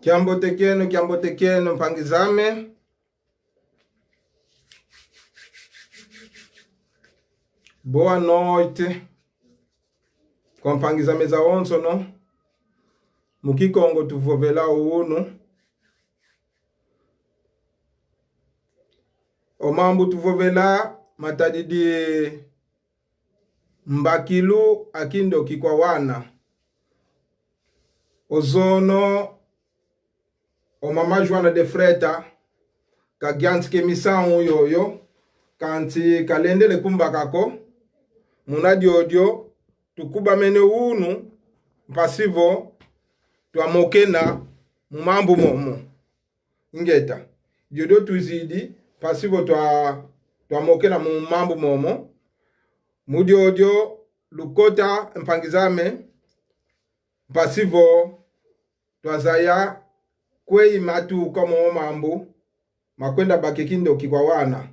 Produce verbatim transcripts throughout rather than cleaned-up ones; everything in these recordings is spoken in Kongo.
Kiambote kieno, kiambote kieno, mpangi zame. Boa noite. Kwa mpangi zame zawonsono. Mu Kikongo tuvovela unu. O mambu tuvovela matadidi mbakilu a kindoki kwa wana. Ozono o mama Joana de Freitas kayantika e misamu yoyo, kansi kalendele kumbaka ko. Muna diodio tukubamene unu, mpasi vo twamokena mu mambu momo. Ingeta. Diodio tuzidi, mpasi vo twa-, twamokena mu mambu momo. Mu diodio lukota, mpangi zame, mpasi vo twazaya kwe i matuka mo mambu makwenda baka e kindoki kwa wana.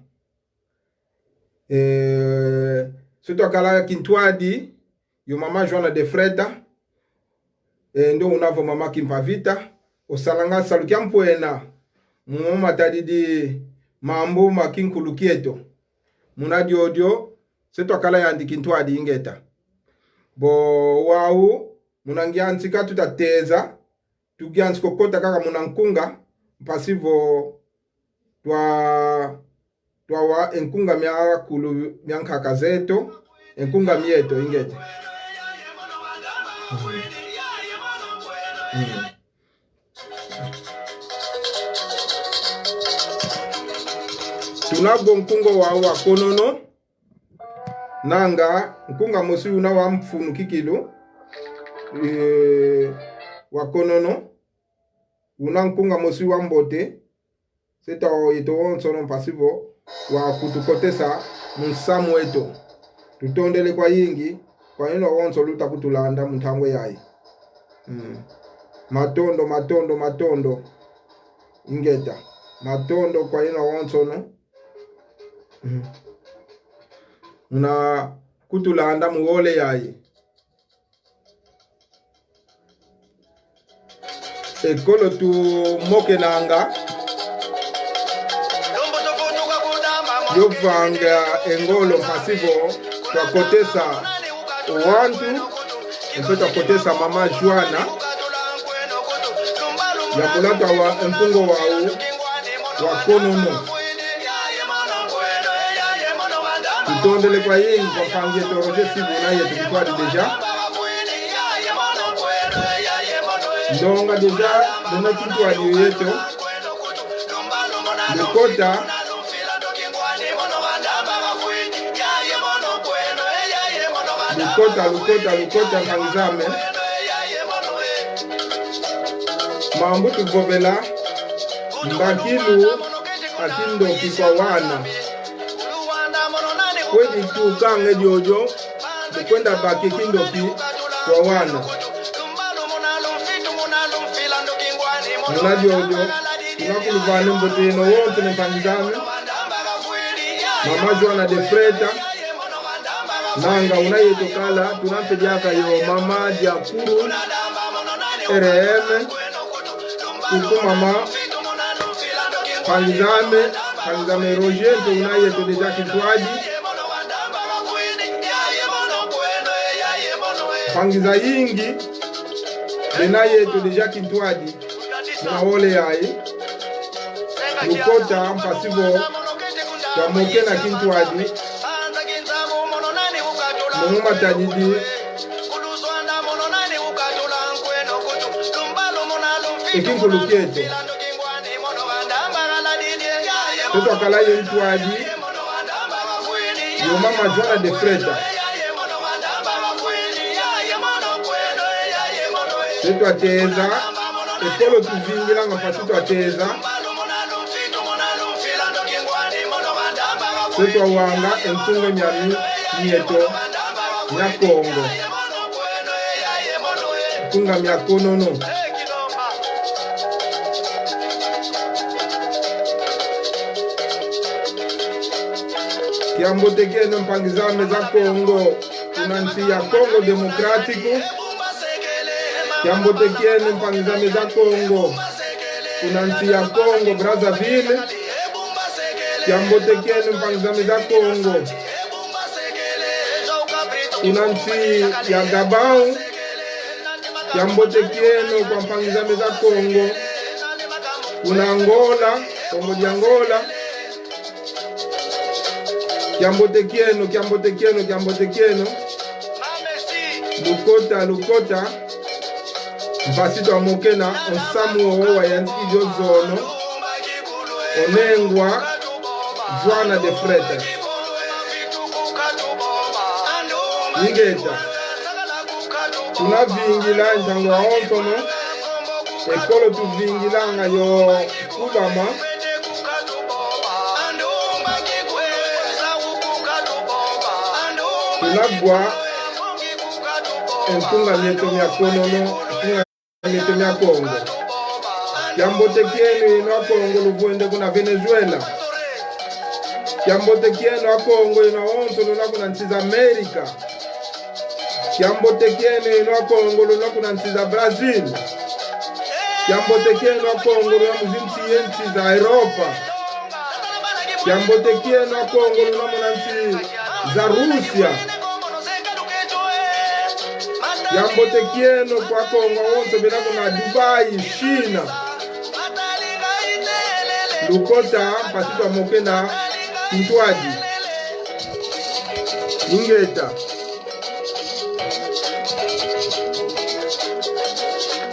Eh, se twakala kintwadi yo mama Joana de Freitas, eh, ndo una vo mama Kimpa Vita, osalanga salu kia mpwena mu matadidi mambu ma kinkulu kieto. Muna diodio, se twakala yandi kintwadi, ingeta. Bo wau, muna ngiantika tuta teza, tuyantika kota kaka muna nkunga, mpasi vo twa-, twawa e nkunga miakulu mia nkaka zeto, e nkunga mieto, ingeta. Mm. Mm. Tuna vo nkunga wa, wa konono, nanga nkunga mosi una wa mfunu kikilu, eh, wa konono, una nkunga mosi wa mbote, se twa yeto wonsono mpasi vo wakutukotesa mu nsamu eto. Tutondele kwayingi, kwa yeno wonso luta kutulanda mu ntangwa yayi. Mm. Matondo, matondo, matondo. Ingeta. Matondo kwa yeno wonsono. Mm. Una kutulanda mu wole yayi. Ekolo tumokenanga, yo vanga e ngolo mpasi vo twakotesa wantu, mpe twakotesa mama Joana, yambula twawa e nkunga wau wa konono. Tutondele kwayingi kwa mpangi eto Roger Sibu una yeto kintwadi déjà. Ndonga déjà, muna kintwadi yeto. Lukota. Lukota, lukota, lukota, mpangi zame. Mambu tuvovela, mbakilu a kindoki kwa wana. Kwe ditukanga diodio, mu kwenda baka e kindoki kwa wana. Muna diodio, tuna kuluvana mbote yeno wonso, ne mpangi zame. Mama Joana de Freitas, nanga una yeto kala, tuna mpe diaka yo mama Diakuru, R M, kuku mama, mpangi zame, mpangi zame Roger, mpe una yeto déjà kintwadi. Mpangi zayingi, bena yeto déjà kintwadi. Muna wole yayi, lukota mpasi vo twamokena kintwadi, mu matadidi e kinkulu kieto. Tutwakala ye ntwadi yo mama Joana de Freitas. Se twateza, ekolo tuvingilanga mpasi twateza. Se twawanga e nkunga miami mieto mia Kongo. Nkunga mia konono. Kiambote kieno mpangi zame za Kongo, kuna nsi ya Kongo Democrático. Kiambote kieno mpangi zame za Kongo. Kuna nsi ya Congo Brazzaville, kiambote kieno mpangi zame za Congo. Kuna nsi ya Gabão, kiambote kieno kwa mpangi zame za Congo. Kuna Angola, Congo de Angola, kiambote kieno, kiambote kieno, kiambote kieno. Lukota, lukota. Mpasi twamokena o nsamu wowo wayantikidi o zono o nengwa Joana de Freitas. Ingeta. Tuna vingila ntangu yawonsono, ekolo tuvingilanga yo kubama. Tuna wa e nkunga mieto mia konono, nkunga mieto mia Kongo. Kiambote kieno yeno a Kongo luvwende kuna Venezuela. Kiambote kieno a Kongo yeno awonso luna kuna nsi za Amerika. Kiambote kieno yeno a Kongo luna kuna nsi za Brazil. Kiambote kieno a Kongo luna mu zinsi ye nsi za Europa. Kiambote kieno a Kongo luna muna nsi za Rússia. Kiambote kieno kwa Kongo awonso bena kuna Dubai, China. Lukota, mpasi twamokena kintwadi. Ingeta.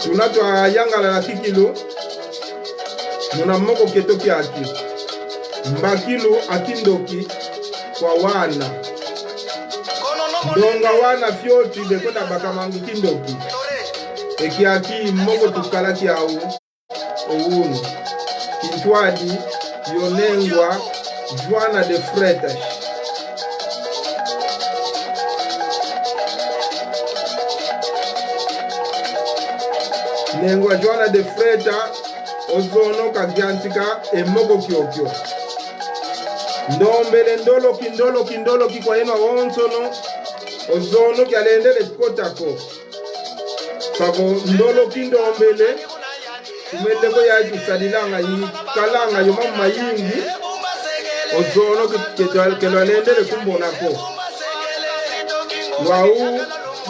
Tuna twayangalala kikilu muna moko kieto kiaki. Mbakilu a kindoki kwa wana. Ndonga wana fioti bekwenda baka mangi kindoki. E kiaki moko tukala kiau. O unu, kintwadi yo nengwa Joana de Freitas. Nengwa Joana de Freitas, o zono kayantika e moko kiokio. Ndombele ndoloki, ndoloki, ndoloki kwa yeno awonsono, o zono kialendele kota ko. Savo ndoloki ndombele, kumele ko ya kisadilanga, ikalanga yo mama mayingi, o zono ke-, ke-, ke lwalendele kumbona ko. Wau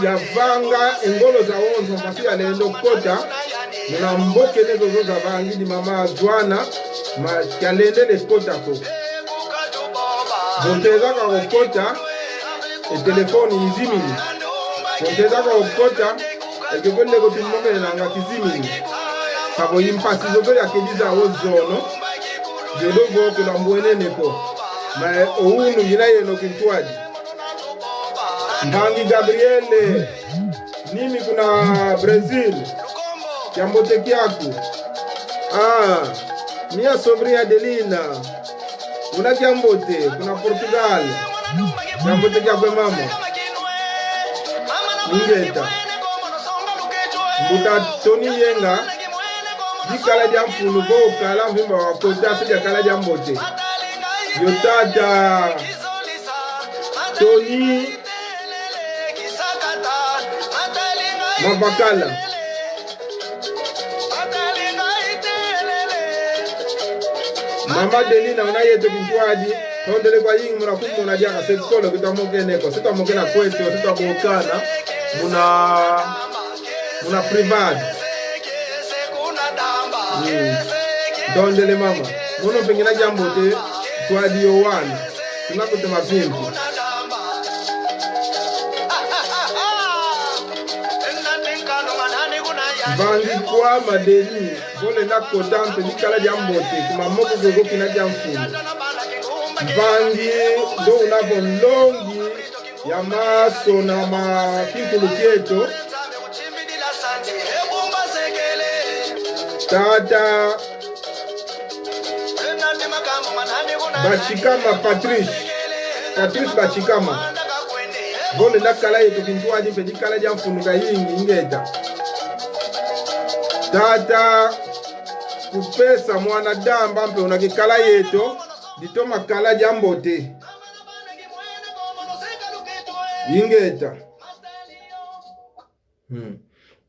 yavanga e ngolo zawonso mpasi yalenda kota, muna mboka ene zozo zavangidi mama Joana, ma kialendele kota ko. Vo nteza ka okota, e telefone izimini. Vo nteza ka okota, e kiokio ndeko tumokenanga kizimini. Savo i mpasi zozo yakedi zau o zono, diodio vo ke lwambwenene ko. Ma o unu ngina yeno kintwadi. Mpangi Gabriele, Nimi kuna Brazil. Kiambote kiaku. Ah, minha sobrinha Adelina. Una kiambote, kuna Portugal. Kiambote kiaku e mama. Ingeta. Mbuta Tony Yenga. Dikala dia mfunu vo kala mvimba wakota, se diakala diambote. Yo tata Tony Mavakala. Mama Delina, una yeto kintwadi, tondele kwa yingi muna kumona diaka se kolo kitwamokene ko, se twamokena kweto, se twabokana muna, muna privado. Mm. Tondele mama. Mono mpe ngina diambote, twadi yo wana. Tuna kutema vintu. Mvangi kwa madeni, vo lenda kota mpe dikala diambote, kuma moko kiokio kina dia mfunu. Mvangi, ndo una vo nlongi ya masona ma kinkulu kieto. Tata Batshikama Patrice. Patrice Batshikama. Vo lenda kala yeto kintwadi mpe dikala dia mfunu kayingi, ingeta. Tata Kupesa Mwana Damba mpe una kikala yeto, ditoma kala diambote. Ingeta. Hmm.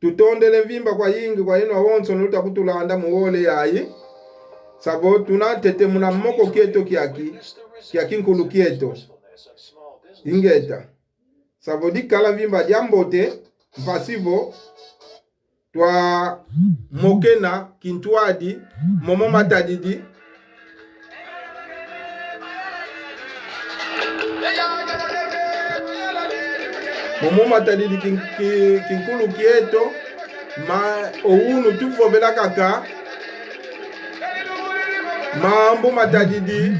Tutondele mvimba kwa yingi kwa yeno awonsono luta kutulanda mu wole yayi. Savo tuna ntete muna moko kieto kiaki, kia kinkulu kieto. Ingeta. Savo dikala mvimba dia mbote, mpasi vo twamokena kintwadi, momo matadidi. Momo matadidi kin-, ki-, kinkulu kieto, ma owunu tuvovela kaka mambu matadidi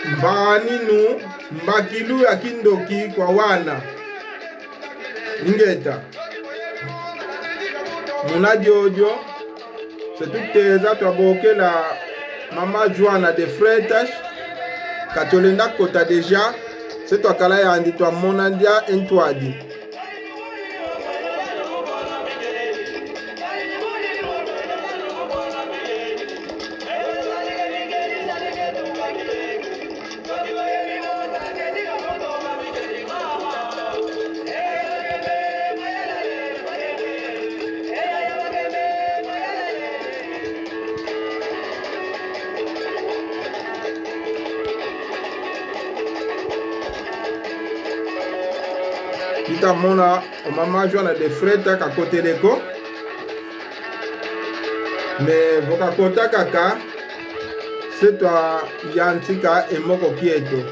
mbaninu, mbakilu ya kindoki kwa wana. Ingeta. Muna diodio, se tuteza twabokela Mama Joana de Freitas, ka twalenda kota déjà, se twakala yandi twamona dia e ntwadi. Kita mona o Mama Joana de Freitas kakotele ko. Mais vo kakota kaka, se twayantika e moko kieto.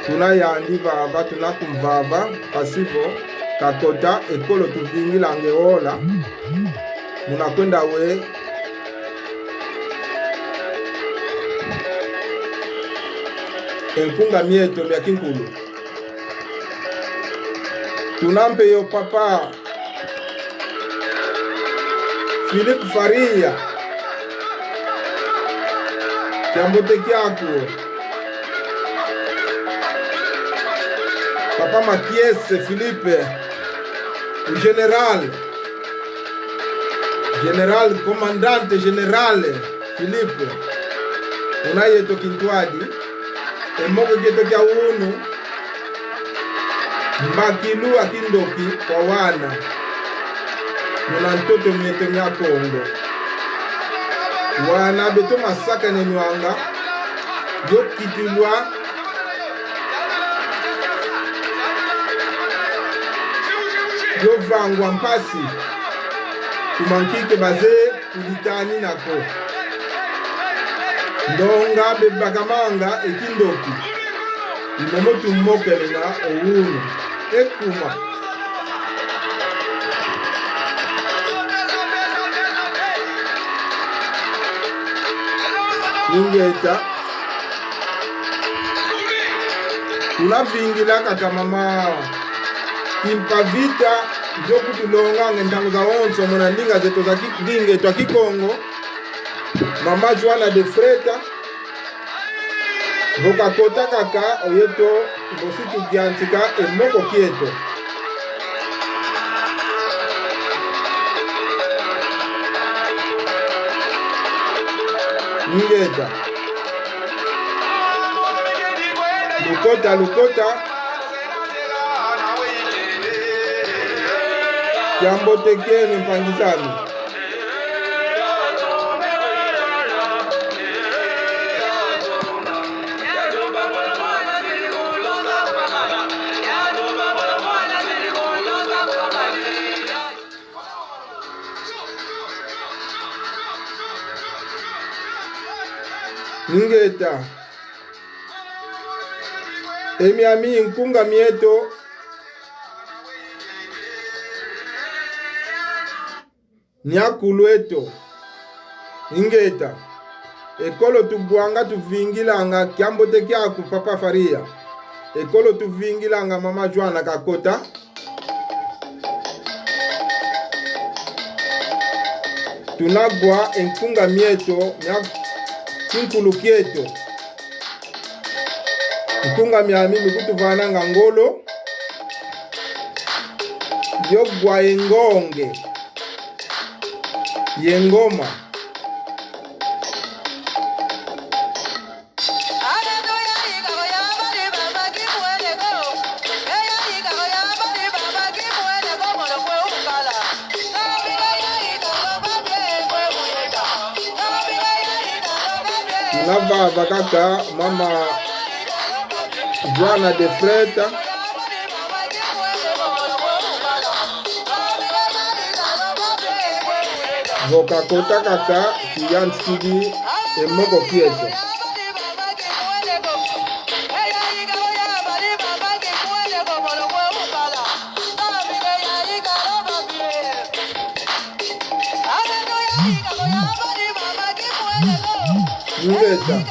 Tuna yandi vava, tuna kumvava, mpasi vo kakota, ekolo tuvingilanga e wola. Muna kwenda we e nkunga mieto mia kinkulu. Tuna mpe yo papa Philippe Faria. Kiambote kiaku. Papa Makiese Philippe, o general. General, comandante general Philippe. Una yeto kintwadi. E moko kieto kia unu. Mbakilu a kindoki kwa wana. Muna ntoto mieto mia Kongo. Wana beto masakanenwanga, yo kitilwa, yo vangwa mpasi. Ku mankike baze kuditanina ko. Ndonga bebakamanga e kindoki. I momo tumokelena owunu. E kuma. Ingeta. Tuna vingila kaka mama Kimpa Vita, ndio kutulonganga e ntangu zawonso muna ndinga zeto za ki-, ndinga eto a Kikongo. Mama Joana de Freitas, vo kakota kaka, o yeto, mbosi tuyantika e moko kieto. Ingeta. Lukota, lukota. Kiambote kieno, mpangi zami. Ingeta. E miami nkunga mieto. Niakulu eto. Ingeta. Ekolo tubwanga tuvingilanga, kiambote kiaku Papa Faria. Ekolo tuvingilanga Mama Joana kakota. Tuna wa e nkunga mieto, mia kinkulu kieto. Nkunga miami mikutuvananga ngolo. Yo wa e ngonge. Ye ngoma. Lava vakaka mama Joana de Freitas. Vo kakota kaka, kiyantikidi e moko kieto. Ingeta.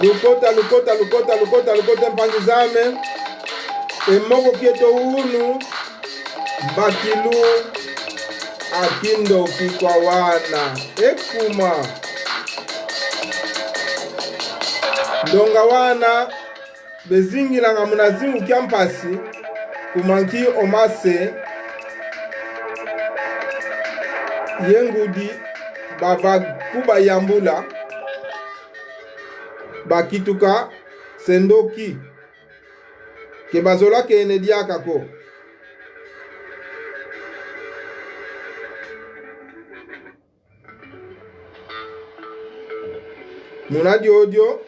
Lukota, lukota, lukota, lukota, lukota, mpangi zame. E moko kieto unu, mbakilu a kindoki kwa wana. E kuma. Ndonga wana, bezingilanga muna zingu kia mpasi, kuma nki o mase ye ngudi bava kubayambula, bakituka se ndoki, ke bazolakene diaka ko. Muna diodio,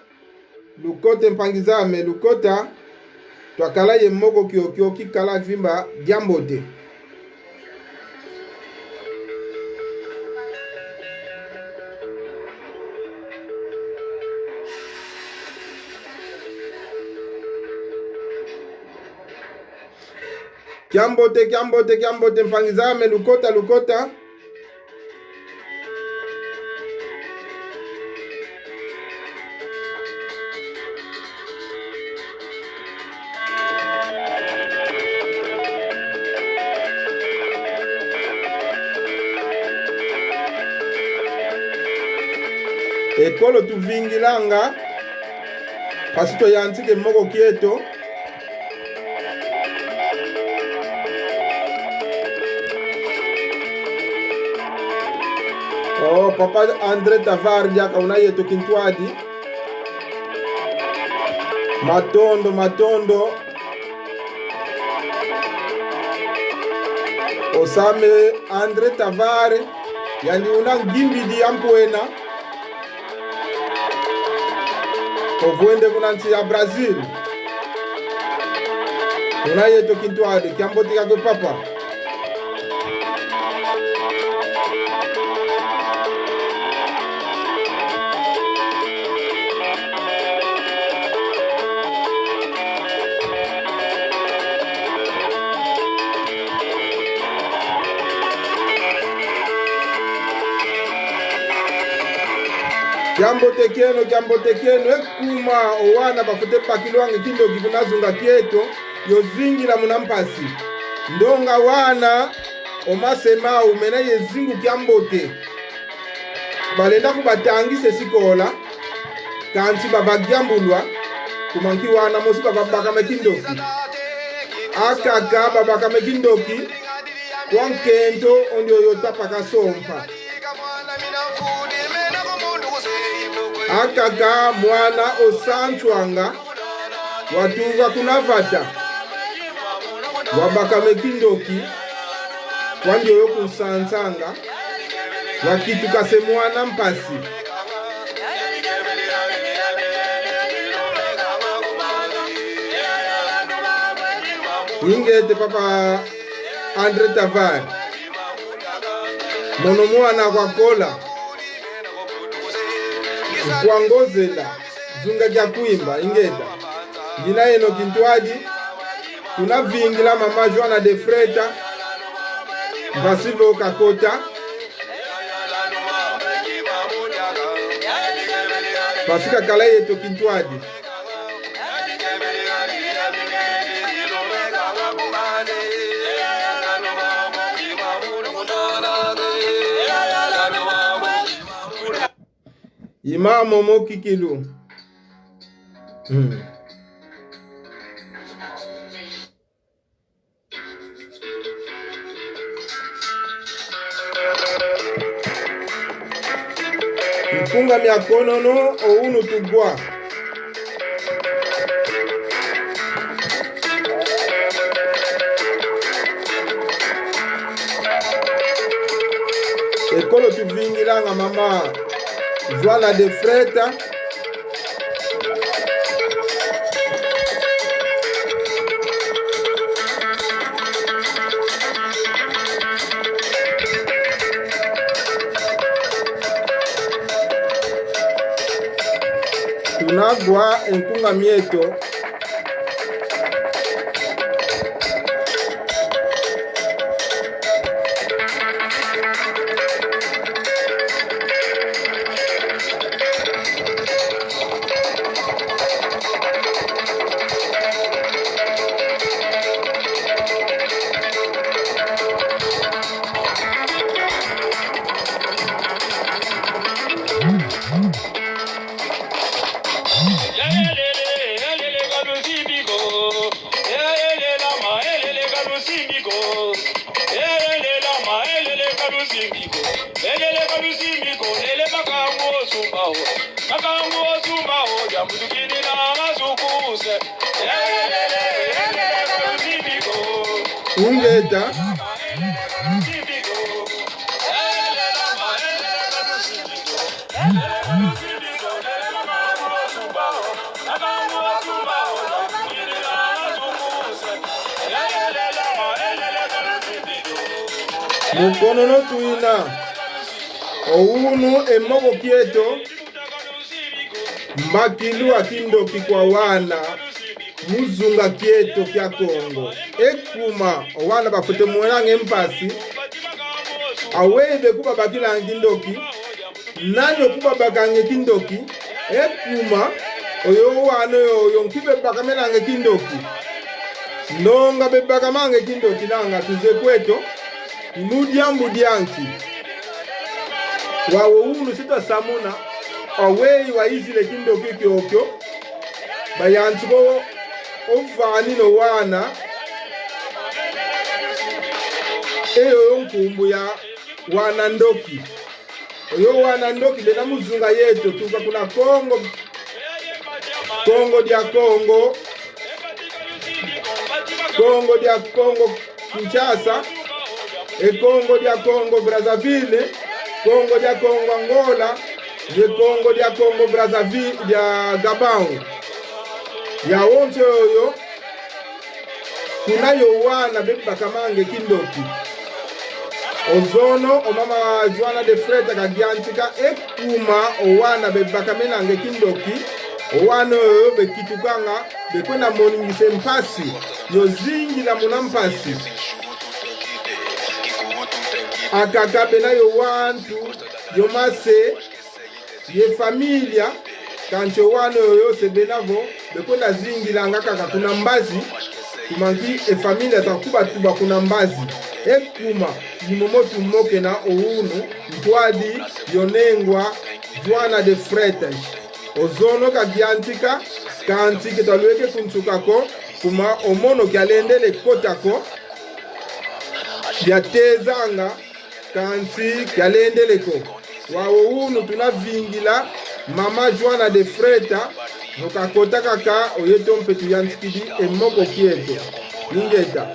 lukota mpangi zame, lukota, twakala ye moko kiokio kikala vimba diambote. Kiambote, kiambote, kiambote, mpangi zame, lukota, lukota. Ekolo tuvingilanga, mpasi twayantika e moko kieto. Oh, Papa André Tavar, diaka una yeto kintwadi. Matondo, matondo. O Same André Tavar, yandi una ngimbidi ya mpwena. Ovwende kuna nsi ya Brazil. Una yeto kintwadi, kiambote kiakwe papa. Kiambote kieno, kiambote kieno, e kuma o wana bafwete bakilwanga e kindoki kuna zunga kieto, yo zingila muna mpasi. Ndonga wana, o mase mau mena ye zingu kiambote. Balenda kubatangisa e sikola, kansi bava yambulwa, kuma nki wana mosi bava bakama e kindoki. Akaka babakama e kindoki, kwa nkento o ndioyo Tapa Kasompa. Akaka mwana o Sansuanga, watuka kuna vata, wabakama e kindoki, kwa ndioyo Kunsansanga, wakituka se mwana mpasi. Ingeta, papa André Tavar. Mono mwana kwakola. Kwa Ngozela, zunga kia Kwimba, ingeta. Ngina yeno kintwadi, tuna vingila mama Joana de Freitas, mpasi vo kakota. Mpasi kakala yeto kintwadi. Ima momo kikilu. Hmm. Nkunga mia konono, o unu tugwa. Ekolo tuvingilanga mama Joana de Freitas. Tuna wa e nkunga mieto. Elele maele, elele ka lusimbiko. Elele maele, elele ka lusimbiko. Elele ka lusimbiko, lele makambu osumba o. Makambu osumba o, diambu tukini na masukuse. Elele, elele ka lusimbiko. Ingeta. Elele ka lusimbiko. Elele maele, elele ka lusimbiko. Mu konono tuina. O unu e moko kieto. Mbakilu a kindoki kwa wana mu zunga kieto kia Kongo. E kuma, o wana bafwete mwenanga e mpasi. Aweyi bekubabakilanga kindoki? Nani okubabakanga e kindoki? E kuma, oyo wana oyo nki bebakamenanga e kindoki? Ndonga bebakamanga e kindoki nanga tuze kweto, i mu diambu dia nki? Wau unu si twasamuna, aweyi wayizila e kindoki kiokio, bayantika o, o vanina o wana, e yoyo nkumbu ya wana ndoki. Oyo wana ndoki bena mu zunga yeto, tuka kuna Kongo, Kongo dia Kongo, Kongo dia Kongo Kinshasa, e Kongo dia Kongo Brazzaville, Kongo dia Kongo Angola, ye Kongo dia Kongo Brazzaville, dia Gabão. Yawonso yoyo, kuna yo wana bebakamanga e kindoki. Ozono, o mama Joana de Freitas kadiantika e kuma o wana bebakamenanga e kindoki, o wana oyo bekitukanga, bekwenda moningisa e mpasi, yo zingila muna mpasi. Akaka bena yo wantu, yo mase, ye família, kansi o wana oyo se bena vo, bekwenda zingilanga kaka kuna mbazi, kuma nki e família za kubatuba kuna mbazi. E kuma, ni momo tumokena o unu, ntwadi yo nengwa Joana de Freitas. Ozono kadiantika, kansi ke twalweke ku nsuka ko, kuma o mono kialendele kota ko, diatezanga, kansi kialendele ko. Wau unu tuna vingila mama Joana de Freitas, vo kakota kaka, o yeto mpe tuyantikidi e moko kieto. Ingeta.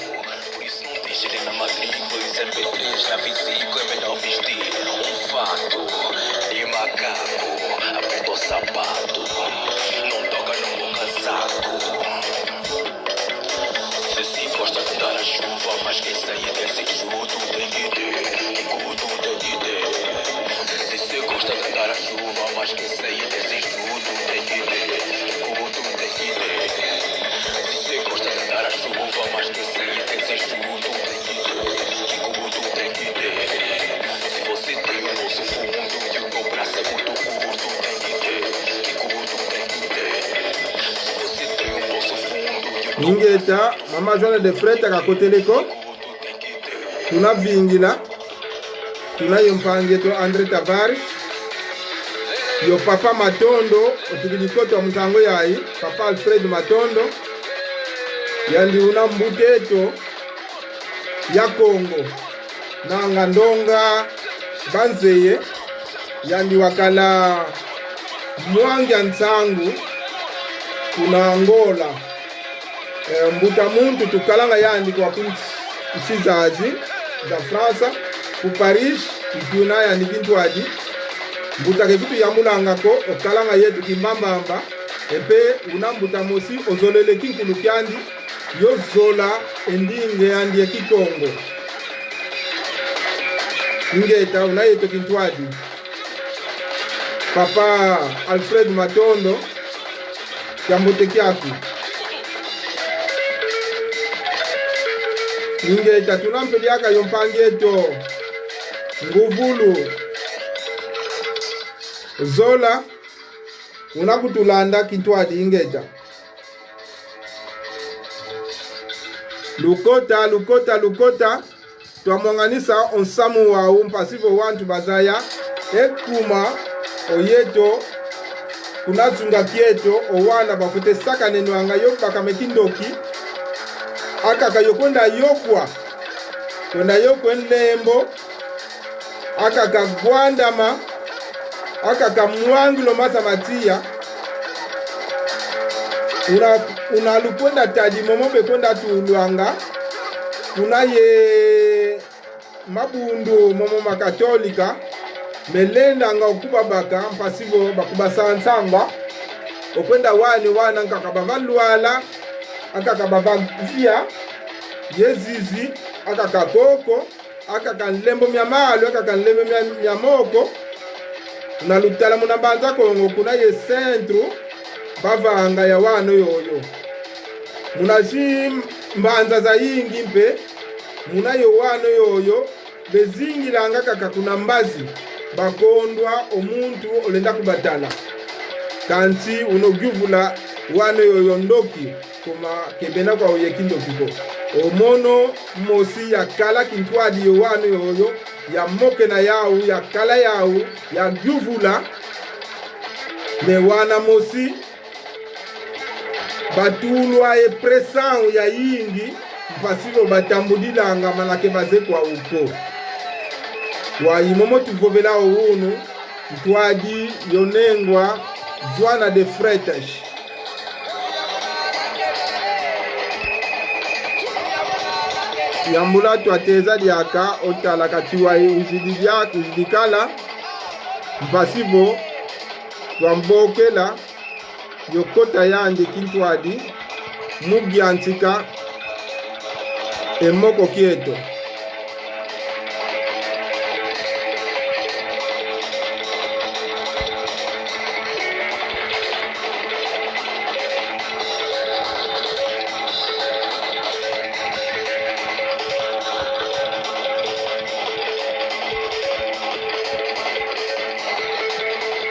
Se se gosta de andar à chuva, mas quem sair desse esgoto tem que ter. Esgoto tem que ter. Se se gosta de andar à chuva, mas quem sair desse esgoto tem que ter. Esgoto tem que ter. Se se gosta de andar à chuva, mas quem sair desse esgoto tem que ter. Esgoto tem que ter. Se você tem o bolso fundo e o teu braço é muito curto, tem que ter. Esgoto tem que ter. Se você tem o bolso fundo e o teu Ingeta, mama Joana de Freitas kakotele ko. Tuna vingila. Tuna yo mpangi eto André Tavares. Yo Papa Matondo, otukidi kota mu ntangu yayi, Papa Alfred Matondo, yandi una mbuta eto ya Kongo, nanga ndonga banzeye, yandi wakala mwangi a nsangu kuna Angola. Eh, mbuta muntu tukalanga yandi kwa ku nsi zazi za França, ku Paris, ituna yandi kintwadi. Mbuta ke kutuyambulanga ko, okalanga yetu kimbambamba, e mpe una mbuta mosi ozolele kinkulu kiandi, yo zola e ndinga yandi ya Kikongo. Ingeta, una yetu kintwadi. Papa Alfred Matondo, kiambote kiaku. Ingeta, tuna mpe diaka yo mpangi eto, Nguvulu. Zola, una kutulanda kintwadi, ingeta. Lukota, lukota, lukota. Twamwanganisa o nsamu wau mpasi vo wantu bazaya e kuma o yeto, kuna zunga kieto, o wana bafwete sakanenwanga yo bakama e kindoki, akaka yo kwenda yokwa, kwenda yokwa e nlembo, akaka gwandama, akaka mwangilo maza ma tiya, una, una lukwenda tadi momo bekwenda tulwanga, kuna ye mabundu momo ma Katolika, melendanga okubabaka mpasi vo bakubasansanga, okwenda wani wana nkaka bava lwala, akaka bava via, ye zizi, akaka koko, akaka nlembo mia malu, akaka nlembo mia, mia moko. Una lutala muna Mbanza Kongo, kuna ye centro, bavanga ya wano yoyo. Muna zimbanza zayingi mpe, muna yo wano yoyo, bezingilanga kaka kuna mbazi, bakondwa o muntu olenda kubatala. Kansi una yuvula wano yoyo ndoki, kuma ke bena kwau ye kindoki ko. O mono mosi yakala kintwadi yo wano yoyo, yamokena yau, yakala yau, yayuvula, mais wana mosi batulwa ye pressão yayingi, mpasi vo batambudilanga mana ke baze kwau ko. Wa i momo tuvovela o unu, ntwadi yo nengwa Joana de Freitas. Yambula twateza diaka, o tala kati wa i uzidi diaka, uzidi kala, mpasi vo twambokela yo kota yandi kintwadi, mu yantika e moko kieto.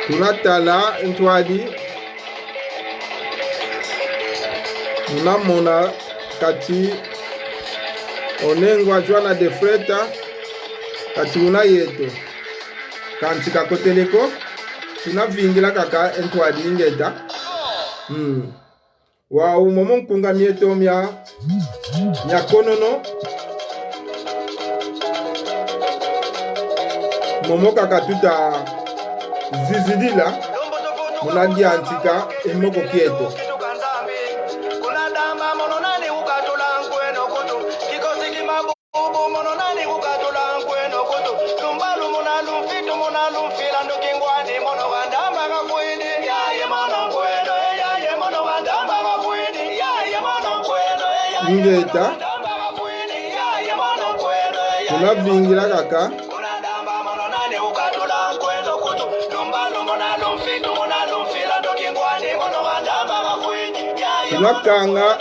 Tuna tala ntwadi, tuna mona kati o nengwa Joana de Freitas, kati una yeto. Kansi kakotele ko, tuna vingila kaka e ntwadi, ingeta. Mm. Wau momo nkunga mieto mia, mia konono. Momo kaka tuta zizidila, muna yantika e moko kieto. Ingeta, tuna vingila kaka. Tuna kanga.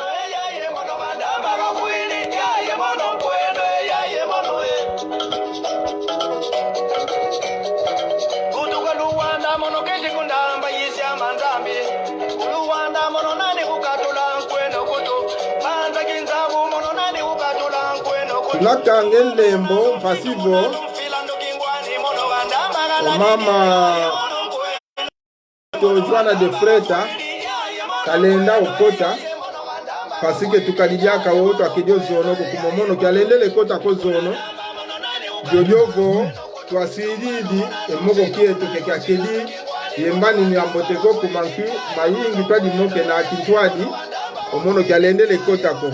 Kutuka Luanda mono kesi kundamba yisi ya manzambi. Ku Luanda mono nani kukatula nkweno kutu. Banza Kinzau mono nani kukatula nkweno kutu. Tuna kanga e nlembo mpasi vo o mama Tio Joana de Freitas kalenda okota, parce que tukadi diaka wo, twakedi o zono ko, kuma mono kialendele kota ko zono. Diodio vo twasididi e moko kieto ke kiakedi, ye mbaninu ya mbote ko, kuma nki mayingi twadimokena kintwadi, o mono kialendele kota ko.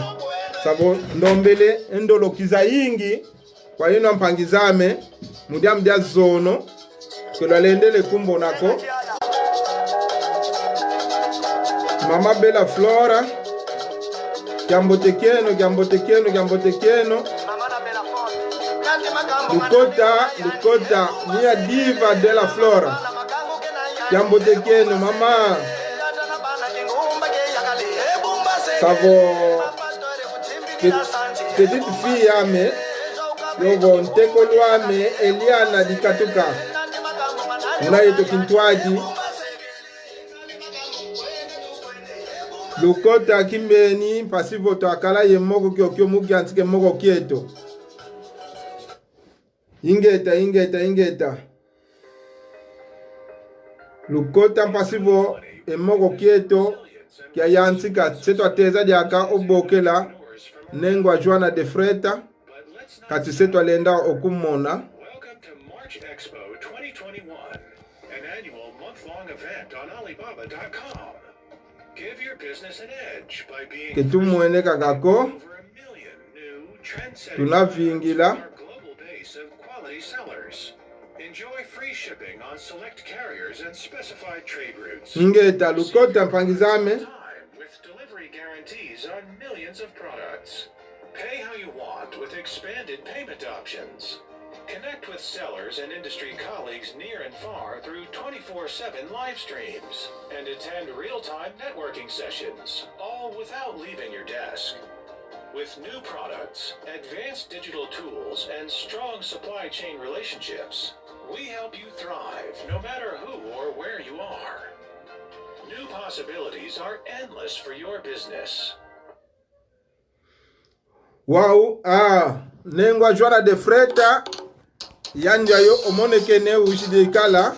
Savo ndombele e ndolo kizayingi kwa yeno mpangi zame, mu diambu dia zono, ke lwalendele kumbona ko. Mama Bella Flora, kiambote kieno, kiambote kieno, kiambote kieno. Lukota, lukota, minha diva Bella Flora. Kiambote kieno, mama. Savo pe-, petite fille ame, yovo ntekolo ame Eliana Dikatuka. Muna yeto kintwadi. Lukota kimbeni, mpasi vo twakala ye moko kiokio mu kiantika e moko kieto. Ingeta, ingeta, ingeta. Lukota mpasi vo e moko kieto kiayantika, se twateza diaka o bokela nengwa Joana de Freitas, kansi se twalenda okumona. Welcome to March Expo twenty twenty-one, an annual month-long event on Alibaba dot com. Give your business an edge by being Ke tumwene kaka ko, over a million new trendsetting tunavingila. Products from our global base of quality sellers. Enjoy free shipping on select carriers and specified trade routes. Ingeta, lukota mpangi zame. Time with delivery guarantees on millions of products. Pay how you want with expanded payment options. Connect with sellers and industry colleagues near and far through twenty-four seven live streams and attend real-time networking sessions, all without leaving your desk. With new products, advanced digital tools, and strong supply chain relationships, we help you thrive no matter who or where you are. New possibilities are endless for your business. Wau, ah, nengwa Joana de Freitas, yandi yayo omonekene, wizidi kala.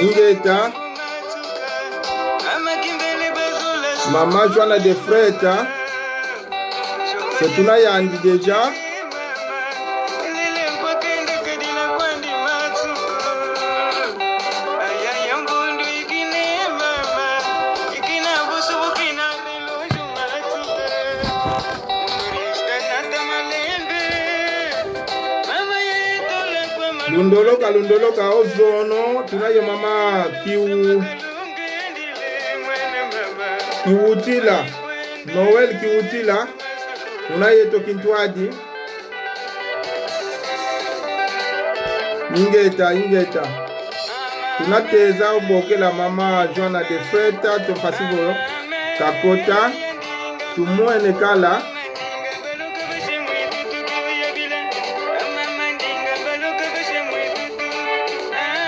Ingeta. Mama Joana de Freitas, se tuna yandi déjà. Lundoloka, lundoloka, o zono tuna ye mama Kiwu-, Kiwutila, Noël Kiwutila, muna yeto kintwadi. Ingeta, ingeta. Tuna teza obokela mama Joana de Freitas, to mpasi vo kakota, tumwene kala.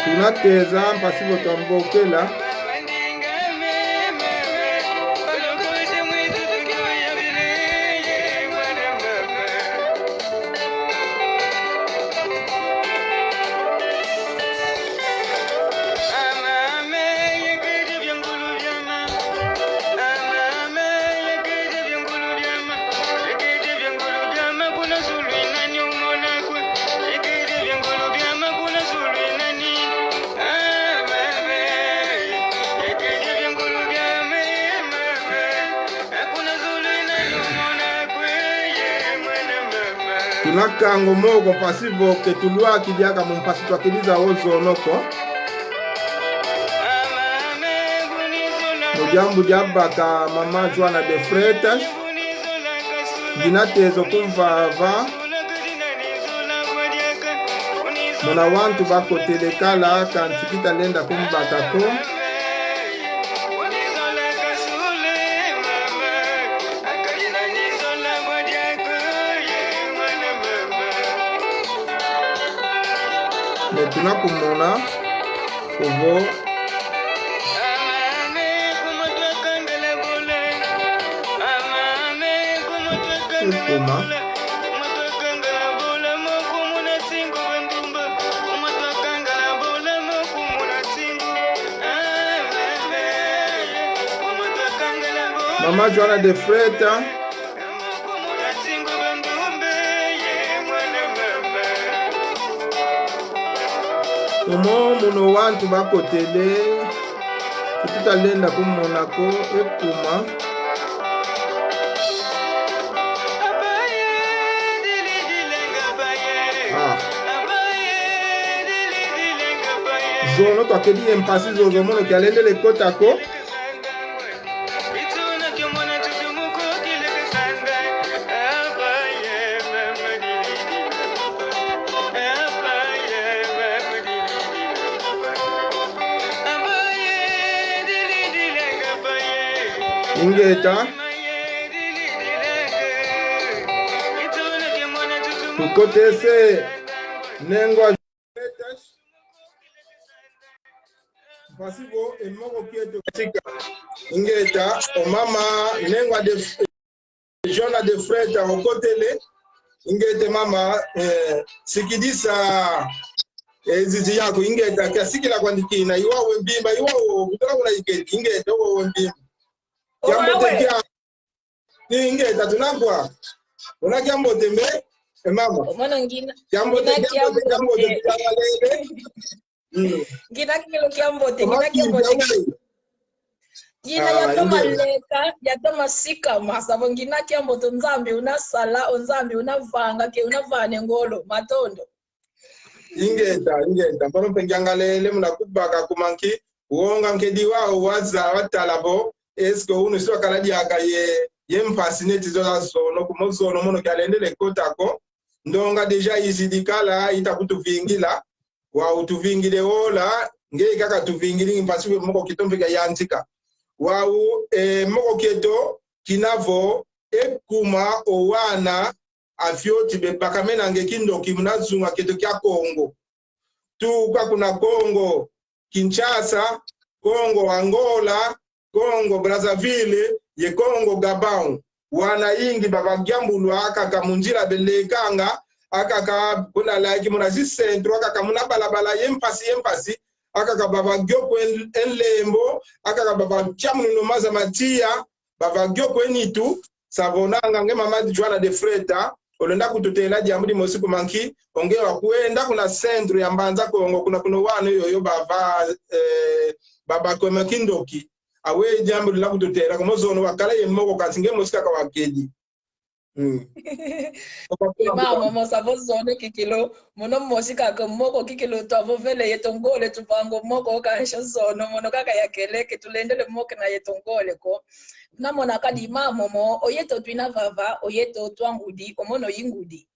Tuna teza mpasi vo twambokela. Tuna kangu moko mpasi vo ke tulwaki diaka mu mpasi twakedi zaya o zono ko. Mu diambu dia baka mama Joana de Freitas, ngina tezo kumvava. Muna wantu bakotele kala, kansi kitalenda kumbaka ko. Mais tuna kumona ovo. Kuma. Mama Joana de Freitas. Momo muna wantu bakotele, ke tuta lenda kumona ko, e kuma. Ah. Zono twakedi ye mpasi zozo, mono ke alendele kota ko. Ingeta. Tukotese nengwa. Mpasi vo e moko kieto katika. Ingeta, o mama, nengwa de Joana de Freitas okotele. Ingeta mama, eh, sikidisa, eh, zizi yaku, ingeta, kia sikila kwandi kina, i wau e mvimba, i wau, kutula kuna iketi, ingeta, wau e mvimba. Kia mbote kia. Ingeta, tuna kwa. Una kia mbote mbe, e mama. Mono ngina, kia mbote, ngina kia mbote, kia mbote, kia mbote. Mm. Ngina kikilu kia mbote, ngina kia mbote. Ngina, ah, yatoma leka, yatoma sikama, sa vo ngina kia mbote, Nzambi una sala, o Nzambi una vanga, ke una vana e ngolo, matondo. Ingeta, ingeta. Mbono mpe ngiangalele muna kubaka kuma nki, wonga nkedi wau waza, watala vo, est-ce que unu si wakala diaka ye, ye mpasi neti zozo zazono, kuma zono mono ke alendele kota ko. Ndonga déjà izidi kala, ita kutuvingila. Wau tuvingile ola, nge kaka tuvingili, mpasi vo moko kieto mpe kia yantika. Wau, eh, moko kieto, kina vo, e kuma o wana, a fioti bebakamena nge kindoki muna zunga kieto kia Kongo. Tuka kuna Kongo Kinshasa, Kongo Angola, Kongo Brazzaville, ye Kongo Gabão. Wana yingi bavagiambulwa, akaka mu nzila belekanga, akaka bulala yaki muna zi centro, akaka muna balabala ye mpasi, ye mpasi, akaka bavagio kwe nlembo, akaka bavatia munu maza ma tiya, bavagio kwe nitu, savonanga nge mama Joana de Freitas, olenda kututela diambu dimosi kuma nki, o nge wakwenda kuna centro ya Mbanza Kongo, kuna, kuna wana yoyo bava, eh, babakama kindoki. Aweyi diambu lenda kututela, kuma zono wakala ye moko kansi nge mosi kaka wakedi. Mm. Mama, momo sa vo zono kikilu, mono mosi kaka moko kikilu twavovele yeto ngole tuvanga o moko kansi zono, mono kaka yakele ke tulendele moko na yeto ngole ko. Na mona kadi mama momo, o yeto twina vava, o yeto twa ngudi, o mono i ngudi.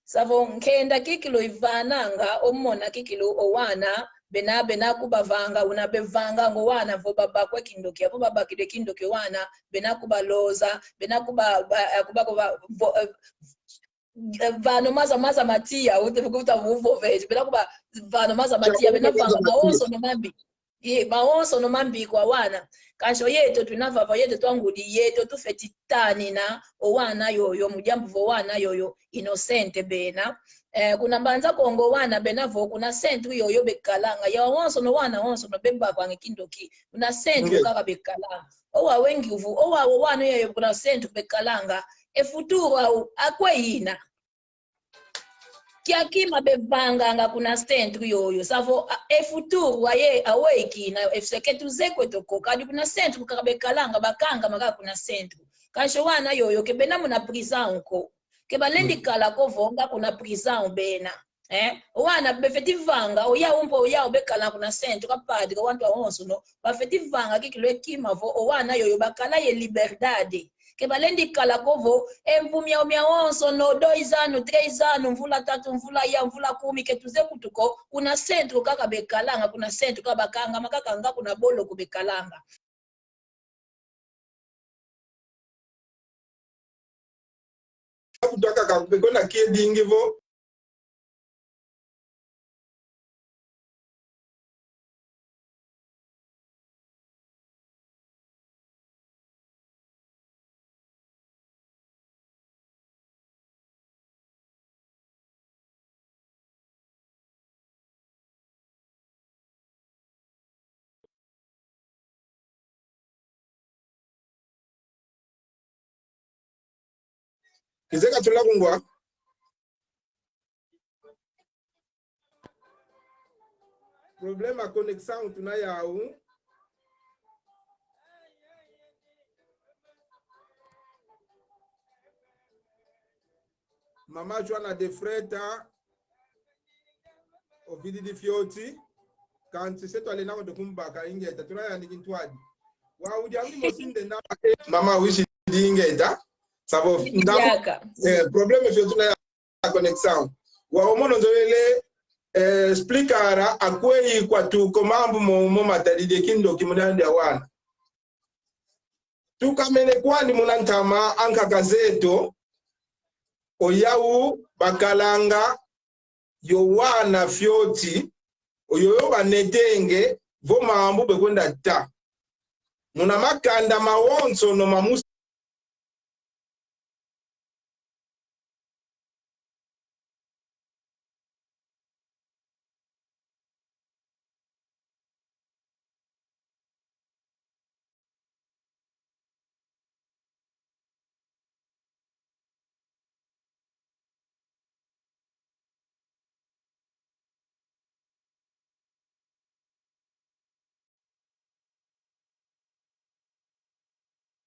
Sa vo nkenda kikilu ivananga, o mona kikilu o wana, bena, bena kubavanga, una bevanganga o wana vo babakwa kindoki, avo babakidi kindoki o wana, bena kubaloza, bena kuba, ba, eh, kuba, kuba, vo, eh, eh, vana o maza, maza ma tiya, uti, uta, uvo, ve, bena kuba, vana o maza ma tiya, bena vanga mawonsono mambi. Ye, mawonsono mambi kwa wana. Kansi o yeto twina vava, o yeto twa ngudi, yeto tufweti tanina o wana yoyo, mu diambu vo wana yoyo, inocente bena. Eh, kuna Mbanza Kongo wana bena vo, kuna centro yoyo bekalanga. Yawonsono wana wonsono bebakwanga kindoki, kuna centro kaka bekalanga. O wau e ngiuvu, o wau o wana yoyo kuna centro bekalanga. E futuro au, akwe ina? Kia kima bevanganga kuna centro yoyo. Sa vo, a, e futuro aye, aweyi kina, e fseke tuze kweto ko, kadi kuna centro kaka bekalanga, bakangama kaka kuna centro. Kansi o wana yoyo, ke bena muna prisão ko. Ke balendi kala ko vo nga kuna prisão bena. Eh? O wana befweti vanga, o yau mpe o yau bekala kuna centro, ka padre, ka wantu awonsono, bafweti vanga kikilu e kima vo, o wana yoyo bakala ye liberdade. Ke balendi kala ko vo, e mvu miau miawonsono, dois anos, três anos, mvula tatu, mvula ya, mvula kumi, ke tuze kutu ko, kuna centro kaka bekalanga, kuna centro kaka bakangama kaka nga kuna boloko bekalanga. Kutu kaka, kuna kiedingi vo. Kizeka tula kungwa. Problème ya connexion tuna yau. Mama Joana de Freta, ovididi fioti, kansi se twalenda ko tukumbaka, ingeta, tuna yandi kintwadi. Wau diambu dimosi ndenda, mama wizidi, ingeta, savo, ndambu, eh, problème fioti na ya connexion. Wau mono nzolele, eh, explicar akweyi kwatuka o mambu mo, mo matadidi e kindoki muna yandi awana. Tukamene kwandi muna ntama, ankaka zeto, oyau bakalanga yo wana fioti, oyoyo banetenge vo mambu bekwenda ta. Muna makanda mawonsono ma musi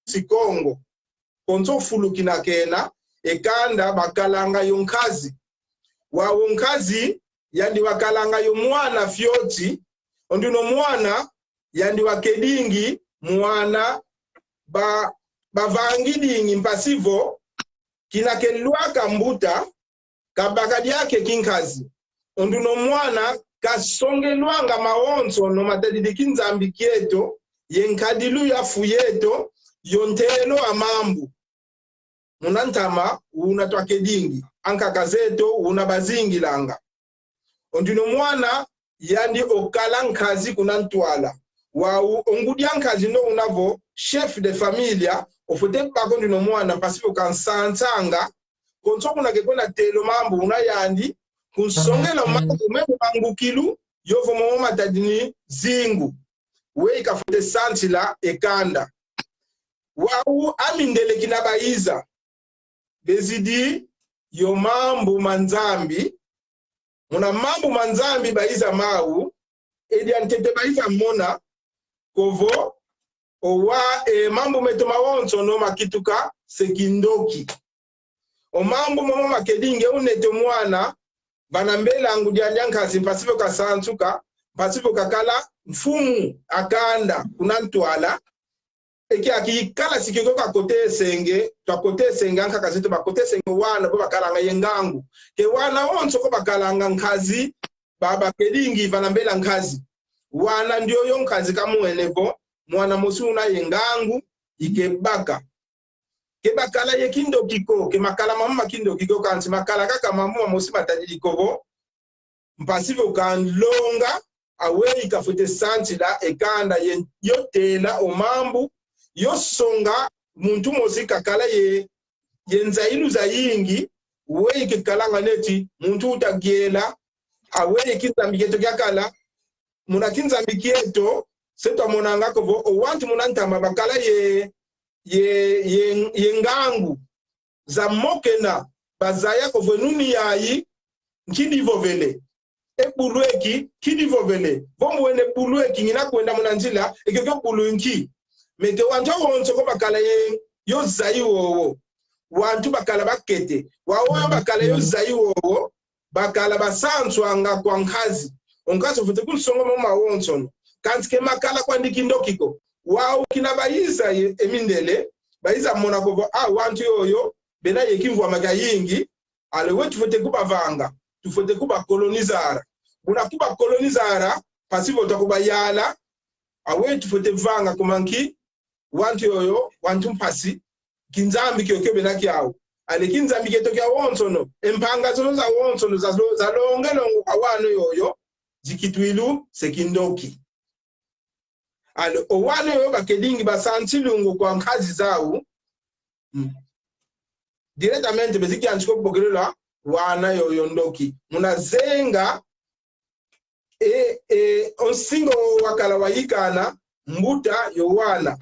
si Kongo. Konso fulu kina kena, e kanda bakalanga yo nkazi. Wau nkazi, yandi bakalanga yo mwana fioti, o nduna o mwana, yandi bakedingi mwana, ba, bavangidingi mpasi vo, kina ke lwaka mbuta, kabaka diaka e kinkazi. O nduna o mwana kasongelwanga mawonsono matadidi kinzambi kieto, ye nkadilu ya fu yeto, yo ntelo a mambu. Muna ntama, una twakedingi, ankaka zeto, una bazingilanga. O nduna o mwana, yandi okala nkazi kuna ntwala. Wau, o ngudi a nkazi ndo una vo chef de família, ofwete baka o nduna o mwana, mpasi vo kansansanga, konso kuna kekwenda tela o mambu una yandi, kunsongela o mambu, meme mangukilu, yo vo momo matadidi zingu. Weyi kafwete sansila e kanda. Wau amindele kina bayiza, bezidi yo mambu ma Nzambi. Muna mambu ma Nzambi bayiza mau, e diantete bayiza mona ko vo, owa, e mambu meto mawonsono makituka se kindoki. O mambu momo makedingi unete mwana, vana mbela ngudi andi a nkazi, mpasi vo kasansuka, mpasi vo kakala mfumu a kanda kuna ntwala. E kiaki kala si kiokio kakota e senge, twakota e senge, ankaka zeto bakota e senge, wana vo bakalanga ye ngangu. Ke wana wonso ko bakalanga nkazi, ba, bakedingi vana mbela nkazi. Wana ndioyo nkazi kamwene vo mwana mosi una ye ngangu, i ke baka. Ke bakala ye kindoki ko, ke makala mambu ma kindoki ko, kansi makala kaka mambu mamosi matadidi ko vo, mpasi vo kanlonga, aweyi kafwete sansila e kanda ye, yo tela o mambu, yo songa muntu mosi kakala ye, ye nzayilu zayingi, weyi kekalanga neti muntu uta yela, aweyi kinzambi kieto kiakala, muna kinzambi kieto, se twamonanga ko vo, o wantu muna ntama bakala ye, ye, ye, ye ngangu za mokena, bazaya ko vo e nuni yayi, nki divovele? E bulu eki, nki divovele? Vo mbwene bulu eki ngina kwenda muna nzila, e kiokio bulu nki? Mais ke wantu awonso ko bakala ye, yo zayi wowo. Wantu bakala bakete. Wau yo bakala yo zayi wowo, bakala basanswanga kwa nkazi. O nkazi ofwete kunsonga mo mawonsono. Kansi ke makala kwandi kindoki ko. Wau kina bayiza ye, e mindele, bayiza mona ko vo, ah, wantu yoyo, bena ye kimvwama kiayingi, alors weyi tufwete kubavanga, tufwete kubakolonizara. Muna kubakolonizara, mpasi vo twakubayala, aweyi tufwete vanga kuma nki, wantu yoyo, wantu mpasi, kinzambi kiokio bena kiau. Ale kinzambi kieto kiawonsono, e mpanga zozo zawonsono, za lo-, za longe longo kwa wana yoyo, zikitwilu se kindoki. Ale, o wana yoyo bakedingi basansilungu kwa nkazi zau, mm, diretamente bezi kiansi ko bokelela wana yoyo ndoki. Muna zenga, e, e, o nsinga wakala wayikana, mbuta yo wana.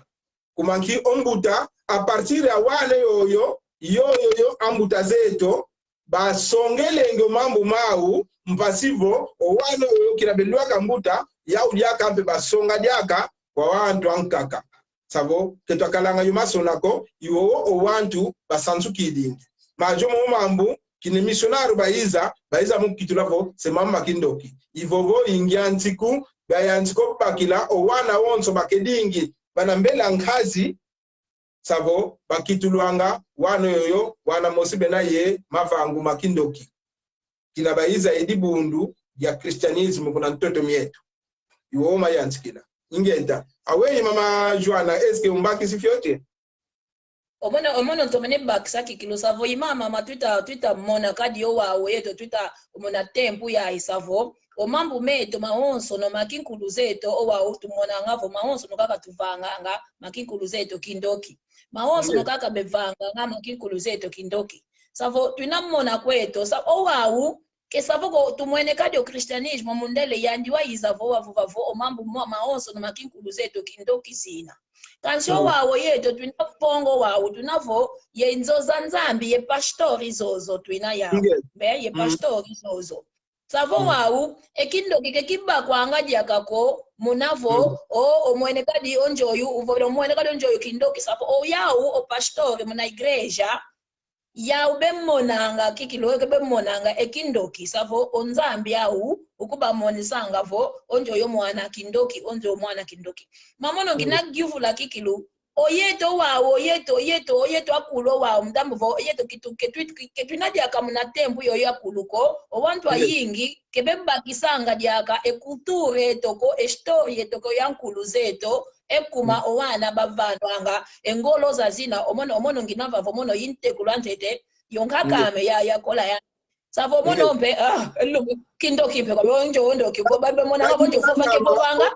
Kuma nki o mbuta, à partir ya wana yoyo, yoyo yo ambuta zeto basongelenge o mambu mau, mpasi vo o wana oyo kina belwaka mbuta, yau diaka mpe basonga diaka kwa wantu ankaka. Sa vo, ke twakalanga yo masona ko, i wowo o wantu basansukidingi. Majo mo mambu, kina misionário bayiza, bayiza mu kitula vo, se mama kindoki. I vovo i ngiantiku, bayantika o bakila o wana wonso bakedingi, bana mbela nkazi, sa vo bakitulwanga wana yoyo, wana mosi bena ye mavangu ma kindoki. Kina bayiza ye dibundu dia cristianismo kuna ntoto mieto. I wowo mayantikila. Ingeta. Aweyi mama Joana, est-ce que umbakisi fioti? O mono, o mono ntomene bakisa kikilu, sa vo i mama, ma tuta, tuta mona kadi o wau yeto, tuta mona tempu yayi, sa vo o mambu meto mawonsono ma kinkulu zeto, o wau tumonanga vo mawonsono kaka tuvanganga ma kinkulu zeto kindoki. Mawonsono kaka bevanganga ma kinkulu zeto kindoki. Sa vo twina mona kweto, sa o wau, ke sa vo ko tumwene kadi o cristianismo mundele yandi wayiza vo, wa vo, wa vo, o mambu mo-, mawonsono ma kinkulu zeto kindoki zina. Kansi o wau yeto twina mpongo wau, twina vo ye nzo za Nzambi, ye pastori zozo twina yau. Mbe, ye pastori zozo. Sa vo wau, e kindoki ke kibakwanga diaka ko, muna vo, o, omwene kadi o nzo oyu, uvovela omwene kadi o nzo oyu kindoki, sa vo o yau, o pastori muna igreja, yau bemonanga kikilu, ke bemonanga e kindoki, sa vo o Nzambi yau ukubamonisanga vo o nzo oyo mwana kindoki, o nzo oyo mwana kindoki. Ma mono ngina yuvula kikilu, o yeto wau, o yeto, o yeto, o yeto akulu wau, ndambu vo o yeto kitu-, ke twi-, ke twina diaka muna tempu yoyo akulu ko, o wantu ayingi ke bebakisanga diaka e cultura eto ko, e história eto ko ya nkulu zeto, e kuma o wana bavanwanga e ngolo zazina, o mono, o mono ngina vava, o mono i ntekulu a ntete, yo nkaka ame ya, ya kola ya. Sa vo mono mpe, ah, e lumbu, kindoki mpe kwa, o nzo o ndoki, ko ba bemonanga vo nzo fo va ke vovanga.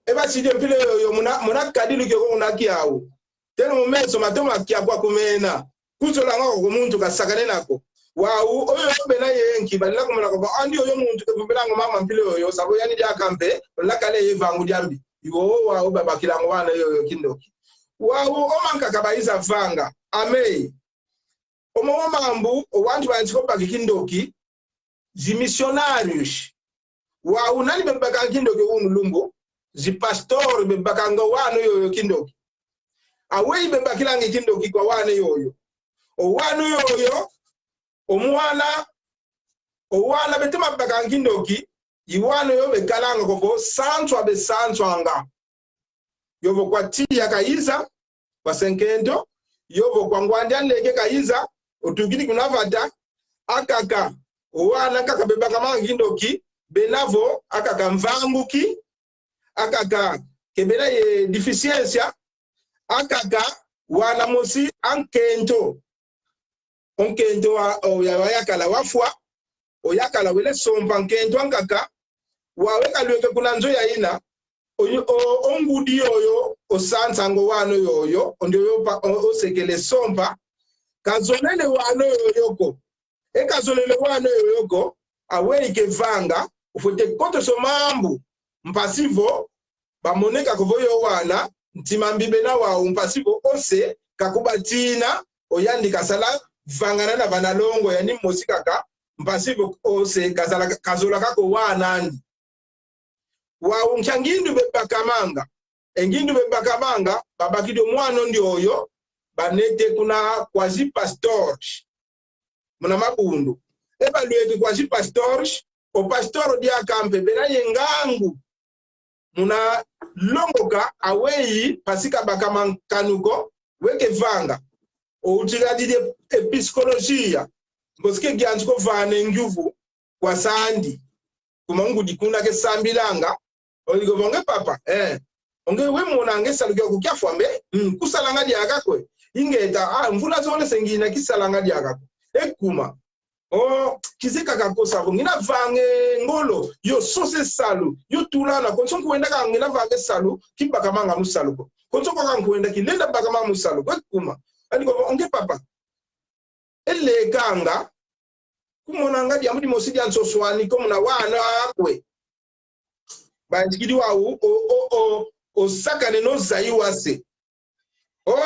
E basidi mpila yoyo muna, muna kadilu kio kuna kiau. Teno mu meso matoma kia kwa kumena. Kuzolanga ko muntu kasakanena ko. Wau, oyo bena ye nki, balila kumona ko, andi oyo muntu ke vubelanga mama mpila yoyo, sa vo yandi diaka mpe, olakale ye vangu diambi. I wowo wau babakilanga wana yoyo kindoki. Wau, o mankaka bayiza vanga. Amen. O momo mambu, o wantu bayantika o baka kindoki, zi missionários. Wau nani bebakanga kindoki unu lumbu? Zi pastor bebakanga wana yoyo kindoki. Aweyi bebakilanga kindoki kwa wana yoyo? O wana yoyo, o mwana, o wana betoma baka kindoki, i wana yoyo bekalanga ko vo santu a besantuanga. Yovo kwa tiya kayiza, kwa se nkento, yovo kwa ngwandi a nleke kayiza, otukidi kuna vata, akaka, o wana kaka bebakama kindoki, bena vo, akaka mvanguki, akaka, ke bena ye deficiência, akaka, wana mosi a nkento. O nkento wa, o ya, wa yakala wafwa, o yakala wele sompa nkento ankaka, wau e kalweke kuna nzo yayina, o, o, o ngudi yoyo, o sansanga o wana yoyo, o ndio yo pa, o, o sekele sompa, kazolele wana yoyo ko. E kazolele wana yoyo ko, aweyi ke vanga, ufwete kotosa o mambu, mpasi vo, bamoneka ko vo yo wana, ntima mbi bena wau mpasi vo o se kakubatina, o yandi kasala vangana na vana longo yandi mosi kaka, mpasi vo o se kazala, kazola kaka o wana andi. Wau nkia ngindu bebakamanga? E ngindu bebakamanga, babakidi o mwana ndioyo, banete kuna quasi pastores. Muna mabundu. E balweke quasi pastores, o pastor diaka mpe bena ye ngangu. Muna longoka aweyi mpasi kabakama nkanu ko, we ke vanga. O utilidade de psicologia. Mbosi ke yantika o vana e ngyuvu kwa sandi. Kuma ngudi kuna ke sambilanga. O iko vo nge papa, eh. O nge we monanga e salu kiaku kiafwa mbe? Mm, kusalanga diaka kwe. Ingeta, ah, mvula zole se ngina kisalanga diaka ko. E kuma. O, kize kaka ko sa vo, ngina vanga e ngolo, yo sosa e salu, yo tulana, konso nkwenda kaka ngina vanga e salu, kibakamanga mu salu ko. Konso kaka nkwenda kilenda bakamanga mu salu ko, e kuma. Andi ko, o nge papa. E lekanga, kumonanga diambu dimosi dia nsoswani ko muna wana akwe. Bantikidi wau, o, o, o, o sakaneno zayi wa se. O,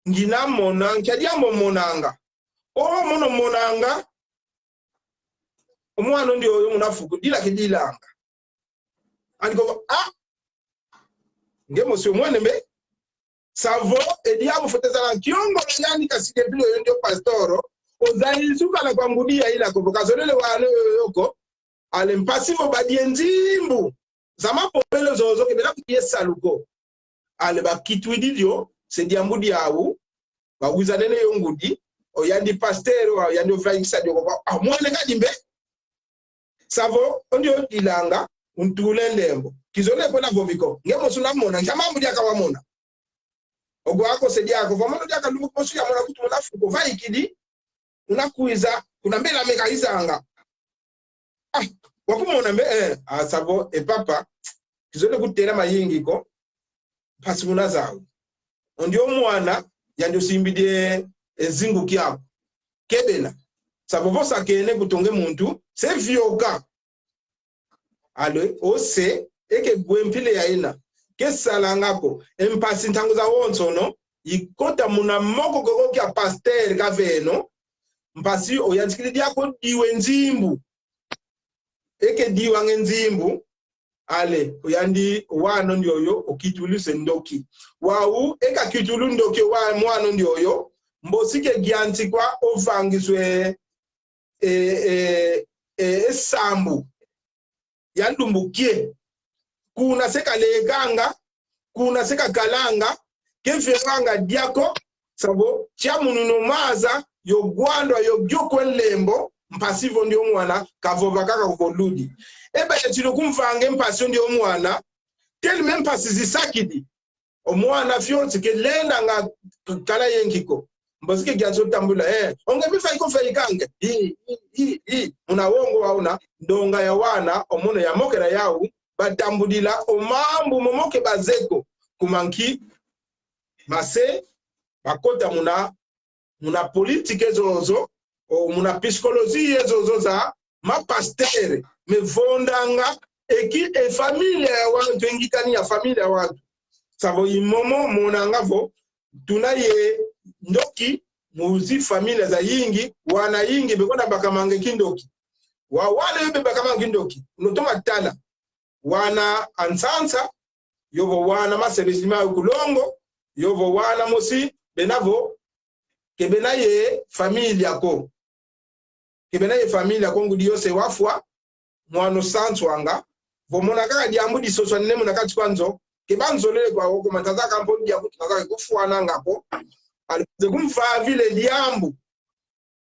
ngina mona, nkia diambu omonanga? O mono monanga, o mwana ndioyo muna fuku, dila kidilanga. Yandi ko vo, ah, nge mosi omwene mbe, savo, e diambu fwete zala nkiongolo yandi, kasi depuis oyo ndio pastor, ozali sukala kwa ngudi ya ila ko, vo kazolele wana yoyo ko, ale mpasi vo badia e nzimbu za mapombele zozo ke bena kudia e salu ko. Ale bakitwidi dio, se diambu diau, bawizanene yo ngudi, o yandi pasteur, o yandi ovayikisa dio ko, ah, mwana kadi mbe. Savo, o ndioyo dilanga, untula e ndembo. Kizolele kwenda vovi ko. Nge mosi una mona, nkia mambu diaka wamona? Ogwa ko se diaka, vo mono diaka lumbu mosi yamona nkutu muna fuku, vayikidi, una kwiza, kuna mbela meka izanga. Ah, wakumona mbe, eh, ah, savo, e papa, kizolele kutela mayingi ko, mpasi muna zau. O ndio mwana, yandi osimbidi e zingu kiaku. Kebela. Savo vo sa kene kutu nge muntu, se vioka. Ale, o se, e ke gwe mpila ya ina. Ke salanga ko, e mpasi ntangu zawonsono, ikota muna moko koko kia pasteur kaveno, mpasi oyantikidi diako diwa e nzimbu. E ke diwange nzimbu, ale, o yandi wana ndioyo okitulu se ndoki. Wau, e kakitulu ndoki wa mwana ndioyo, mbosi ke giantikwa o vangiswe, e, e, e, e sambu ya lumbu kie. Kuna se kalekanga, kuna se kakalanga, ke viovanga diako, savo, kia munino maza, yo gwandwa, yo giokwe lembo, mpasi vo ndio mwana, kavova kaka ko ludi. E ba yatilo kumvanga e mpasi ndio mwana, tellement mpasi zisakidi. O mwana fioti ke lendanga kala ye nki ko. Mbosi ke gianso tambula, eh, o nge mi vayi ko vayikange. I, i, i, i. Muna wongo wauna, ndonga ya wana, o mono yamokela yau, batambudila o mambu momo ke bazeye ko, kuma nki, mase, bakota muna, muna politique zozo, o muna psychologie zozo za mapasteur, me vondanga, e ki, e família ya wantu, e ngikani ya família ya wantu. Savo i momo monanga vo, tuna ye ndoki, mu zi família zayingi, wana yingi, bekwenda bakamanga e kindoki. Wa wana yo bebakamanga kindoki, una toma tala. Wana a nsansa, yovo wana ma service ma kulongo, yovo wana mosi, bena vo, ke bena ye família ko. Ke bena ye família ko, ngudi yo se wafwa, mwana osanswanga, vo mona kaka diambu disoswanene muna kati kwa nzo, ke banzolele kwau ko, ma ntangu zankaka mpo diambu tuka kaka kufwananga ko, ale se kumvavila e diambu.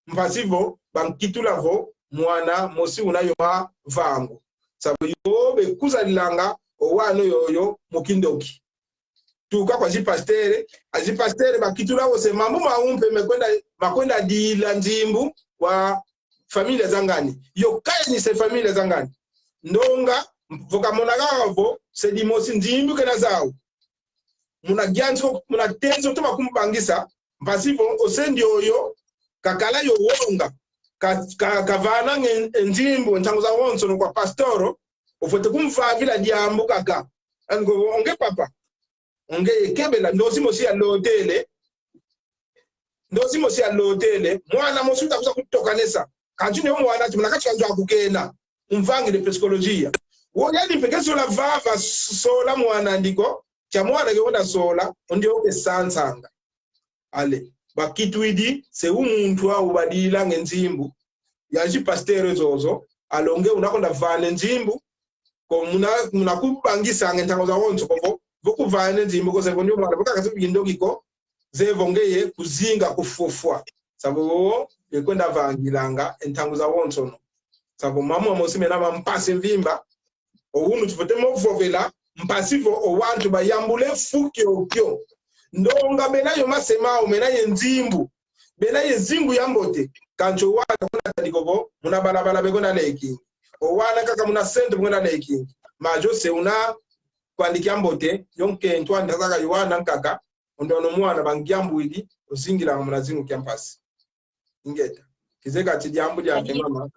Mpasi vo, bankitula vo, mwana mosi una yo ma vangu. Savo yo bekuzadilanga, o wana yoyo, mu kindoki. Tuka kwa zi pasteur, a zi pasteur bakitula wo se mambu mau mpe mekwenda, makwenda dila nzimbu kwa família za ngani. Yo kayeni se família za ngani. Ndonga, vo kamona kaka vo, se dimosi nzimbu kena zau. Muna gianso, muna tenzo toma kumbangisa, mpasi vo, o se ndioyo, kakala yo wonga, ka, ka, kavananga e nzimbu, ntangu zawonsono kwa pastor, ofwete kumvavila diambu kaka. Yandi ko vo, o nge papa, o nge kebela, ndosi mosi yalotele, ndosi mosi yalotele, mwana mosi uta kwiza kutokanesa. Kansi ni o mwana ti muna kati ka nzo aku kena, umvangidi psikologia. Wo yandi mpe ke sola vava, sola mwana andi ko, kia mwana ke wenda sola, o ndioyo ke sansanga. Ale, bakitwidi, se o muntu au badilanga e nzimbu, ya zi pasteur zozo, ale o nge una kwenda vana e nzimbu, ko muna, muna kubangisanga e ntangu zawonso ko vo, vo kuvana e nzimbu ko se vo ndio mwana, vo kaka se kindoki ko, zeye vo ngeye kuzinga kufofwa. Savo, bekwenda vangilanga e ntangu zawonsono. Savo, mambu mamosi mena ma mpasi mvimba, o unu tufwete mo vovela, mpasi vo o wantu bayambula e fu kiokio. Ndonga bena yo mase mau, mena ye nzimbu, bena ye zingu ya mbote. Kansi o wana kuna tadi ko vo, muna balabala bekwenda lekingi. O wana kaka muna centre bekwenda lekingi. Ma yo se una kwandi kia mbote, yo nkento andi kaka yo wana nkaka, o ndioyo mwana bangiambwidi, ozingilanga muna zingu kia mpasi. Ingeta. Kizeka ti diambu dia ke mama,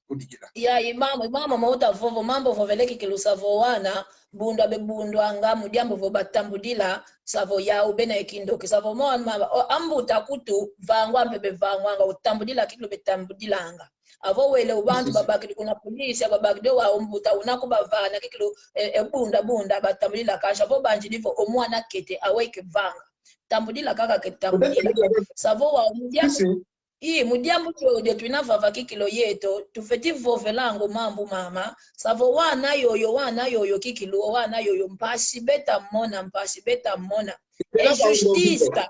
kudikila. Ya, i mama, i mama mauta vovo, mambu vovele kikilu sa vo wana, bundwa bebundwanga mu diambu vo batambudila, sa vo yau bena ye kindoki, sa vo mo mama, o, ambuta kutu, vangwa mpe bevangwanga, utambudila kikilu betambudilanga. Avo wele o bantu babakidi kuna polisi, babakidi wa umbuta, una kubavana kikilu, e, e bunda, bunda, batambudila, kansi avo banzidi vo o mwana kete, awe ke vanga. Tambudila kaka ke tambudila. Sa vo wa mu diambu, i, mu diambu dio, dio twina vava kikilu yeto, tufweti vovelanga o mambu mama, sa vo wana yoyo, wana yoyo kikilu, wana yoyo mpasi beta mona, mpasi beta mona. E justiça.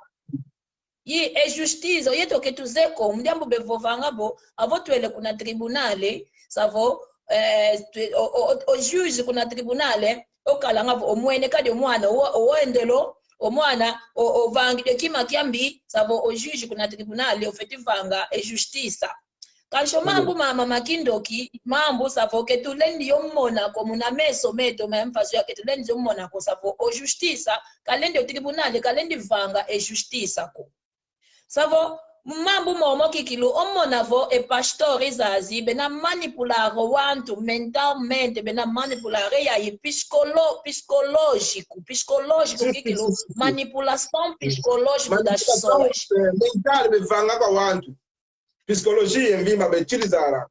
I, e justiça, o yeto ke tuzeye ko, mu diambu bevovanga vo, avo twele kuna tribunal, sa vo, eh, twe-, o, o, o, o juiz kuna tribunal, okalanga vo, o mwene kadi o mwana, o, o wendelo, o mwana, o, ovangidi kima kiambi, sa vo, o juiz kuna tribunal, ofweti vanga, e justiça. Kansi o mambu mama ma kindoki, mambu sa vo ke tulendi yo mona ko muna meso meto ma mpasu ya ke tulendi yo mona ko sa vo o justiça, kalendi o tribunal, kalendi vanga e justiça ko. Sa vo, mambu momo kikilu, o mona vo e pastor zazi, bena manipular o wantu mentalmente, bena manipular e ya i psicolo-, psicológico, psicológico kikilu, manipulação psicológica das pessoas. Mental, bevanga kwa wantu. Psicologia, mvimba, betilizara.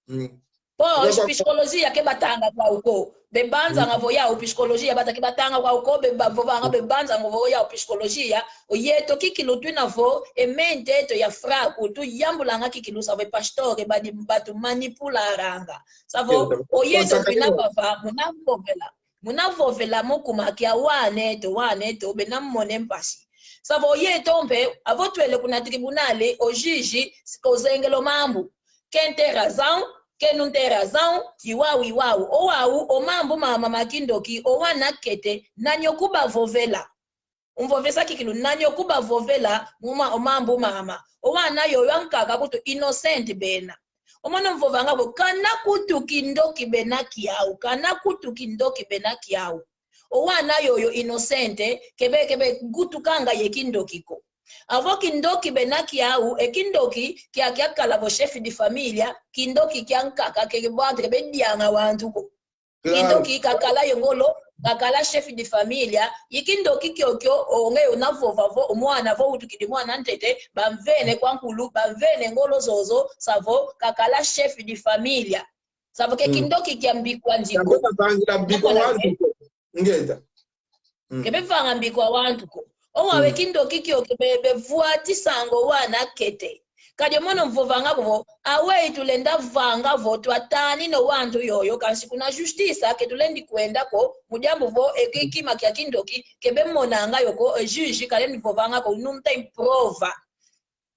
Mm. Pois, psicologia ke batanga kwau ko. Bebanzanga vo yau psicologia, bata ke batanga kwau ko, beba-, vovanga bebanzanga vo yau psicologia. O yeto kikilu twina vo, e mente eto ya fraco, tuyambulanga kikilu sa vo e pastor, badi, batu manipularanga. Sa vo, o yeto twina vava, muna vovela. Muna vovela mu kuma kia wana eto, wana eto, bena mona e mpasi. Sa vo yeto mpe, avo twele kuna tribunal, o juiz, kozengela o mambu. Quem tem razão, quem não tem razão, i wau, i wau. O wau, o mambu mama ma kindoki, o wana kete, nani okubavovela? Umvovesa kikilu, nani okubavovela, muma o mambu mama? O wana yoyo ankaka kutu inocente bena. O mono mvovanga vo, kana kutu kindoki bena kiau, kana kutu kindoki bena kiau. O wana yoyo inocente, kebe, kebe gutukanga ye kindoki ko. Avo kindoki bena kiau, e kindoki kia, kiakala vo chef de família, kindoki kiankaka, ke bantu ke bedianga wantu ko. Claro. Kindoki kakala ye ngolo, kakala chef de família, i kindoki kiokio, o nge una vova vo, o mwana vo utukidi mwana ntete, bamvene kwa nkulu, bamvene ngolo zozo, sa vo kakala chef de família. Sa vo ke kindoki kia mbikwa nzi ko. Sa vo kavangila mbikwa wantu ko. Ngeta. Mm. Ke bevanga mbikwa wantu ko. O wau e kindoki kiokio be, bevwatisanga o wana kete. Kadi o mono mvovanga vo, aweyi tulenda vanga vo twatanina o wantu yoyo, kansi kuna justiça ke tulendi kwenda ko, mu diambu vo e ki-, kima kia kindoki ke bemonanga yo ko, e juiz kalendi vovanga ko, não tem prova.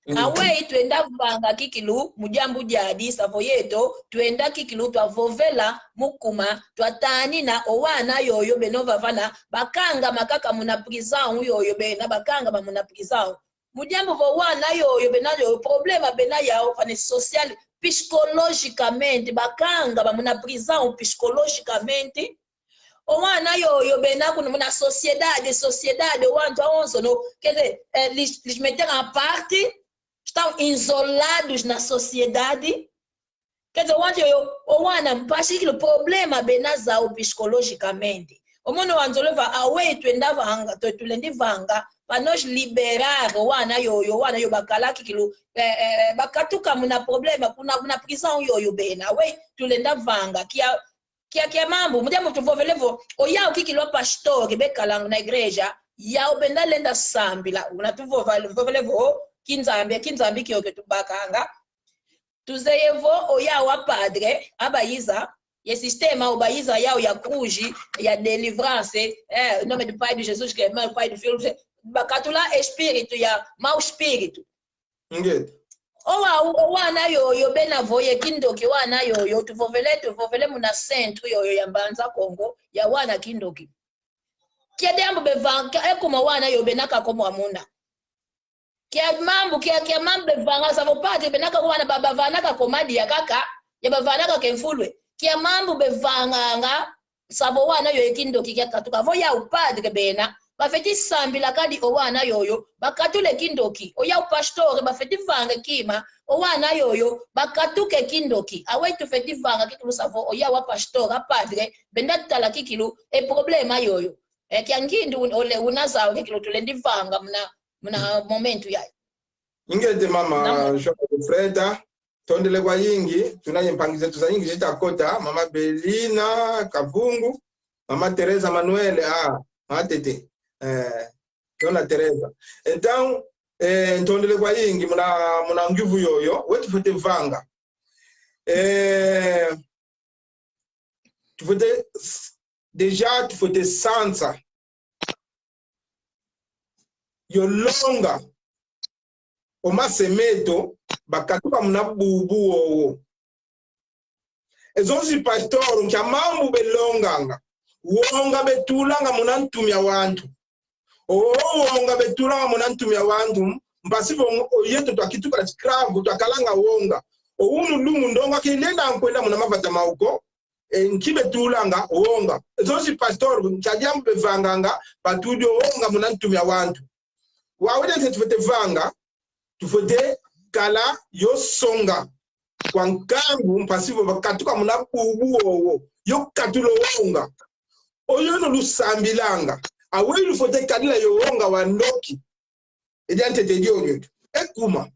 Mm. Aweyi twenda vanga kikilu, mu diambu diadi, sa vo yeto, twenda kikilu, twavovela mu kuma, twatanina o wana yoyo beno vavana, bakangama kaka muna prisão yoyo bena, bakangama muna prisão. Mu diambu vo wana yoyo bena yoyo, problema bena yau, vana social, psicologicamente, bakangama muna prisão psicologicamente. O wana yoyo bena kuna muna sociedade, sociedade, o wantu awonsono, quer dizer, eh, lhes, lhes meteram à parte, estão isolados na sociedade. Quer dizer, o wantu yoyo, o wana mpasi kikilu, problema bena zau psicologicamente. O mono wanzolele va, aweyi twenda vanga, tu-, tulendi vanga, para nós liberar o wana yoyo, o wana yoyo bakala kikilu, eh, eh, bakatuka muna problema, kuna, muna prisão yoyo bena. Aweyi tulenda vanga, kia, kia, kia mambu, mu diambu tuvovele vo, o yau kikilu a pastor, bekalanga na igreja, yau benda lenda sambila, una tuvova-, vovele vo, kinzambi, kinzambi kiokio tubakanga. Tuzeye vo, o yau a padre, abayiza, ye sistema ubayiza yau ya cruz, ya delivrance, eh, em nome do Pai de Jesus, que é o Pai do Filho, bakatula espírito ya mau espírito. Ngeta. O wau, o wana yoyo bena vo ye kindoki, wana yoyo, tuvovele, tuvovele muna centro yoyo ya Mbanza Kongo, ya wana kindoki. Kia diambu bevanga, kia e kuma wana yoyo bena kaka mwa muna. Kia mambu, kia, kia mambu bevanga, sa vo padre bena kaka wana ba-, bavanaka ko madia kaka, ya bavanaka ke mfulwe. Kia mambu bevanganga, sa vo wana yoyo e kindoki kiakatuka. Vo yau padre bena, bafweti sambila kadi o wana yoyo, bakatula e kindoki. O yau pastor, bafweti vanga e kima, o wana yoyo, bakatuka e kindoki. Aweyi tufweti vanga kikilu sia vo, o yau a pastor, a padre, benda tala kikilu, e problema yoyo. E kia ngindu un-, ole, una zau kikilu tulendi vanga muna, muna momento yayi. Ingeta mama, Namo. João Freda, tondele kwa yingi, tuna ye mpangi zetu zayingi zita kota, mama Belina Kavungu, mama Teresa Manuel, ah, matete, eh, dona Teresa. Então, eh, ntondele kwa yingi, muna, muna ngiuvu yoyo, wetu tufwete vanga. Eh, tufwete, déjà, tufwete sansa. Yo longa o mase meto, bakatuka muna bubu wowo. E zozo zi pastor, nkia mambu belonganga. Wonga betulanga muna ntu mia wantu. O wonga betulanga muna ntu mia wantu, mpasi vo o yeto twakituka escravo, twakalanga wonga. O unu lumbu ndonga ke lenda nkwenda muna mavata mau ko, e nki betulanga? Wonga. E zozo zi pastor, nkia diambu bevanganga? Batudi o wonga muna ntu mia wantu. Wau edi nti tufwete vanga, tufwete kala yo songa kwa nkangu, mpasi vo bakatuka muna bubu wowo, yo katula o wonga. Oyoyo lusambilanga. Aweyi lufwete kadila yo wonga wa ndoki? Edi antete diodio. E kuma.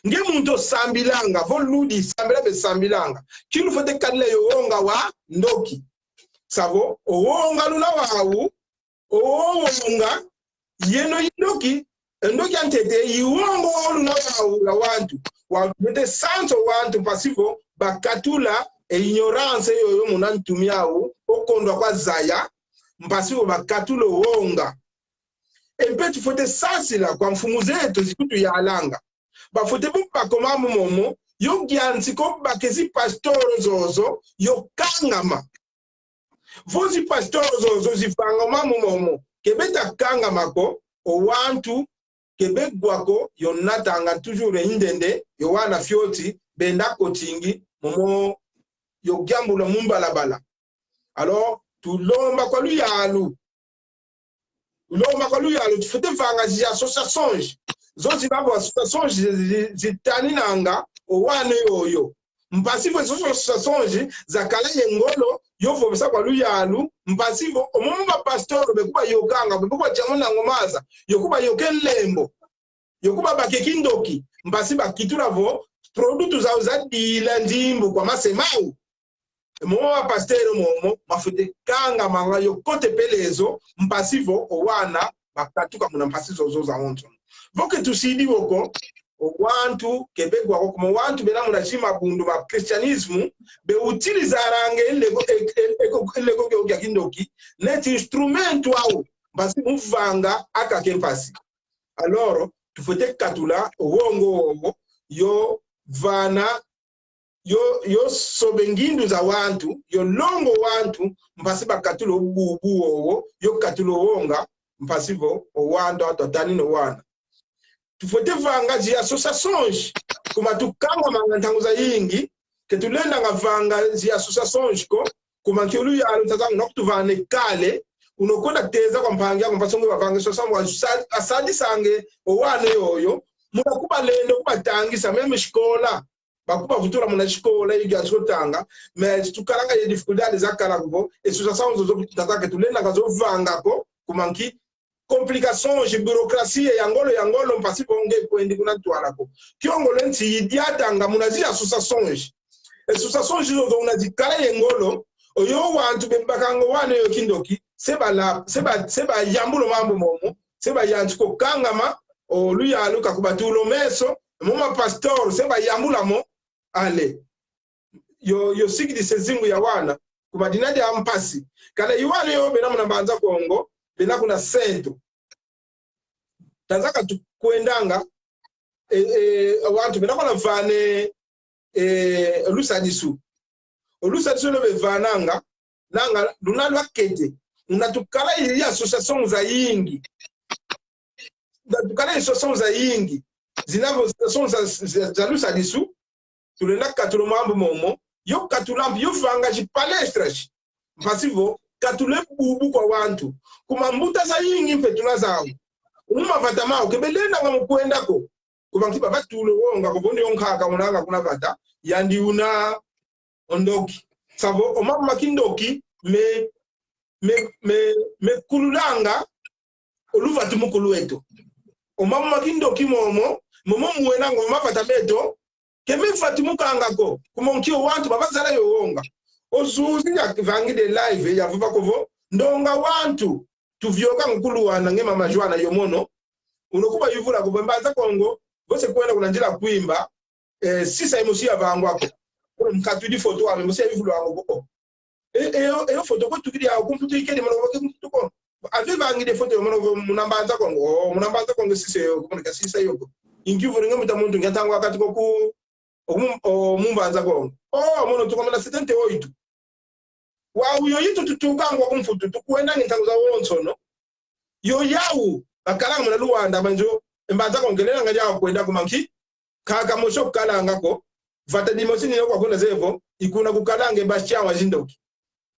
Nge muntu osambilanga, vo ludi sambila besambilanga, ki lufwete kadila yo wonga wa ndoki? Sia vo, o wonga luna wau, o wonga, yeno i ndoki, e ndoki antete, i wonga o luna wau, la wantu. Wau tufwete sansa o wantu, mpasi vo bakatula e ignorance yoyo muna ntu miau, o kondwa kwa zaya, mpasi vo bakatula o wonga. E mpe tufwete sansila kwa mfumu zeto zikutuyalanga. Bafwete vo baka o mambu momo, yo yantika o baka e zi pastor zozo, yo kangama. Vo zi pastor zozo zivanga o mambu momo, ke beta kangama ko, o wantu ke begwa ko, yo natanga toujours e ndende, yo wana fioti, benda kotingi, momo yo yambula mu mbalabala. Alors, tulomba kwa luyalu. Tulomba kwa luyalu, tufwete vanga zi associações. Zozo zina vo associações zi-, zi-, zitaninanga o wana yoyo. Mpasi vo zozo associações zakala ye ngolo, yo vovesa kwa luyalu, mpasi vo, o momo ba pastor bekuba yokanga, bekuba tiamunanga o maza, yo kuba yoka e nlembo. Yo kuba baka e kindoki, mpasi bakitula vo, produto zau zadila nzimbu kwa mase mau. E momo ma pasteur momo, mafwete kangamanga yo kota e pelezo, mpasi vo o wana bakatuka muna mpasi zozo zawonso. Vo ke tusidi wo ko, o wantu ke begwa ko, kuma o wantu bena muna zi mabundu ma cristianismo, be utilizaranga e leko, e, e, e, e leko kio kia kindoki, neti instrumento au, mpasi mu vanga akaka e mpasi. Alors, tufwete katula o wonga wowo, yo vana, yo, yo soba e ngindu za wantu, yo longa o wantu, mpasi bakatula o bubu wowo, yo katula o wonga, mpasi vo o wantu, wantu atanina o wana. Tufwete vanga zi associações, kuma tukangamanga ntangu zayingi, ke tulendanga vanga zi associações ko, kuma nki o luyalu tata una kutuvana e kala, una kwenda teza kwa mpangi aku mpasi nge bavanga associação, asa-, asadisanga o wana yoyo, muna kubalenda, kubatangisa, même escola, bakubavutula muna escola, i gia sotanga, mais tukalanga ye dificuldade zakala ko vo, e associação zozo tata ke tulendanga zo vanga ko, kuma nki, complicações, burocracia ya ngolo, ya ngolo, mpasi vo nge kwendi kuna ntwala ko. Kio ngolo nti i diatanga muna zi associações. Associações zozo una zikala ye ngolo, oyo wantu bebakanga o wana yoyo kindoki, se bala-, se ba-, se bayambula o mambu momo, se bayantika o kangama, o luyalu kakubatula o meso, momo ma pastor, se bayambula mo, allez. Yo, yo sikidisa e zingu ya wana, kuma dina dia mpasi. Kana i wana yo bena muna Mbanza Kongo, bena kuna centro. Tazaka tukwendanga, e, e, wantu bena kuna vana, e, lusadisu. O lusadisu lo bevananga, nanga luna lwakete. Una tukala ye associação zayingi. Una tukala ye associação zayingi. Zina vo associação za, za, za lusadisu, tulenda katula o mambu momo, yo katula mpe, yo vanga zi palestras. Mpasi vo, katula e bubu kwa wantu. Kuma mbuta zayingi mpe tuna zau. Mu mavata mau, ke belendanga mu kwenda ko. Kuma nki babatula wonga, ko bondi yo nkaka unanga kuna vata, yandi una o ndoki. Savo, o mambu ma kindoki, me, me, me, me kululanga o luvatumukulu lweto. O mambu ma kindoki momo, momo mwenanga o mavata meto, ke me vatumukanga ko, kuma nki o wantu babazala yo wonga. O zuzi yavangidi e live, yavova ko vo, ndonga wantu, tuviokanga kuluwana nge mama Joana yo mono, uno kuba yuvula ko vo Mbanza Kongo, vo se kwenda kuna nzila Kwimba, eh, sisa imosi yavangwa ko. Kono mu katwidi foto ame, mosi yayuvulwanga ko. E, e, yo, e yo foto ko tukidi ya ku Mputu ikedi mono ke ku Mputu ko. Ave vangidi e foto yo mono muna Mbanza Kongo. Oh, muna Mbanza Kongo sisa yo, kono ka sisa yo ko. Inki vuri nge mbuta muntu nge ntangwa kati ko ku, o mu, o mu Mbanza Kongo. Oh, mono tuka muna setenta e oito. Wau yo yeto tutukanga ku Mputu, tukwendanga ntangu zawonsono. Yo yau, bakalanga muna Luanda, manzo, e Mbanza Kongo ke lenda nga yau kwenda kuma nki, kaka mosi kukalanga ko, vata dimosi ni yo kwa kuna zevo, i kuna kukalanga e bastião wa zindoki.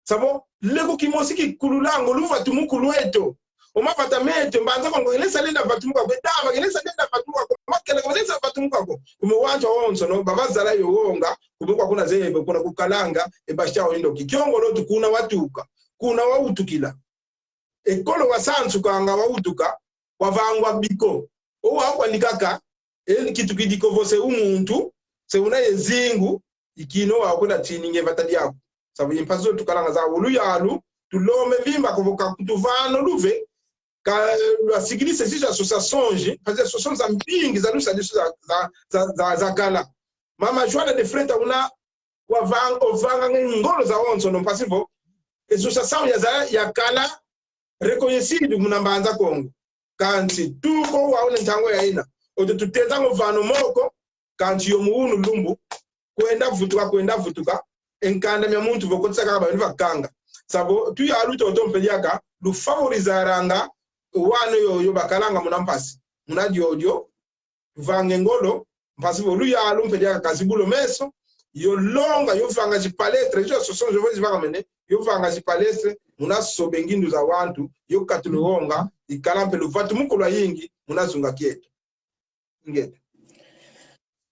Savo, leko kimosi kikululanga o luvatumukulu lweto. O mavata meto, Mbanza Kongo, ke lenda vatumuka ko, e Dava, ke lenda vatumuka ko, Makela, ke lenda vatumuka ko. Kuma wantu awonsono, babazala yo wonga, kuma kwa kuna zevo, kuna kukalanga e bastião wa zindoki. Kiongolo tu kuna watuka, kuna wawutukila. E kolo wasansukanga wawutuka, wavangwa biko. O wau kwandi kaka, e kitukidi ko vo se u muntu, se una ye zingu, i kina wau kuna tininge vata diaku. Savo i mpasi zo tukalanga zau. O luyalu, tulomba e mvimba ko vo ka kutuvana o luve, ka lwasikidisa zi associações, mpasi associações za mpingi za lusa disu za, za, za, za kala. Mama Joana de Freitas una wavang-, ovanganga e ngolo zawonsono mpasi vo e associação ya za-, yakala reconhecido muna Mbanza Kongo. Kansi tuka wau una ntangu yayina. Oto tutezanga ovana o moko, kansi yo mu unu lumbu, kwenda vutuka, kwenda vutuka, e nkanda mia muntu vo kotisa kaka baveni vakanga. Savo, tuyalu toto mpe diaka, lufavorizaranga o wana yoyo bakalanga muna mpasi. Muna diodio, vanga e ngolo, mpasi vo luyalu mpe diaka ka zibula o meso, yo longa, yo vanga zi palestra, zo associações zo vo zivangamene, yo vanga zi palestra, muna soba e ngindu za wantu, yo katula o wonga, ikala mpe luvatumukulu lwayingi, muna zunga kieto. Ingeta.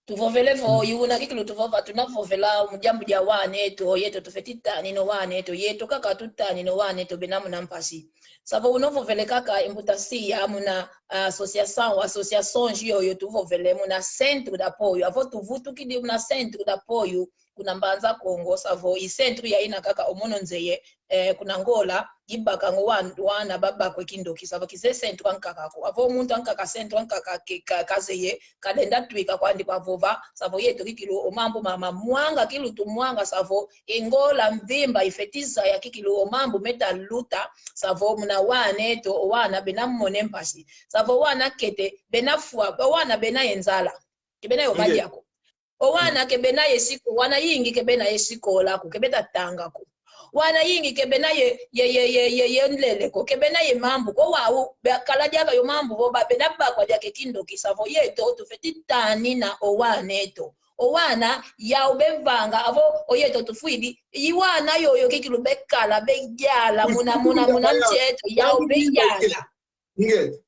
Tuvovele vo, i una kikilu tuvova, tuna vovela mu diambu dia wana eto, yeto tufweti tanina o wana eto, yeto kaka tutanina o wana eto bena muna mpasi. Savo una ovovele kaka e mbuta Sia muna, ah, associação, associações yoyo tuvovele muna centro de apoio. Avo tuvutukidi muna centro de apoio kuna Mbanza Kongo, savo i centro yayina kaka o mono nzeye, eh, kuna Angola, ibakanga o wan-, wana babakwa e kindoki, savo kizeye centro ankaka ko. Avo muntu ankaka centro ankaka ke-, ka-, kazeye, kalenda twika kwandi kwa vova, savo yeto kikilu o mambu mama mwanga kilu tumwanga, savo e Angola mvimba ifweti zaya kikilu o mambu meta luta, savo muna wana eto, o wana bena mona e mpasi. Savo wana kete, bena fwa, o wana bena ye nzala. Ke bena ye o badia ko. O wana ke bena ye siko-, wana yingi ke bena ye sikola ko, ke beta tanga ko. Wana yingi ke bena ye, ye, ye, ye, ye, ye nlele ko, ke bena ye mambu ko. Wau, be-, kala diaka yo mambu vo ba-, bena bakwa diaka e kindoki, savo yeto tufweti tanina o wana eto. O wana, yau bevanga, avo, o yeto tufwidi, i wana yoyo kikilu bekala, beyala, muna, muna, muna nsi eto, yau beyala. Ingeta.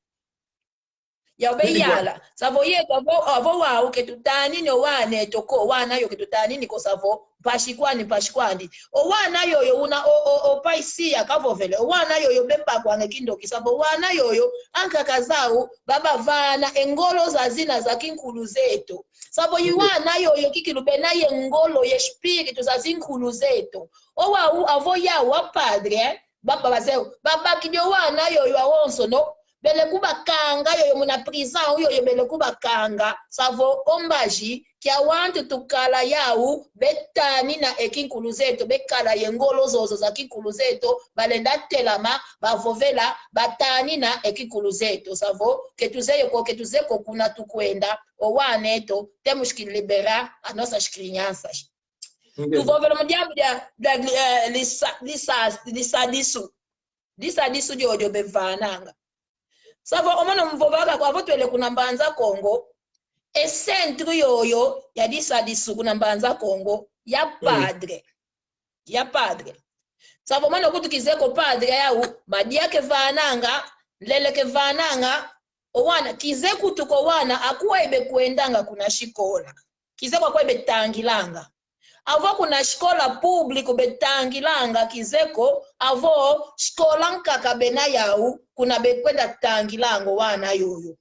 Yau beyala. Savo yeto, avo, avo wau ke tutanini o wana eto ko, wana yo ke tutanini ko, savo mpasi kwandi, mpasi kwandi. O wana yoyo una o, o, o pai Sia kavovele. O wana yoyo bebakwanga e kindoki, savo wana yoyo ankaka zau babavana e ngolo zazina za kinkulu zeto. Savo i wana yoyo kikilu bena ye ngolo ye espírito za zinkulu zeto. O wau avo yau wa padre, eh? Baba bazeu, babakidi o wana yoyo awonsono, bele kubakanga yoyo muna prisão, yoyo bele kubakanga. Savo o mbazi kia wantu tukala yau, betanina e kinkulu zeto, bekala ye ngolo zozo za kinkulu zeto, balenda telama, bavovela, batanina e kinkulu zeto. Savo, ke tuzeye ko, ke tuzeye ko kuna tukwenda, o wana eto, temos que liberar as nossas crianças. Ingeta. Tuvovela mu diambu dia, dia, eh, lisa-, lisa-, lisadisu. Lisadisu diodio bevananga. Savo o mono mvovaka kwa vo twele kuna Mbanza Kongo, e centro yoyo ya lisadisu kuna Mbanza Kongo, ya padre. Ya padre. Savo mano kutu kizeye ko padre yau, madia kevananga, nlele kevananga, o wana, kizeye kutu ko wana, akweyi bekwendanga kuna sikola. Kizeye ko akweyi betangilanga. Avo kuna sikola público betangilanga kizeye ko, avo sikola nkaka bena yau, kuna bekwenda tangilanga o wana yoyo.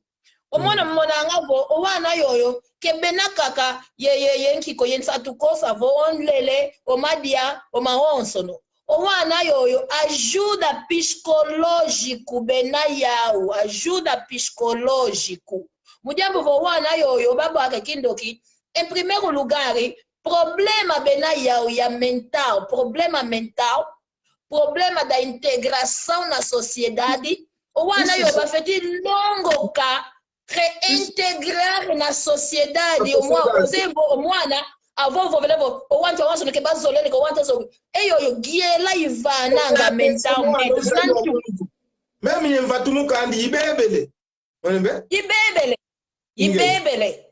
O mono, mm, monanga vo, o wana yoyo, ke bena kaka ye, ye, ye nki ko, ye nsatu ko, savo o nlele, o madia, o mawonsono. O wana yoyo, ajuda psicológico bena yau, ajuda psicológico. Mu diambu vo o wana yoyo, babaka kindoki, em primeiro lugar, problema bena yau ya mental, problema mental, problema da integração na sociedade. O wana yoyo, isso, bafweti longoka, reintegrar na sociedade. Na sociedade. O mwa-, o zembo, o mwana, avo vovele vo, o wantu, o wantu ke bazolele ko, o wantu zo. E yoyo, ngyela ivananga mentalmente. Même ye mvatu mu kandi ibebele. Olembe? Ibebele. Inge. Ibebele.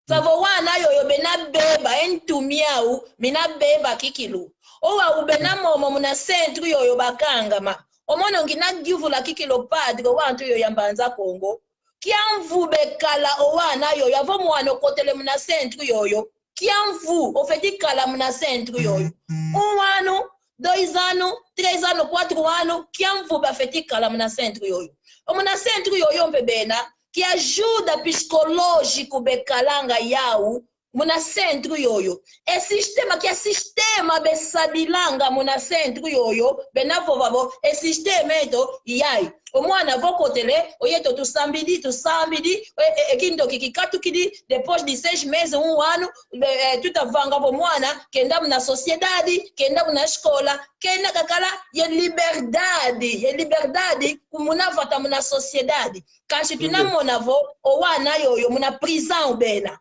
Savo wana yoyo bena beba, e ntu miau mina beba kikilu. O wau bena momo muna centro yoyo bakangama. O mono ngina yuvula kikilu padre, o wantu yoyo ya Mbanza Kongo. Kia mvu bekala o wana yoyo, avo mwana okotele muna centro yoyo. Kia mvu ofweti kala muna centro yoyo? Um ano, dois ano, três ano, quatro ano, kia mvu bafweti kala muna centro yoyo? O muna centro yoyo mpe bena, kia ajuda psicológico bekalanga yau muna centro yoyo. E sistema, kia sistema besadilanga muna centro yoyo, bena vova vo, e sistema eto yai. O mwana vo kotele, o yeto tusambidi, tusambidi, e, e, e, kindoki kikatukidi, depois de seis meses, um ano, e, e, tuta vanga vo mwana kenda muna sociedade, kenda muna escola, kenda kakala ye liberdade, ye liberdade, ku muna vata muna sociedade. Kansi tuna, ndio, mona vo, o wana yoyo, muna prisão bena.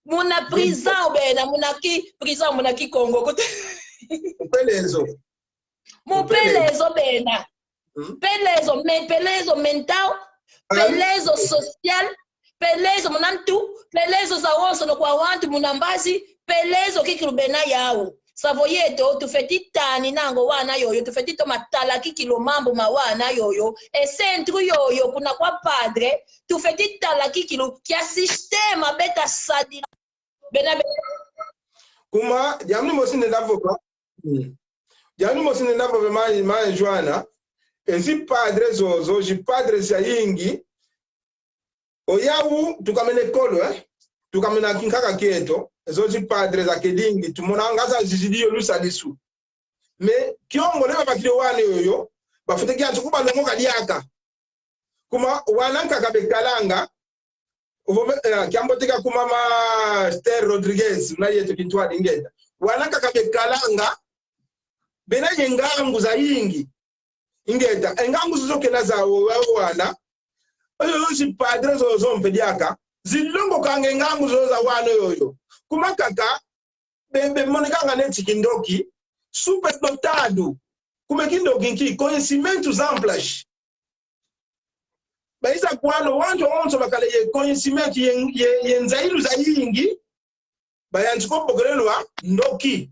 Muna prisão bena, muna ki, prisão muna Kikongo. Mu pelezo. Mu pelezo. Mu pelezo bena. Hmm? Pelezo, me-, pelezo mental, ah, pelezo social, pelezo muna ntu, pelezo zawonsono kwa wantu muna mbazi, pelezo kikilu bena yau. Savo yeto, tufweti taninanga o wana yoyo, tufweti toma tala kikilu mambu ma wana yoyo. E centro yoyo, kuna kwa padre, tufweti tala kikilu kia sistema beta sadila. Bena be- Kuma, diambu dimosi ndenda vova. Mm. Diambu dimosi ndenda vova, mãe, mãe Joana. E zi padre zozo, zi padre zayingi. O yau, tukamene kolo, eh? Tukamena kinkaka kieto. Zo zi padre zakedingi. Tumonanga zazizidi yo lusadisu. Mais kiongo leba bakidi o wana yoyo, bafwete kia nsuku balongoka diaka. Kuma wana nkaka bekalanga, ovo be-, eh, kiambote kia kuma ma Esther Rodrigues, na yeto kintwadi ingeta. Wana nkaka bekalanga, bena ye ngangu zayingi. Ingeta, e ngangu zozo kena zau, o wana. Oyo, oyo zi padre zozo mpe diaka zilongokanga e ngangu zozo za wana yoyo. Kuma nkaka, be, bemonekanga neti kindoki, superdotado. Kuma e kindoki nki, conhecimentos amplos. Bayiza kwano, wantu wonso bakala ye conhecimento, ye, ye, ye nzayilu zayingi, bayantika o bokelelwa ndoki.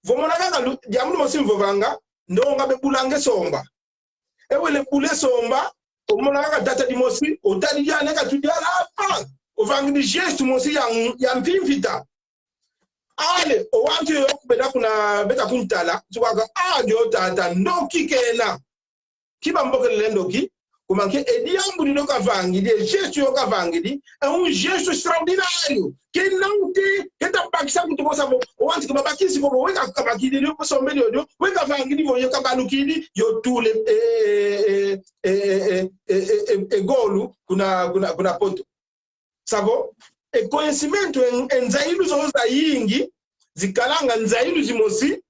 Vo mona kaka lu-, diambu dimosi mvovanga, ndonga bebulanga e somba. E wele bula e somba, omona kaka tata dimosi, otadi diana katudiala apa, ovangidi gesto mosi ya, ya mfimfita. Ale, o wantu yoyo kubeda kuna, beta kuntala, nsuka kaka, ah, dio tata, ndoki kena. Ki bambokelele ndoki, kuma nki e diambu didi kavangidi, e gesto yo kavangidi, é um gesto extraordinário. Kena nti, keta bakisa muntu ko sa vo, o wantu ke babakisi vo, vo weka kabakidi dio, sombe diodio, weka vangidi vo, yo kabalukidi, yo tula e, e, e golu kuna, kuna, kuna poteau. Sa vo, e conhecimento, e, e nzayilu zozo zayingi, zikalanga nzayilu zimosi,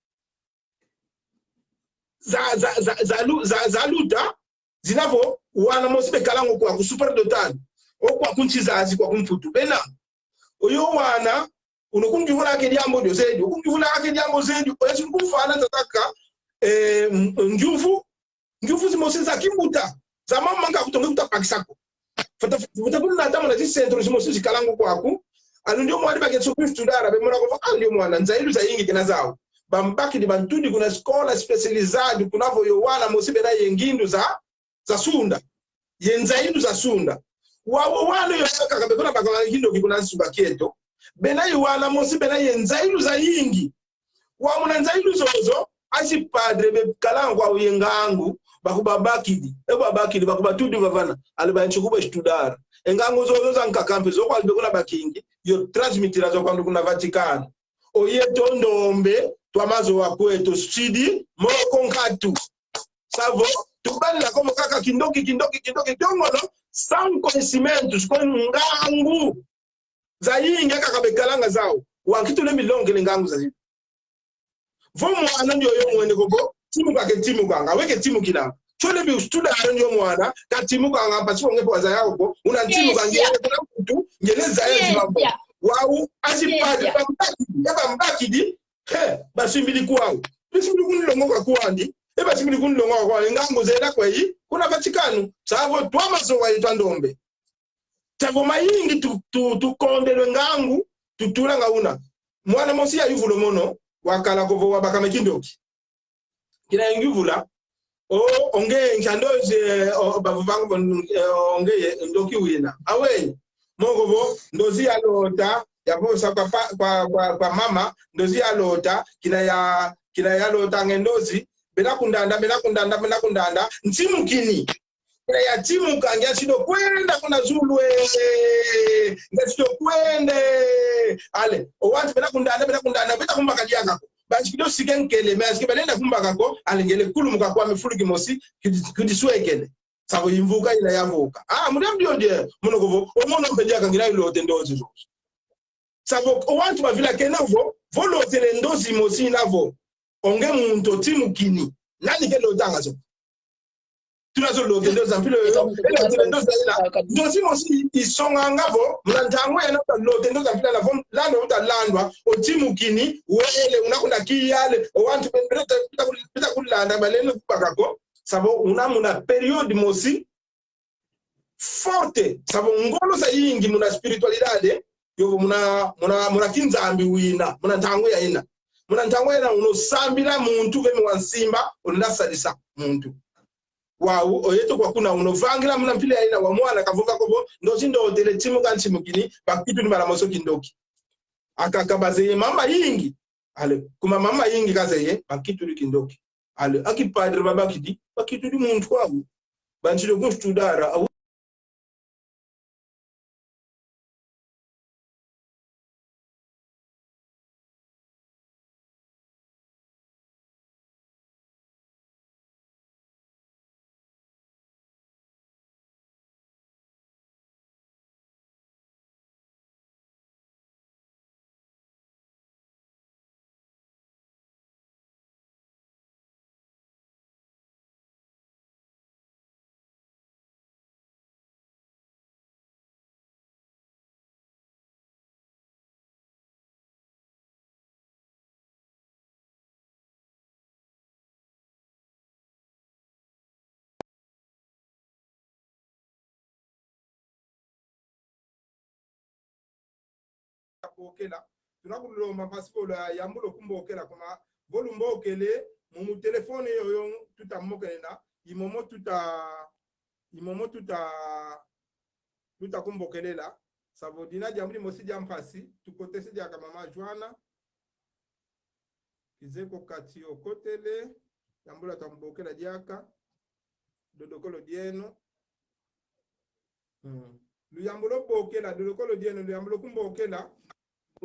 za, za, za, za lu-, za, za luta, zina vo, wana mosi bekalanga o kwaku superdotado, o kwaku nsi zazi, kwaku Mputu. Bena, oyo wana, uno kungyuvula ake diambu dio zedi, kungyuvula ake diambu zedi, oyo si kunfwana tataka, eh, m-, ngyuvu, ngyuvu zimosi za kimbuta, za mama nga kutonga kuta bakisa ko. Fata, fata kuna tamana zi centro zimosi zikalanga o kwaku, alu ndio mwana baketi so kunstudara, bemona ko vo, ah, ndio mwana, nzayilu zayingi kena zau. bambakidi, bantudi kuna escola especializado, kuna vo yo wana mosi bena ye ngindu za, za sunda. Ye nzayilu za sunda. Wau wana yo kaka be kuna bakala kindoki kuna nsuka kieto. Bena ye wana mosi bena ye nzayilu zayingi. Wau muna nzayilu zozo, azi padre bekalanga kwau ye ngangu, bakubabakidi. E babakidi, bakubatudi vavana. Allez, bantu kuba estudar. E ngangu zozo zankaka mpe zo kwau be kuna bakingi, yo transmitila zo kwau kuna Vaticano. Oyeto ndombe, twa mazowa kweto, sidi, moko nkatu. Savo, tubanila ko vo kaka kindoki, kindoki, kindoki, kiongolo, sans conhecimento, kwa ngangu zayingi kaka bekalanga zau. Wau kitule milongele ngangu zayingi. Vo mwana ndioyo mwene ko vo, timuka ke timukanga, wau ke timukina. Tiole bi ustuda aro ndio mwana, katimukanga mpasi ko nge po wazaya ko, una timuka nge kuna kutu, nge ne zaya zimambo. Wau, azi padre, bambakidi, ya bambakidi, he, basimbidi kwau. Basimbidi kunlongoka kwandi, e basimbidi kunlongoka kwandi, ngangu zena kweyi, kuna Vaticano, savo twa mazowa ye twa ndombe. Savo mayingi tu, tu, tukondele ngangu, tutulanga una. Mwana mosi yayuvula mono, wakala ko vo wabakama kindoki. Kina yayuvula, o, o nge nkandozi, eh, o, bavovanga vo, eh, o nge ye ndoki wina. Awe, mo ko vo, ndozi yalota, yavosa kwa pa-, kwa, kwa, kwa mama, ndozi yalota, kina ya, kina yalota nge ndozi, bena kundanda, bena kundanda, bena kundanda, ntimukini. Kina yatimuka, nge asido kwenda kuna zulu, eh, nge asido kwenda, eh. Allez, o wantu bena kundanda, bena kundanda, beta kumbaka diaka ko. Bantu kido sike nkele, mais asike balenda kumbaka ko, allez, nge le kulumuka kwame fulu kimosi, kidi-, kidiswekele. Savo imvuka ina yavoka. Ah, mudia mdio die, mono ko vo, o mono mpe diaka ngina ilote ndozi zo. Savo, o wantu bavila kena vo, vo lotele ndozi mosi na vo, o nge muntu otimukini. Nani ke lotanga zo? Tuna zo lote ndozi za mpila yoyo, e lotele ndozi za ina. Ndozi mosi isonganga vo, muna ntangu yena uta lote ndozi za mpila na vo, landwa uta landwa, otimukini, wele, una kuna kiyale, o wantu be-, beta, beta, beta kulanda, balenda kubaka ko, savo una muna période mosi, forte, savo ngolo zayingi muna espiritualidade, yovo muna, muna, muna kinzambi wina, muna ntangu ya ina. Muna ntangu ya ina, uno sambila muntu, veme wa nsimba, uno sadisa muntu. Wau, oyeto kwa kuna, uno vangila muna mpila ya ina, wa mwana kavova ko vo, ndozi ndotele timuka ntimukini, bakitudi mbala mosi kindoki. Akaka bazeye mambu mayingi. Allez, kuma mambu mayingi kazeye, bakitudi kindoki. Allez, a ki padre babakidi, bakitudi muntu wau. Bantu do kunstudara, au. Bokela. Tuna kulomba mpasi vo luyambula kumbokela, kuma vo lumbokele, mu, mu telefone yoyo tuta mokena, i momo tuta, i momo tuta, tuta kumbokelela. Savo dina diambu dimosi dia mpasi, tukotese diaka mama Joana. Kizeko kati okotele, yambula twambokela diaka, dodokolo dieno. Hmm. Luyambula bokela, dodokolo dieno, luyambula kumbokela.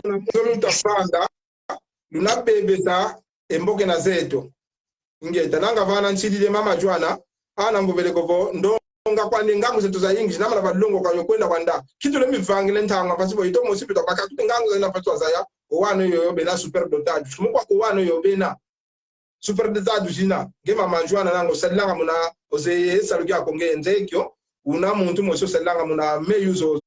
Kuna muzolo lutafanda, luna bebesa e mbokena zeto. Ingeta, nanga vana nsididi mama Joana, ana mvovele ko vo, ndonga kwandi ngangu zeto zayingi, zina mana balongoka yo kwenda kwanda. Kitule mivangile ntangwa, mpasi vo ito mosi pita baka, kute ngangu zina mpasi wazaya, o wana yoyo bena superdotados. Kuma kwa o wana yoyo bena superdotados zina. Nge mama Joana nanga osadilanga muna, ozeye salu kiaku nge nze kio, una muntu mosi osadilanga muna meyuzo.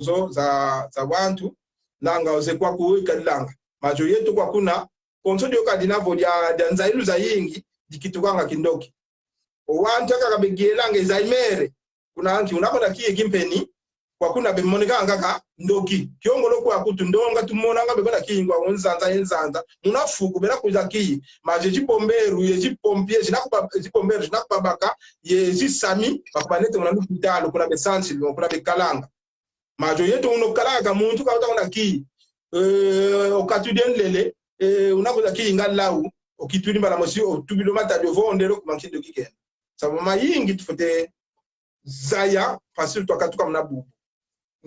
zozo za, za wantu, nanga oze kwaku ikadilanga. Majo yeto kwa kuna, konso dio kadina vo dia, dia nzailu zayingi, dikitukanga kindoki. O wantu akaka begielanga Alzheimer, kuna nki, una kona kiye kimpeni, kwa kuna bemonekanga kaka ndoki. Kiongolo kwa kutu ndonga tumonanga bebana kingwa o nzanza ye nzanza. Muna fuku bena kwiza kiye. Maje zibomberu, ye zipompier, zina kuba-, zibomberu, zina kubabaka, ye zi SAMU, bakubanete muna lupitalu, kuna besansi, kuna bekalanga. Majo yeto uno kalaka muntu ka uta una ki, eh, o katu dia nlele, eh, una kuza ki nga lau, o kitudi mbala mosi, o tubilo mata dio vo ondelo kuma nkindo kikena. Sabu mayingi tufwete zaya, mpasi twakatuka muna bubu.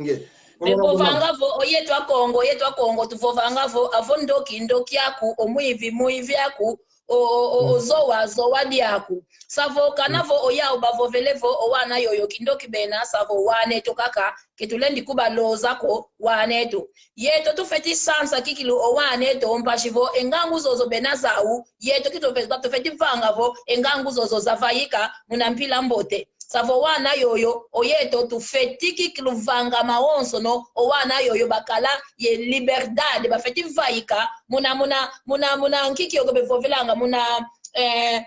Nge. Bevovanga vo, o yeto a Kongo, o yeto a Kongo, tuvovanga vo, avo ndoki, ndoki aku, o muivi, muivi aku, o, o, o, o zowa, zowa diaku. Sa vo kana vo oyau bavovele vo o wana yoyo kindoki bena, sa vo wana eto kaka, ke tulendi kubaloza ko wana eto. Yeto tufweti sansa kikilu o wana eto, mpasi vo e ngangu zozo bena zau, yeto ke tufweti, tufweti vanga vo e ngangu zozo zavaika muna mpila mbote. Sa vo wana yoyo, o yeto tufweti kikilu vanga mawonsono, o wana yoyo bakala ye liberdade, bafweti vaika muna, muna, muna, muna nki kiokio bevovelanga, muna, eh,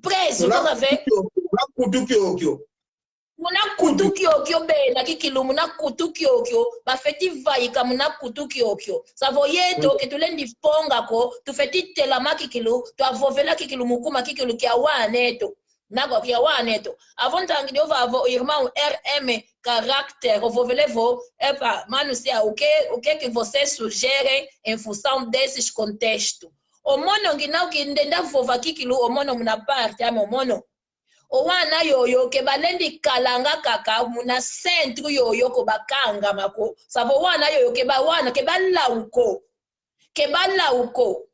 preso, muna kaka ve? Kutu kiokio, muna kutu kiokio. Muna kutu kiokio bena kikilu, muna kutu kiokio, bafweti vaika muna kutu kiokio. Sa vo yeto, mm, ke tulendi fonga ko, tufweti telama kikilu, twavovela kikilu mu kuma kikilu kia wana eto. Nagwa kia wana eto. Avo ntangidi ovava o irmão R M Caracter, ovovele vo, epa, mano, se o que, o que que você sugere em função desses contextos? O mono ngina o kindenda vova kikilu, o mono muna parte, ame o mono. O wana yoyo ke balendi kalanga kaka muna centro yoyo ko bakangama ko. Sa vo wana yoyo ke ba wana, ke balau ko. Ke balau ko.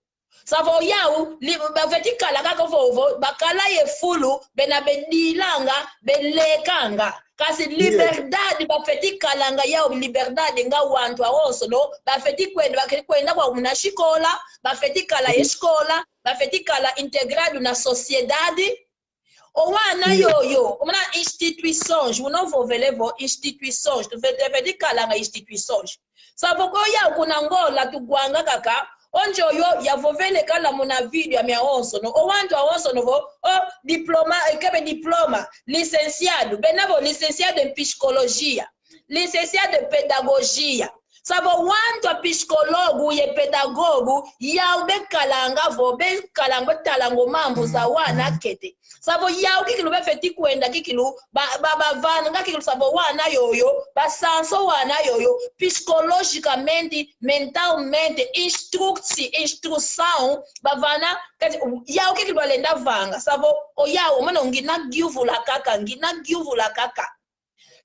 Sa vo yau, li-, bafweti kala kaka vovo, bakala ye fulu, bena bedilanga, belekanga. Kansi, yes, liberdade bafweti kalanga yau, liberdade nga wantu awonsono, bafweti kwenda, bafweti kwenda kwa muna sikola, bafweti kala ye sikola, bafweti kala integrado na sociedade. O wana, yes, yoyo, o muna instituições, una ovovele vo instituições, tufweti, tufweti kalanga instituições. Sa vo ko yau kuna Angola tuwanga kaka, o ndioyo yavovele kala muna vídeo ame awonsono, o wantu awonsono vo, o diploma, eh, kebe diploma, licenciado, bena vo licenciado em psicologia, licenciado em pedagogia. Sa vo wantu a psicólogo ye pedagogo, yau bekalanga vo, bekalanga betalanga o mambu za wana kete. Sa vo yau kikilu bafweti kwenda kikilu, ba, ba, bavanga kikilu, sa vo wana yoyo, basansa o wana yoyo, psicologicamente, mentalmente, instructi-, instrução, bavana, kati, yau kikilu balenda vanga, sa vo, o yau, o mono ngina giuvula kaka, ngina giuvula kaka.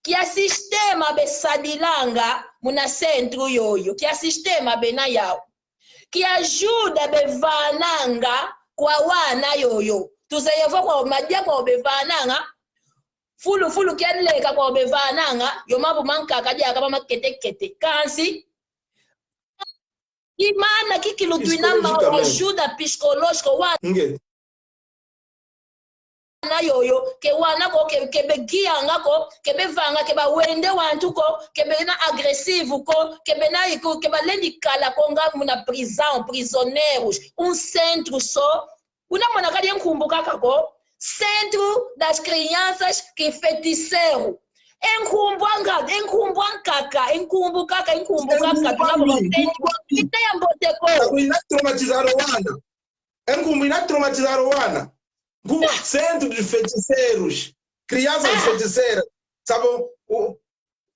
Kia sistema besadilanga muna centro yoyo. Kia sistema bena yau. Kia ajuda bevananga kwa wana yoyo. Tuzeye vo kwa madia kwa bevananga. Fulu fulu kia leka kwa bevananga. Yo mambu mankaka diaka ba makete kete. Kansi. Imana kikilu twina ma ajuda psicológico wa. Nge. Wana yoyo, ke wana ko, ke, ke begianga ko, ke bevanga, ke bawende wantu ko, ke bena agressivo ko, ke bena iko, ke balendi kala ko nga muna prisão, prisioneiros, um centro só. Una mona kadi e nkumbu kaka ko, Centro das Crianças que Feiticeiro. E nkumbu anga, e nkumbu ankaka, e nkumbu kaka, e nkumbu kaka, tuna mona centro. Ite ya mbote ko. Ina traumatizar o wana. E nkumbu ina traumatizar o wana. Nkumbu centro de feiticeiros. Crianças feiticeiras. Sa vo, o,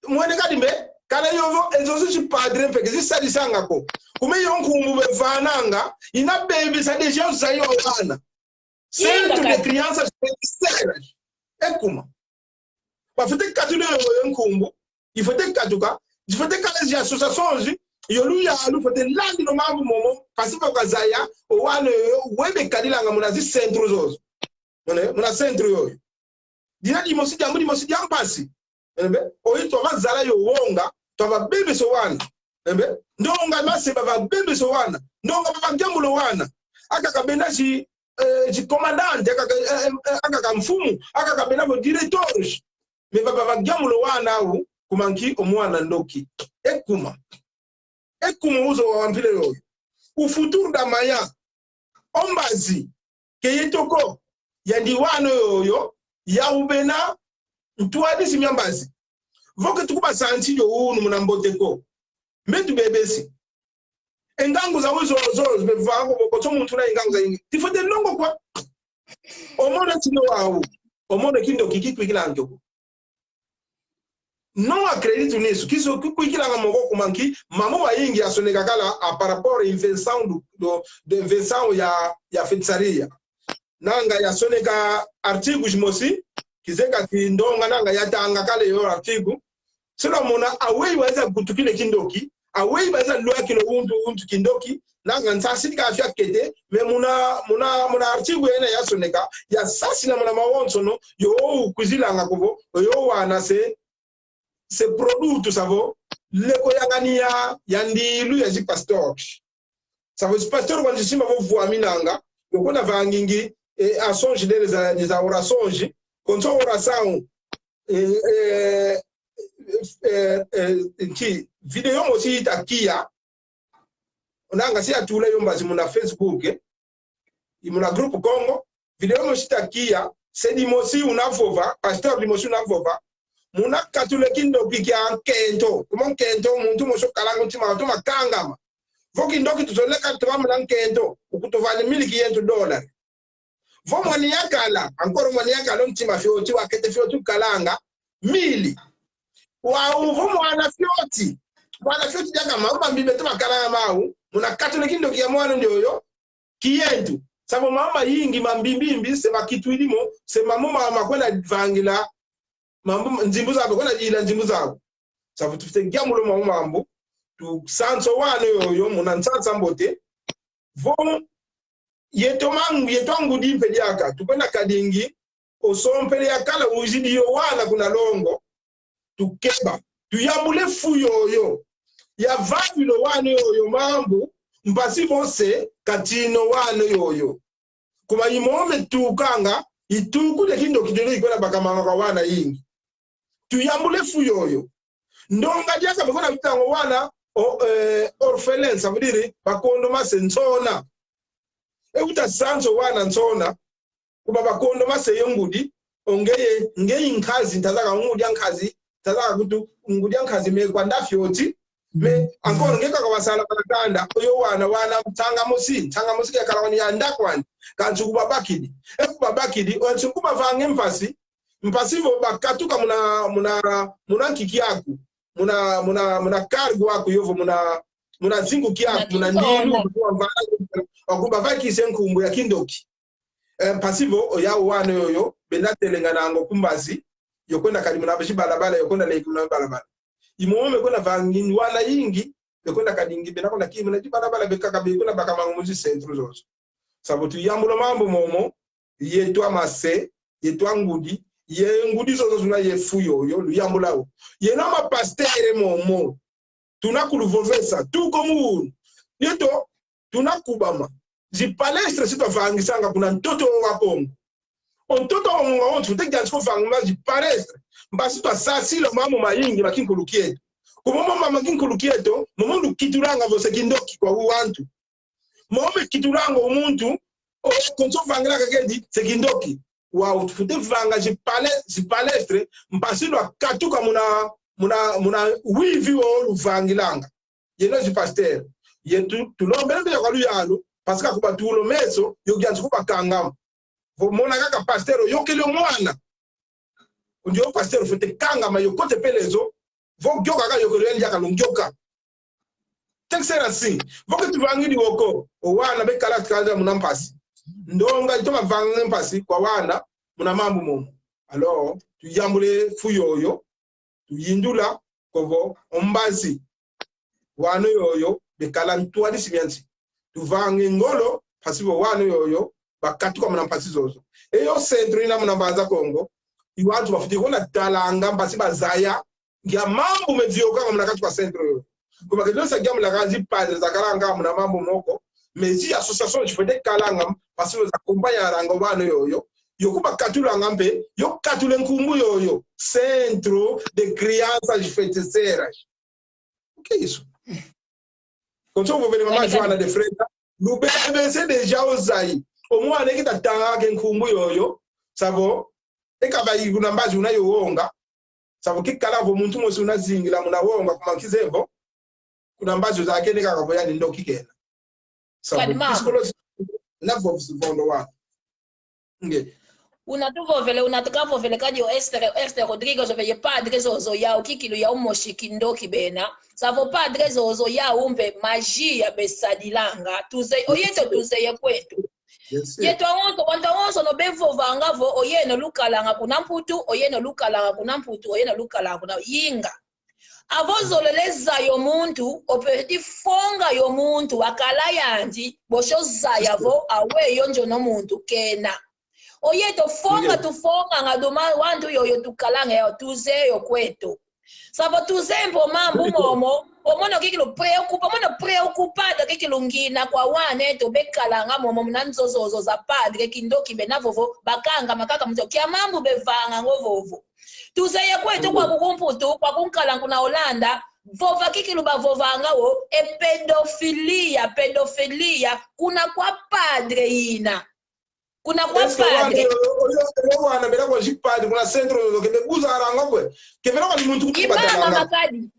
mwene kadi mbe, kala yovo, ezo si padre mpe, ke zisadisanga ko. Kuma yo nkumbu bevananga, ina bebesa déjà o zai wa wana. Centro de crianças feiticeiras. E kuma. Bafwete katula yo, yo nkumbu. Ifwete katuka. Ifwete kala zi associações. Yo luyalu fwete landila o mambu momo. Mpasi vo kazaya. O wana yo, we bekadilanga muna zi centro zozo. Muna, muna centro yoyo. Dina dimosi diambu, dimosi dia mpasi. Embe, oyi twavazala yo wonga, twavabebesa o wana. Embe, ndonga mase bavabebesa o wana. Ndonga bavagiamula o wana. Akaka bena si, eh, si comandante, akaka, eh, eh, akaka mfumu, akaka bena vo diretores. Me bavavagiamula o wana au, kuma nki o mwana ndoki. E kuma. E kuma uzo wa mpila yoyo. O futuro da manhã. O mbazi. Ke yeto ko. Yandi wana yoyo. Yau bena. Ntwadisi mia mbazi. Vo ke tukuba sansi yo unu muna mbote ko. Mbe tubebesi. E ngangu za uzo, zo, zo, bevanga ko, ko, so muntu na e ngangu zayingi. Tifwete longo kwa. O mono tino wau. O mono kindoki kikwikila nto ko. Não acredito nisso. Kiso kikwikilanga mo ko kuma nki, mambu mayingi yasoneka kala a par rapport à invenção do, do, da invenção ya, ya feitiçaria. Nanga yasoneka artigos mosi, kizeka ti ndonga nanga yatanga kala yo artigo. Se lwamona aweyi bayiza kutukila e kindoki, aweyi bayiza lwakila o muntu, muntu kindoki, nanga nsasidi ka fiakete, mais muna, muna, muna artigo yena yasoneka, yasasina muna mawonsono, yo ukwizilanga ko vo, yo wana se, se produto, savo, leko yangani ya, ya ndilu ya zi pastor. Savo zi pastor kwandi simba vo vwaminanga, yo kwenda vangingi, e, ações deles, a, des orações, konso oração, e, e, e, e, nki, video mosi ita kia, nanga si atula yo mbazi muna Facebook, eh, i muna grupo Kongo, video mosi ita kia, se dimosi una vova, pastor dimosi una vova, muna katula e kindoki kia nkento, kuma nkento, muntu mosi okalanga ntima, toma kangama. Vo kindoki tuzolele katula muna nkento, ukutuvana mil e quinhentos dólares. Vo mwana yakala, encore mwana yakala o ntima fioti, wakete fioti ukalanga, mil. Wau vo mwana fioti. Mwana fioti diaka mau mambi beto makalanga mau, muna katula e kindoki kia mwana ndioyo, quinhentos. Savo mambu mayingi mambi mbimbi, se bakitwidi mo, se mambu ma, makwenda vangila, mambu, nzimbu zau, kwenda dila nzimbu zau. Savo tufwete yambula o mambu, mambu, tusansa o wana yoyo, muna nsansa mbote, vo, yeto mangu, yeto angudi mpe diaka, tukwenda kadingi, o sompele yakala wizidi yo wana kuna longo, tukeba, tuyambula e fu yoyo, yavavila o wana yoyo mambu, mpasi vo se, katino wana yoyo. Kuma i momo me tukanga, itukudi e kindoki diodio ikwenda bakamanga kwa wana yingi. Tuyambula e fu yoyo. Ndonga diaka me kwenda bitanga o wana, o, eh, orphelin, ça veut dire, bakondo mase nsona. E uta sansa o wana nsona, kuma bakondo mase yo ngudi, o ngeye, ngeye nkazi, ntazaka ngudi a nkazi, ntazaka kutu, ngudi a nkazi me kwanda fioti, mais encore nge kaka wasala mana kanda, oyo wana, wana, nsanga mosi, nsanga mosi ke kala wani ya nda kwani, kansi kubabakidi. E kubabakidi, o nsi kubavanga e mpasi, mpasi vo bakatuka muna, muna, muna nki kiaku, muna, muna, muna cargo aku yovo, muna, muna zingu kiaku, muna ndilu, muna mvana, o kubavakisa e nkumbu ya kindoki. Eh, mpasi vo, o yau wana yoyo, benda telengananga o ku mbazi, yo kwenda kadi muna zi balabala, yo kwenda leki muna balabala. I momo me kwenda vangi wana yingi, me kwenda kadingi, benda kwenda kima muna zi balabala, be kaka be kwenda bakamanga mu zi centro zozo. Savo tuyambula o mambu momo, yeto amase, yeto angudi, ye ngudi zozo zuna ye fu yoyo, luyambula o. Yeno ma pasteur momo, tuna kuluvovesa, tuko mu unu. Yeto, tuna kubama. Zi palestra si twavangisanga kuna ntoto wa Kongo. O ntoto wa Kongo, tufwete yantika vangama zi palestra. Mpasi twasasila mambu mayingi ma kinkulu kieto. Kuma mambu ma kinkulu kieto, momo lukitulanga vo se kindoki kwa wantu. Momo me kitulanga o muntu, o konso vangila kakedi, se kindoki. Wau, tufwete vanga zi pale-, zi palestra, mpasi lwakatuka muna, muna, muna wivi wo luvangilanga. Yeno zi pasteur. Yeto, tulombele ya kwa luyalu, parce que kubatula o meso, yo yantika kubakangama. Vo mona kaka pasteur, oyokele o mwana. O ndio pasteur, fwete kangama, yo kota e pelezo, vo yoka kaka yokele yandi yaka lungyoka. Tem que ser assim. Vo ke tuvangidi wo ko, o wana bekala kala muna mpasi. Ndonga itoma vanga mpasi kwa wana, muna mambu momo. Alors, tuyambula e fu yoyo, tuyindula, ko vo, o mbazi. Wana yoyo, bekala ntwadisi mia nsi. Tuvanga e ngolo, mpasi vo wana yoyo, bakatuka muna mpasi zozo. E yo centro ina muna Mbanza Kongo, i wantu bafwete kwenda talanga, mpasi bazaya, nkia mambu me viokanga muna kati kwa centro yo. Kuma ke diosa nkia muna kazi padre zakalanga muna mambu mo ko, mais zi association zifwete kalanga, mpasi vo za acompanhar-anga o wana yoyo, yo kubakatulanga mpe, yo katula e nkumbu yoyo, Centro de Crianças Feiticeiras. O que é isso? Konso vovele mama Joana de Freitas, lubebese déjà o Zaïre. O mwana kita tanga e nkumbu yoyo, savo, e kavayi kuna mbazi una yo wonga, savo kikala vo muntu mosi una zingila muna wonga kuma nkizevo, kuna mbazi zakene kaka vo yani ndoki kena. Savo, kadi mama, psicologie, na vo vondo wa. Nge. Una tuvovele, una tukavovele kadi o Esther, Esther Rodrigues, ove ye padre zozo yau kikilu yau mosi kindoki bena. Savo padre zozo yau mpe magia besadilanga. Tuze-, o yeto tuzeye kweto. Bien sûr. Yeto awonso, wantu awonsono bevovanga vo, oyeno lukalanga kuna Mputu, oyeno lukalanga kuna Mputu, oyeno lukalanga kuna yinga. Avo zolele zaya o muntu, o fweti fonga yo muntu, wakala yandi, bosi ozaya vo, aweyi yo nzono muntu kena. O yeto fonga, ndio, tufonganga duma wantu yoyo tukalanga yau, tuzeye yo kweto. Savo tuzeye mpe o mambu, ndio, momo, o mono kikilu preocupa, o mono preocupado kikilu ngina kwa wana eto bekalanga momo muna nzo zozo za padre kindoki bena vovo, bakangama kaka mu nzo. Kia mambu bevanganga o vovo. Tuzeye kweto, ndio, kwaku ku Mputu, kwaku nkala kuna Holanda, vova kikilu bavovanga o, e pedofilia, pedofilia, kuna kwa padre yina. Kuna kwa padre. Est-ce que wana, oyo, oyo wana bena kwa ji padre, kuna centro, oyo ke bebuzaranga kwe. Ke bena kwa ni muntu kutu. I mama batelanga makadi.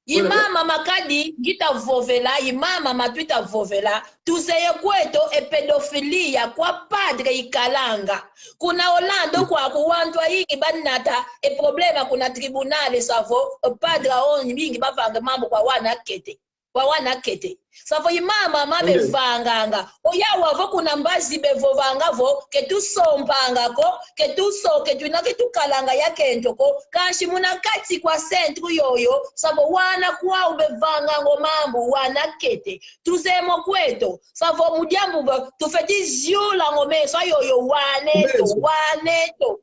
I mama makadi, ngita vovela, i mama matwita vovela. Tuzeye kweto e pedofilia kwa padre ikalanga. Kuna Holanda kwaku wantu ayingi banata e problema kuna tribunal, savo, e padre aonso mingi bavanga mambu kwa wana kete. Kwa wana kete. Savo i mama mabevanganga. Oyau avo kuna mbazi bevovanga vo, ke tusompanga ko, ke tuso-, ke twina ke tukalanga ya kento ko, kansi muna kati kwa centro yoyo, savo wana kwau bevanganga o mambu, wana kete. Tuzeye mo kweto, savo mu diambu vo, tufweti ziulanga o meso, ayoyo wana eto, meso, wana eto.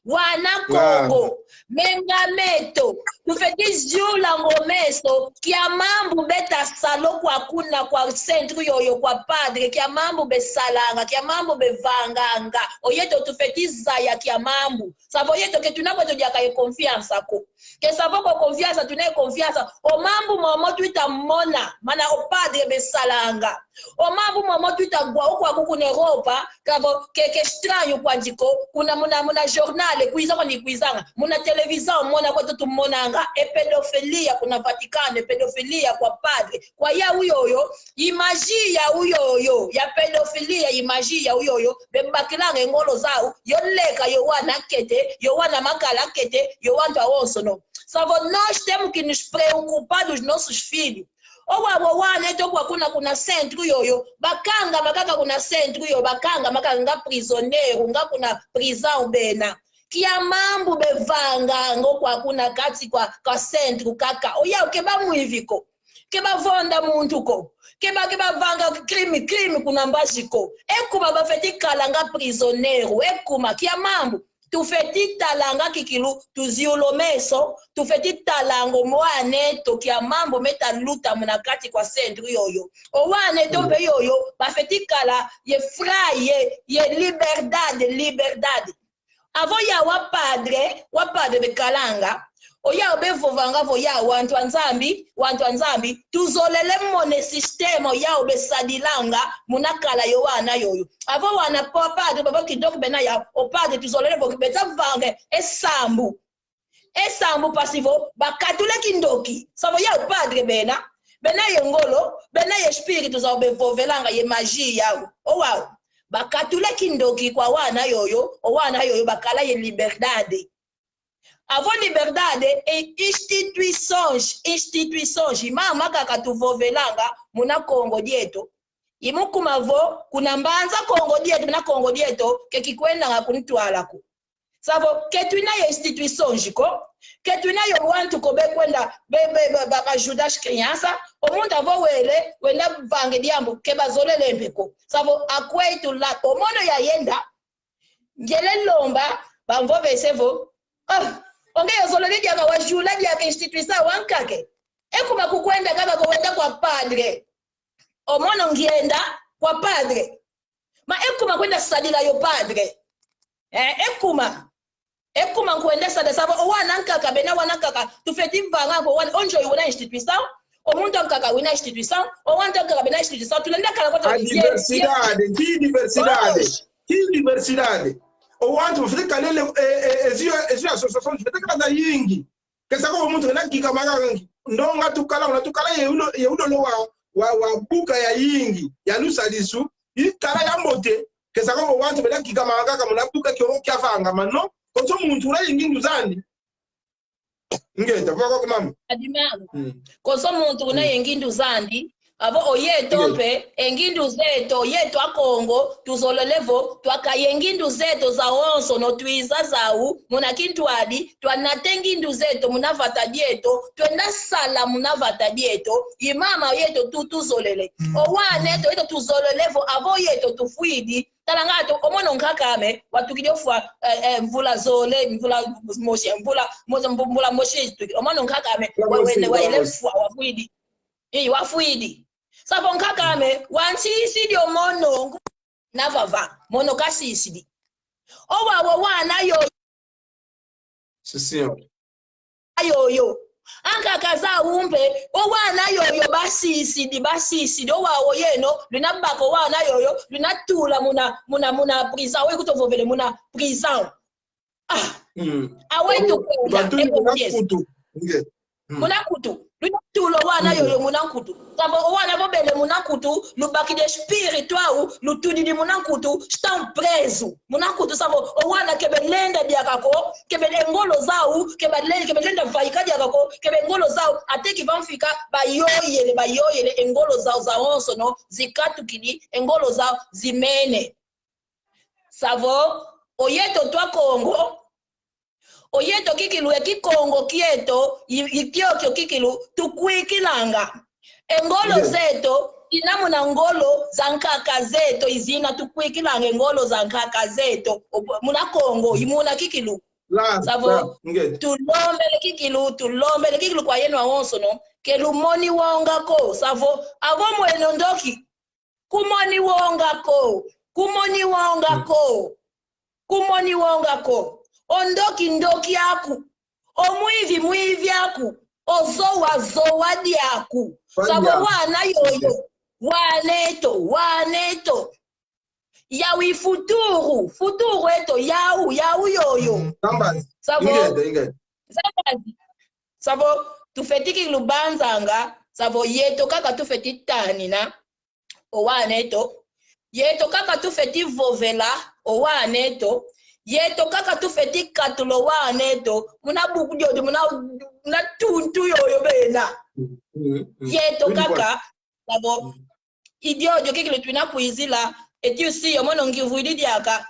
Wana Kongo, menga meto, tufweti ziulanga o meso, kia mambu beta sala o kwa kuna kwa centro yoyo kwa padre, kia mambu besalanga, kia mambu bevanganga. O yeto tufweti zaya kia mambu. Savo yeto ke twina kweto diaka ye confiança ko. Ke savo ko confiança, twina ye confiança. O mambu momo twita mona, mana o padre besalanga. O mambu momo twita wa o kwaku kuna Europa, kavo ke, ke estranho kwandi ko, kuna muna, muna jornal, kwiza kwandi kwizanga, muna televisão, mona kweto tumonanga, e pedofilia kuna Vaticano, e pedofilia kwa padre, kwa yau yoyo, i magia yau yoyo, ya pedofilia, i magia yau yoyo, bebakilanga e ngolo zau, yo leka, yo wana kete, yo wana makala kete, yo wantu awonsono. Savo, nós temos que nos preocupar dos nossos filhos. Owau o wana eto kwa kuna, kuna centro yoyo, bakangama kaka kuna centro yoyo, bakangama kaka nga prisioneiro, nga kuna prisão bena. Kia mambu bevanganga o kwa kuna kati kwa, kwa centro kaka. Oyau ke bamwivi ko. Ke bavonda muntu ko. Ke ba, ke bavanga crime, crime kuna mbazi ko. E kuma bafweti kala nga prisioneiro. E kuma kia mambu. Tufweti talanga kikilu, tuziula o meso, tufweti talanga o mwana eto kia mambu meta luta muna kati kwa centro yoyo. O wana eto mpe yoyo, bafweti kala ye frai, ye, ye liberdade, liberdade. Avo yau wa padre, wa padre bekalanga, oyau bevovanga vo yau wantu a Nzambi, wantu a Nzambi, tuzolele mona e sistema oyau besadilanga, muna kala yo wana yoyo. Avo wana pa-, padre, bavo kindoki bena yau, o padre tuzolele vo beta vanga e sambu. E sambu mpasi vo bakatula e kindoki. Savo yau padre bena, bena ye ngolo, bena ye espírito zau bevovelanga ye magia yau. Owau. Bakatula e kindoki kwa wana yoyo, o wana yoyo bakala ye liberdade. Avo liberdade e instituições, instituições, i mama kaka tuvovelanga muna Kongo dieto. I mu kuma vo, kuna Mbanza Kongo dieto, muna Kongo dieto, ke kikwendanga ku ntwala ko. Savo, ke twina ye instituições ko, ke twina yo wantu ko bekwenda, be, be, be, ba, ba ajuda as crianças, o muntu avo wele, wenda vanga e diambu, ke bazolele mpe ko. Savo, akweyi tula, o mono yayenda, ngiele lomba, bamvovese vo, oh, o nge yo zolele diaka, wazula diaka instituição wankaka. E kuma kukwenda kaka ko, wenda kwa padre. O mono ngienda kwa padre. Ma e kuma kwenda sadila yo padre. Eh, e kuma. E kuma nkwendesa de savo, o wana nkaka, bena wana nkaka, tufweti vanga ko wana, o nzoyi wena instituição, o muntu nkaka wena instituição, o wana nkaka bena instituição, tulenda kala kwa A ye, ye. Diversidade, que diversidade, Pois. Que diversidade. O wantu bafwete kala e, e, e, ezi, ezi associações, bafwete kala zayingi. Ke saka o muntu kena kikama kaka nki. Ndonga tukala, una tukala ye ulo, ye ulolo wa, wa, wa buka yayingi, ya lusadisu, ikala ya mbote. Ke saka o wantu bena kikama kaka muna buka kio kia vangama, non? Konso muntu una ye ngindu zandi. Ingeta, vova kwa mama. Adi mama. Mm. Konso muntu una Mm. ye ngindu zandi, avo o yeto Ingeta. Mpe, e ngindu zeto, yeto a Kongo, tuzolele vo, twakaya e ngindu zeto zawonsono, twiza zau, muna kintwadi, twanata e ngindu zeto, muna vata dieto, twenda sala muna vata dieto, i mama yeto tu, tuzolele. Mm. O wana eto, yeto tuzolele vo, avo yeto tufwidi, tala ngatu, o mono nkaka ame, watukidi o fwa, eh, eh, mvula zole, mvula mosi, mvula, mvula, mvula mosi, tukidi. O mono nkaka ame, Mvula wa mosi, wene, wa mvula ile mosi. Fwa, wafwidi. Ii, wafwidi. Savo nkaka ame, wansisidi o mono, nku-, na vava, mono kasisidi. O wa, wa, wana yo. Si, senhor. Yoyo. Ankaka zau mpe, o wana yoyo basisidi, basisidi, o wau yeno, luna baka o wana yoyo, luna tula muna, muna, muna prison, we kuto vovele muna prison. Ah. Mm. Awe tu kwenda, batuli e muna bondies. Kutu. Nge. Mm. Muna kutu. Luna tula o wana Mm. yoyo muna kutu. Savo o wana vo bele muna kutu, lubakidi espírito au, lutudidi muna kutu, estão preso. Muna kutu savo, o wana ke belenda diaka ko, ke bele ngolo zau, ke bele-, ke belenda vaika diaka ko, ke be ngolo zau, até que vão ficar, bayoyele, bayoyele, e ngolo zau zawonsono, zikatukidi, e ngolo zau, zimene. Savo, o yeto twa Kongo, o yeto kikilu e Kikongo kieto, i, i kiokio kikilu, tukwikilanga. E ngolo Ndio. Zeto, ina muna ngolo za nkaka zeto, i zina tukwikilanga e ngolo za nkaka zeto. O, muna Kongo, i muna kikilu. La, savo, la, nge. Tulombele kikilu, tulombele kikilu kwa yeno awonsono, ke lumoni wonga ko, savo, avo mweno ndoki. Kumoni wonga ko, kumoni wonga Mm. ko, kumoni wonga ko. O ndoki ndoki aku, o mwivi mwivi aku, o zowa zowa diaku. Fanya. Savo wana yoyo, wana eto, wana eto. Yau i futuru, futuru eto, yau, yau yoyo. Mm, Zambazi. Savo. Ingeta, ingeta. Zambazi. Savo, tufweti kikilu banzanga, savo yeto kaka tufweti tanina. O wana eto. Yeto kaka tufweti vovela, o wana eto. Yeto kaka tufweti katula o wana eto. Muna buku diodio, muna, muna tuntu yoyo bena. Mm, mm, mm. Yeto kaka, savo. Mm. I diodio kikilu twina kwizila, eti usi yo mono ngivwidi diaka.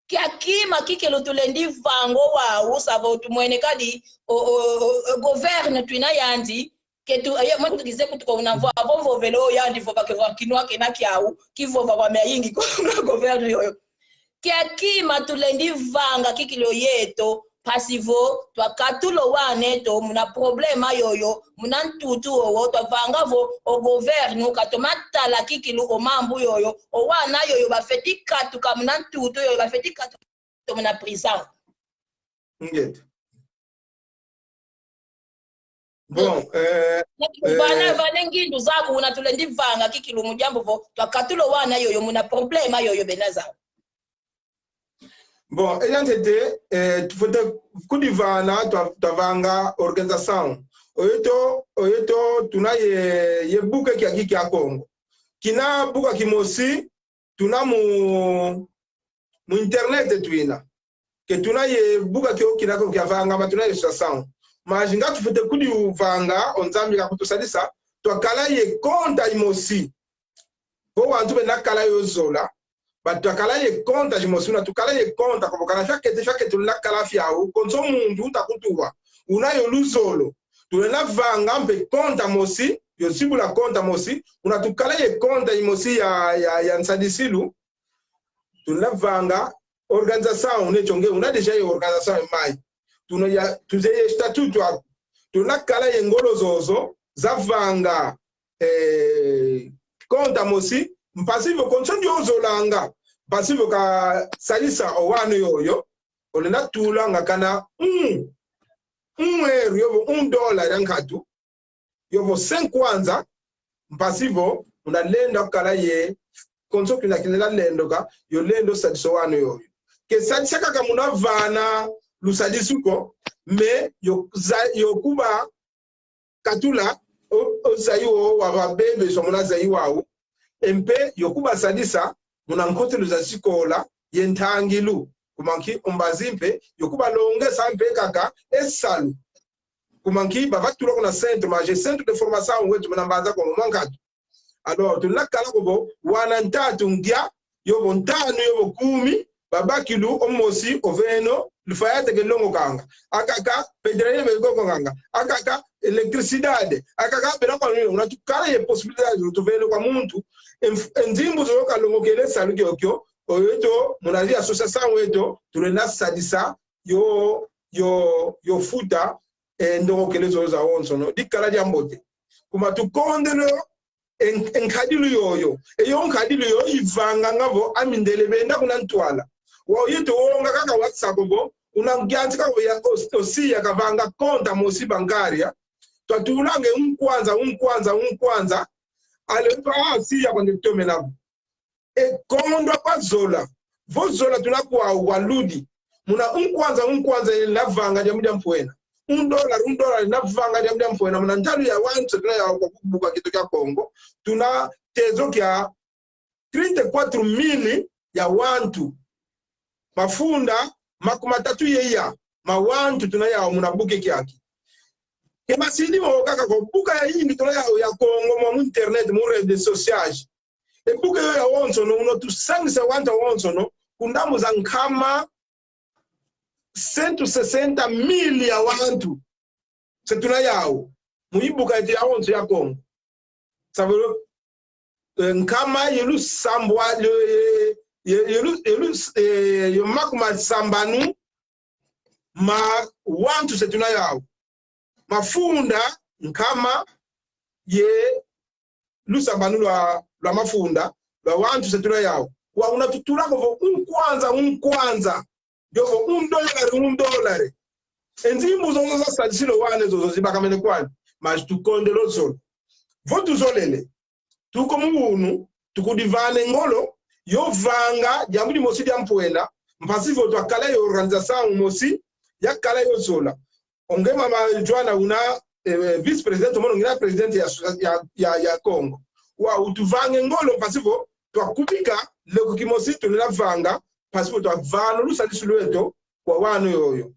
Kia kima kikilu tulendi vanga o wau, savo tumwene kadi, o, o, o, o governo twina yandi, ke tu, aye, mwa tukize kutuko una vo, avo mvovelo yandi vova ke vova kinwa kena kiau, kivova kwa mia yingi ko na governo yoyo. Kia kima tulendi vanga kikilu yeto, mpasi vo, twakatula o wana eto, muna problema yoyo, muna ntutu wowo, twavanga vo, o governo, katoma tala kikilu o mambu yoyo, o wana yoyo, bafweti katuka muna ntutu yoyo, bafweti katuka muna prison. Ingeta. Bon, eh, vana, eh, vana ngindu zaku una tulendi vanga kikilu mu diambu vo, twakatula o wana yoyo muna problema yoyo bena zau. Bon, e diantete, eh, tufwete kudivana, twa-, twavanga organização. O yeto, o yeto, tuna ye, ye buka kiaki kia Kongo. Kina buka kimosi, tuna mu, mu internet twina. Ke tuna ye buka kio kina ko kia vangama, tuna ye associação. Mas nga tufwete kudi uvanga, o Nzambi kakutusadisa, twakala ye conta imosi. Vo wantu bena kala yo zola, ba twakala ye conta imosi, una tukala ye conta, ko bokana fiakete, fiakete una kala fiau, konso muntu uta kutuwa. Una yo luzolo. Tulenda vanga mpe conta mosi, yo sibula conta mosi, una tukala ye conta imosi ya, ya, ya nsadisilu, tuna vanga organização, ne tionge, una déjà ye organização mai. Tuna ya, tuzeye estatuto aku. Tuna kala ye ngolo zozo, za vanga, eh, conta mosi, mpasi vo konso ndio zolanga. Mpasi vo kasadisa o wana yoyo, olenda tulanga kana un, un euro, yovo un dollar ya nkatu, yovo cent kwanza, mpasi vo muna lenda kala ye konso kina kilenda lendoka, yo lenda sadisa o wana yoyo. Ke sadisa kaka muna vana lusadisu ko, mais yo za-, yo kubakatula o, o zayi wo wa babebe so muna zayi wau, e mpe yo kubasadisa muna nkotelo za sikola ye ntangilu. Kuma nki, o mbazi mpe yo kubalongesa mpe kaka e salu. Kuma nki, bavatula kuna centre, mais centre de formation wetu muna Mbanza Kongo mwa nkatu. Alors, tuna kala ko vo wana ntatu ngia, yovo ntanu, yovo kumi, babakilu o mosi oveno, lufayate ke longokanga. Akaka, pedreiro be longokanga. Akaka, eletricidade. Akaka, bena kwa nini, una tukala ye possibilidade, tuveno kwa muntu, enf-, e nzimbu zo kalongokele salu kiokio, o yeto, muna zi association weto, tulenda sadisa, yo, yo, yo futa, e ndongokele zo zawonsono. Dikala diambote. Kuma tukondele, en-, enkadilu yoyo. E yo nkadilu yoyo ivanganga vo amindele benda kuna ntwala. Wau yeto wonga kaka WhatsApp vo, una ngianzi kaka vo ya os-, osi ya kavanga conta mosi bancária. Twatulanga un kwanza, un kwanza, un kwanza. Ale pa, ah, si ya kwande tomela vo. E kondwa kwa zola. Vo zola tuna kwau kwa ludi. Muna un kwanza, un kwanza, e na vanga diambu dia mpwena. Un dollar, un dollar, e na vanga diambu dia mpwena. Muna ntalu ya wantu se tuna yau kwa buka kieto kia Kongo, tuna tezo kia trinta e quatro mil ya wantu. Mafunda makumatatu ye ya ma wantu tuna yau muna buka kiaki. Ke masidi mo kaka ko, buka yayingi tuna yau ya Kongo, mwa mu internet, mu redes sociais. E buka yoyo yawonsono, una tusangisa wantu wawonsono, ku ndambu za nkama cento e sessenta mil ya wantu se tuna yau mu yi buka yeto yawonso ya Kongo. Sa vo, eh, nkama ye lusambwa, ye, ye, ye lu-, ye lu-, eh, ye makumasambanu ma wantu se tuna yau. Mafunda nkama ye lusambanu lwa, lwa mafunda lwa wantu se tuna yau. Wau una tutula ko vo un kwanza, un kwanza. Yovo un dollar, un dollar. E nzimbu zozo zasadisila o wana zozo zibakamene kwani. Mas tukondele o zolo. Vo tuzolele, tuka mu unu, tukudivana e ngolo yo vanga diambu dimosi dia mpwena, mpasi vo twakala ye organização mosi yakala yo zola. O nge mama Joana una, eh, vice-présidente, mono ngina présidente ya, ya, ya, ya Kongo. Wau tuvanga e ngolo mpasi vo twakubika leko kimosi tuna vanga, mpasi vo twavana lusadisu lweto kwa wana yoyo.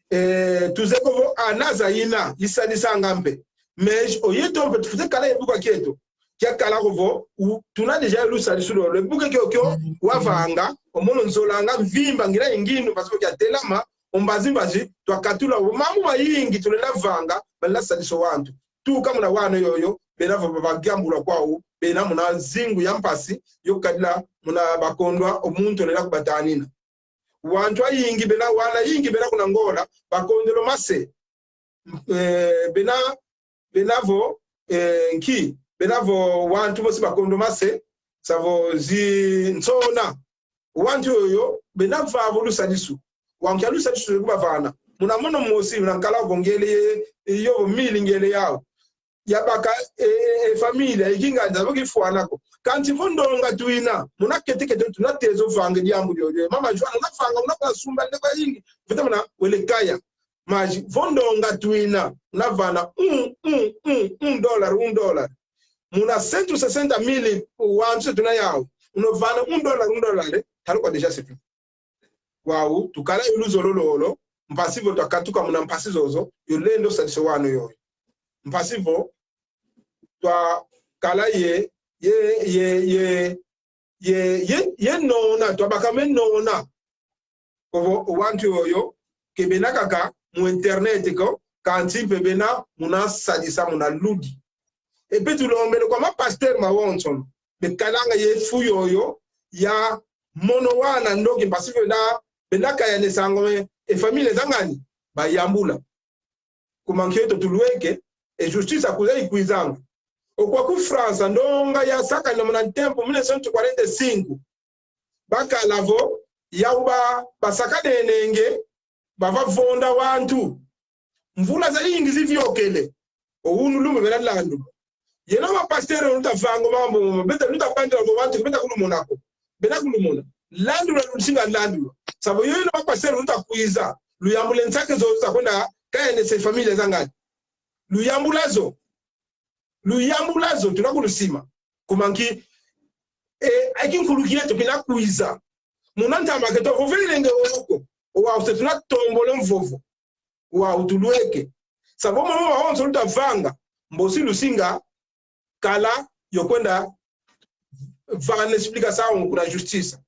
Eh, tuzeye ko vo ana zayina, isadisanga mpe. Mais o yeto mpe tufwete kala ye buka kieto. Kiakala ko vo, u-, tuna déjà lusadisu lolo. E buka kiokio wavanga, o mono nzolanga mvimba, ngina ye ngindu, mpasi vo kiatelama, o mbazi mbazi, twakatula o mambu mayingi tulenda vanga, balenda sadisa o wantu. Tuka muna wana yoyo, bena vo ba-, bagiambula kwau, bena muna zingu ya mpasi, yo kadila muna bakondwa, o muntu olenda kubatanina. Wantu ayingi bena, wana yingi bena kuna Angola, bakondelo mase. Eh, bena, bena vo, eh, nki, bena vo wantu mosi bakondo mase, sa vo zinsona. Wantu yoyo, bena vava o lusadisu. Wau nkia lusadisu kubavana? Muna mono mosi, una nkala vo ngele ye, yovo mil ngele yau. Yabaka, e, e, e família, e kingandi, vo kifwana ko. Kansi vo ndonga twina, muna kete kete tuna tezo vanga diambu diodio. Mama Joana, una vanga, una kwa sumba, nde kwa yingi. Vita muna, wele kaya. Mas vo ndonga twina, una vana un, un, un, un dollar, un dollar. Muna cento e sessenta mil, wantu se tuna yau. Una vana un dollar, un dollar, eh? Tala kwa déjà c'est tout. Wau, tukala ye luzolo lolo, mpasi vo twakatuka muna mpasi zozo, yo lenda sadisa o wana yoyo. Mpasi vo twakala ye, ye, ye, ye, ye, ye, ye nona, twabakama e nona. Ovo, o wantu yoyo, ke bena kaka mu internet ko, kansi mpe bena muna sadisa, muna ludi. E mpe tulombele kwa mapasteur mawonsono, bekalanga ye fu yoyo ya mono wana ndoki, mpasi bena, bena kaya ne sango me, e família za ngani, bayambula. Kuma nkento tulweke, e justiça kwiza ikwizanga. O kwaku França, ndonga yasakanina muna tempo mil novecentos e quarenta e cinco. bakala vo, yau ba, basakanenenge, bavavonda wantu. Mvula zayingi ziviokele. O unu lumbu bena landulwa. Yeno ba pasteur luta vanga mambu, beta luta bandila vo wantu, beta kulumona ko. Beta kulumona. Landulwa, lusinga landulwa. Savo yo yeno ba pasteur luta kwiza. Luyambula nsaka zo za kwenda kaya ne se família za ngani. Luyambula zo. Luyambula zo, tuna kulusima. Kuma nki, e, aki nkulu kieto kina kwiza. Muna ntama keto, vovelenge oko. Owau se tuna tombolo mvovo. Wau tulweke. Savo mama wawonso luta vanga. Mbosi lusinga kala yo kwenda vana explicação kuna justiça.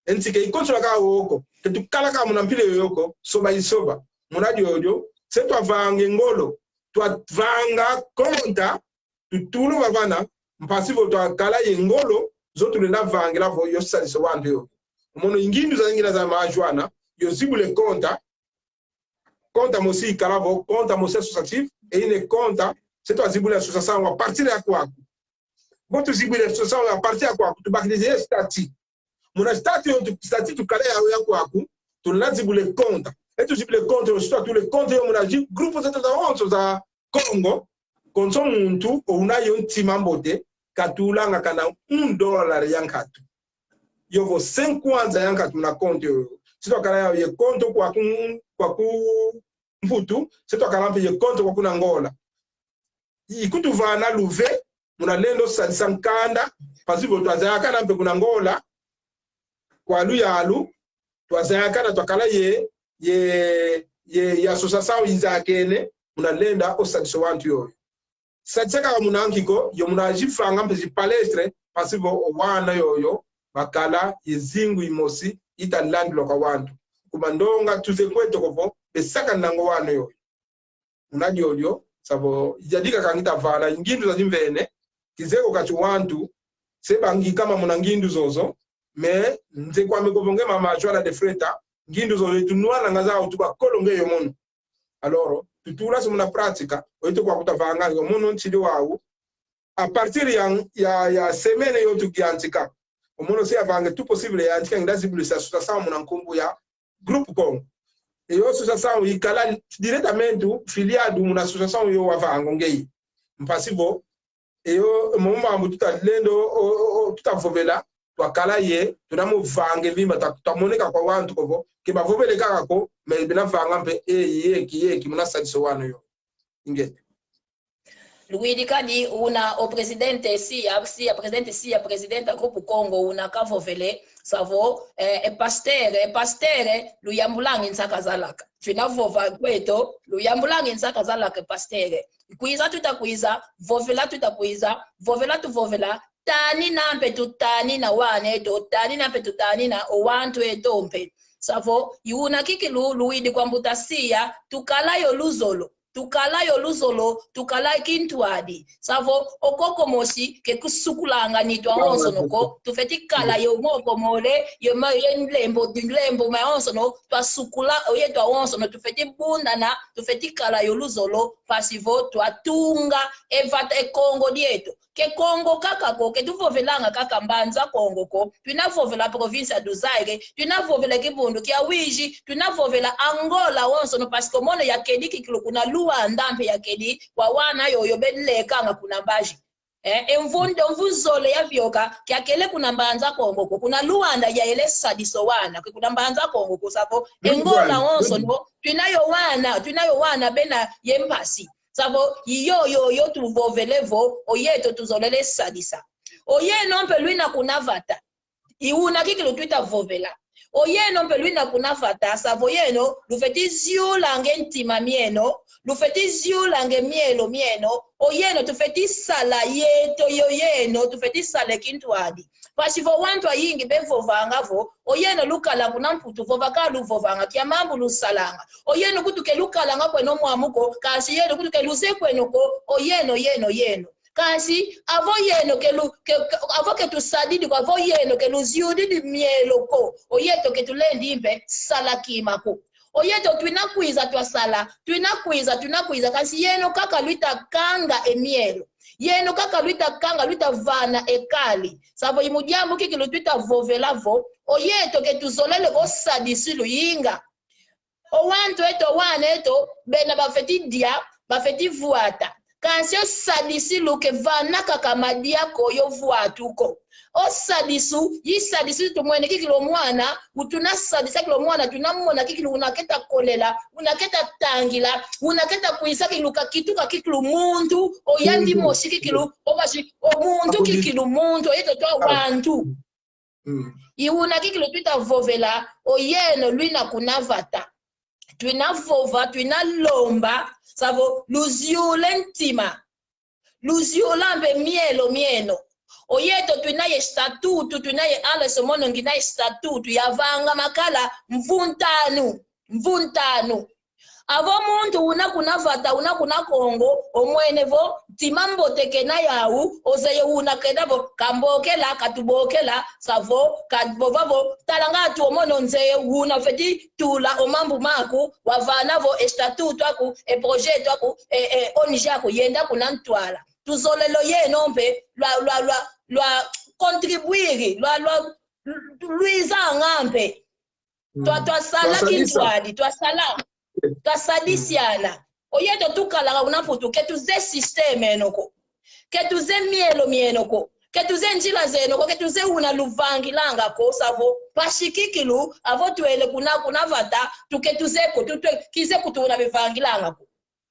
E nsi ke ikonsola ka oko, ke tukala ka muna mpila yoyo ko, soba isoba. Muna diodio, se twavanga e ngolo, twavanga conta, tutulu vavana, mpasi vo twakala ye ngolo, zo tulenda vangila vo yo sadisa wantu yo. Mono ngindu za ngina za majwana, yo zibule conta, conta mosi ikala vo, conta mosi associatif, e ina conta, se twazibula associação a partir ya kwaku. Vo tuzibula associação a partir ya kwaku, tubakidisa ye statut. Muna statut yo tu, statut tukala yau ya kwaku, tuna zibula conta. E tuzibula conta, yo si twatula conta yo muna zi, grupo zeto zawonso za Kongo, konso muntu, o una yo ntima mbote, katulanga kana um dólar ya nkatu. Yo vo cem kwanza ya nkatu muna conta yo. Si twakala yau ye conta kwaku, kwaku Mputu, se twakala mpe ye conta kwaku na Angola. Ikutuvana luve, muna lenda sadisa nkanda, mpasi vo twazayakana mpe kuna Angola, kwa luyalu, twazayakana twakala ye, ye, ye, ye associação izayakene, muna lenda o sadisa wantu yoyo. Sadisa kaka muna nki ko, yo muna zivanga mpe zi palestra, mpasi vo o wana yoyo, bakala ye zingu imosi, ita landilwa kwa wantu. Kuma ndonga tuze kweto ko vo, besakananga o wana yoyo. Muna diodio, savo, yadika kangita vana, ngindu za zimvene, kizeye ko kati wantu, se bangikama muna ngindu zozo, mais nze kwame ko vo nge mama Joana de Freitas, ngindu zozo tunwananga zau tuba kolo nge yo mono. Alors, tutula se muna prática, oyeto kwa kuta vanga, yo mono nsidi wau, a partir ya, ya, ya semaine yo tukiantika. O mono se avanga tout possible yantika nginda zibulisa associação muna nkumbu ya Grupo Kongo. E yo associação ikala diretamente filiado muna associação yo wavanga ngeye. Mpasi vo, e yo, mo mambu tuta lenda o, o, o, tuta vovela, twakala ye, tuna mo vanga e vimba, ta, ta moneka kwa wantu ko vo, ke bavovele kaka ko, mais bena vanga mpe, e, yeki, yeki, muna sadisa o wana yo. Ingeta. Luwidi kadi una o presidente Sia, Sia, presidente Sia, presidente Grupo Kongo, una kavovele, savo, eh, e pastere, e pastere, luyambulanga e nsaka zalaka. Tuna vova kweto, luyambulanga e nsaka zalaka, e pastere. Kwiza tuta kwiza, vovela tuta kwiza, vovela tuvovela, tanina mpe tutanina wana eto, tanina mpe tutanina o wantu eto mpe. Savo, i una kikilu, luwidi kwa mbuta Sia, tukala yo luzolo. Tukala yo luzolo, tukala kintwadi. Savo, o koko mosi, ke kusukulanga nitu awonsono ko, tufeti kala yo moko mole, yo ma, ye nlembo, nlembo mawonsono, twasukula, oyeto awonsono, tufeti bundana, tufeti kala yo luzolo, mpasi vo twatunga e vata e Kongo dieto. Ke Kongo kaka ko, ke tuvovelanga kaka Mbanza Kongo ko, tuna vovela província do Zaire, tuna vovela kibundu kia Uíge, tuna vovela Angola wonsono, parce que mono yakedi kikilu kuna Luanda mpe yakedi, kwa wana yoyo belekanga kuna mbazi. Eh, e mvu, e mvu zole yavioka, kiakele kuna Mbanza Kongo ko, kuna Luanda yaele sadisa o wana, ke kuna Mbanza Kongo ko, savo, e Angola wonsono, tuna yo wana, tuna yo wana bena ye mpasi. Savo, i yo, yo, yo tuvovele vo, oyeto tuzolele sadisa. Oyeno mpe lwina kuna vata. I una kikilu twita vovela. Oyeno mpe lwina kuna vata, savo yeno, lufeti ziulanga e ntima mieno, lufeti ziulanga e mielo mieno, oyeno tufeti sala yeto yo yeno, tufeti sala e kintwadi. Mpasi vo wantu ayingi bevovanga vo, oyeno lukala kuna Mputu, vova ka luvovanga, kia mambu lusalanga. Oyeno kutu ke lukalanga kweno mwamu ko, kansi yeno kutu ke luze kweno ko, oyeno, yeno, yeno. Kansi, avo yeno ke lu, ke, ke, avo ke tusadidi ko, avo yeno ke luziudidi mielo ko, oyeto ke tulendi mpe sala kima ko. Oyeto tuna kwiza twasala, tuna kwiza, tuna kwiza, kansi yeno kaka lwita kanga e mielo. Yeno kaka lwita kanga, lwita vana e kali. Savo i mu diambu kikilu twita vovela vo, oyeto ke tuzolele ko sadisi luyinga. O wantu eto, wana eto, bena bafweti dia, bafweti vwata. Kansi o sadisi lu ke vana kaka madia ko yo vwatu ko. O sadisu, i sadisi tumwene kikilu o mwana, u tuna sadisa kikilu o mwana, tuna mona kikilu una keta kolela, una keta tangila, una keta kwisa kikilu ka kituka kikilu muntu, o yandi mosi kikilu, o basi, o muntu kikilu muntu, oyeto twa wantu. Mm. I una kikilu twita vovela, oyeno lwina kuna vata. Twina vova, twina lomba, savo luziula e ntima. Luziula mpe mielo mieno. Oyeto twina ye estatuto, twina ye ala somono ngina estatuto, yavanga makala mvu ntanu, mvu ntanu. Avo muntu una kuna vata, una kuna Kongo, omwene vo, ntima mbote kena yau, ozeye una kena vo, kambokela, katubokela, savo, kavova vo, tala nga tu omono nzeye una fweti tula o mambu maku, wavana vo, estatuto aku, e projeto aku, e, e, O N G aku, yenda kuna ntwala. Tuzolele oyeno mpe, lwa, lwa, lwa, lwa contribuir, lwa, lwa, lwiza nga mpe. Twa, mm, twasala kintwadi, twasala, twasadisiana. Oyeto tukalanga kuna Mputu, ke tuzeye système eno ko. Ke tuzeye mielo mieno ko. Ke tuzeye nzila zeno ko, ke tuzeye una luvangilanga ko, savo. Mpasi kikilu, avo twele kuna, kuna vata, tu ke tuzeye ko, tu, tu, kizeye kutu una bivangilanga ko.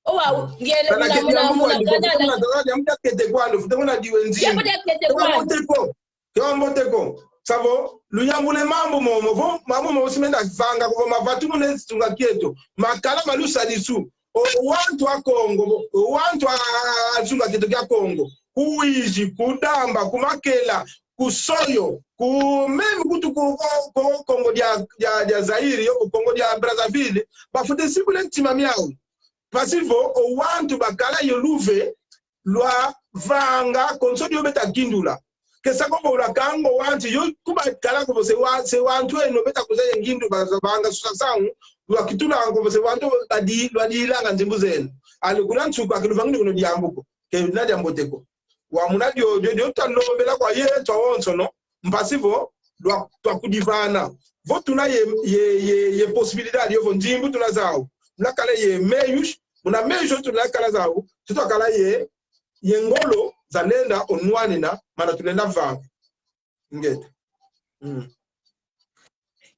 Owau, mm, ngele kana muna, ke muna, diambu muna kwandi ko, kana, fute muna tala diambu dia kete kwandi, fute muna diwe nzi. Diambu dia kete kwandi. Ke wa mbote ko. Ke wa mbote ko. Savo, luyambula e mambu momo, vo, mambu momo si mena vanga ko, vo mavatu muna nsunga kieto. Makala ma lusadisu. O wantu a Kongo, vo, o wantu a, a, a nsunga kieto kia Kongo. Ku Uíge, ku Damba, ku Makela, ku Soyo, ku même kutu ku, ku, ku Kongo dia, dia, dia Zaire, yo, ku Kongo dia Brazzaville, bafwete simbula e ntima miau. Mpasi vo, o wantu bakala yo luve, lwavanga, konso dio beta kindula. Ke sa ko vo lwakanga o wantu, yo ku bakala ko vo se wa, se wantu eno beta kuzeye ngindu, ba, bavanga susa sangu, lwakitulanga ko vo se wantu badi, lwadilanga nzimbu zeno. Ale kuna nsuka, ke luvangidi kuno diambu ko. Ke na diambote ko. Wau muna dio, dio, dio twalombela kwa yeto awonsono, mpasi vo, lwa, twakudivana. Vo tuna ye, ye, ye, ye possibilidade, yo vo nzimbu tuna zau. Muna kala ye meios, muna meios tuna kala zau, tu twakala ye, ye ngolo zalenda o nwanina, mana tulenda vanga. Ingeta. Mm.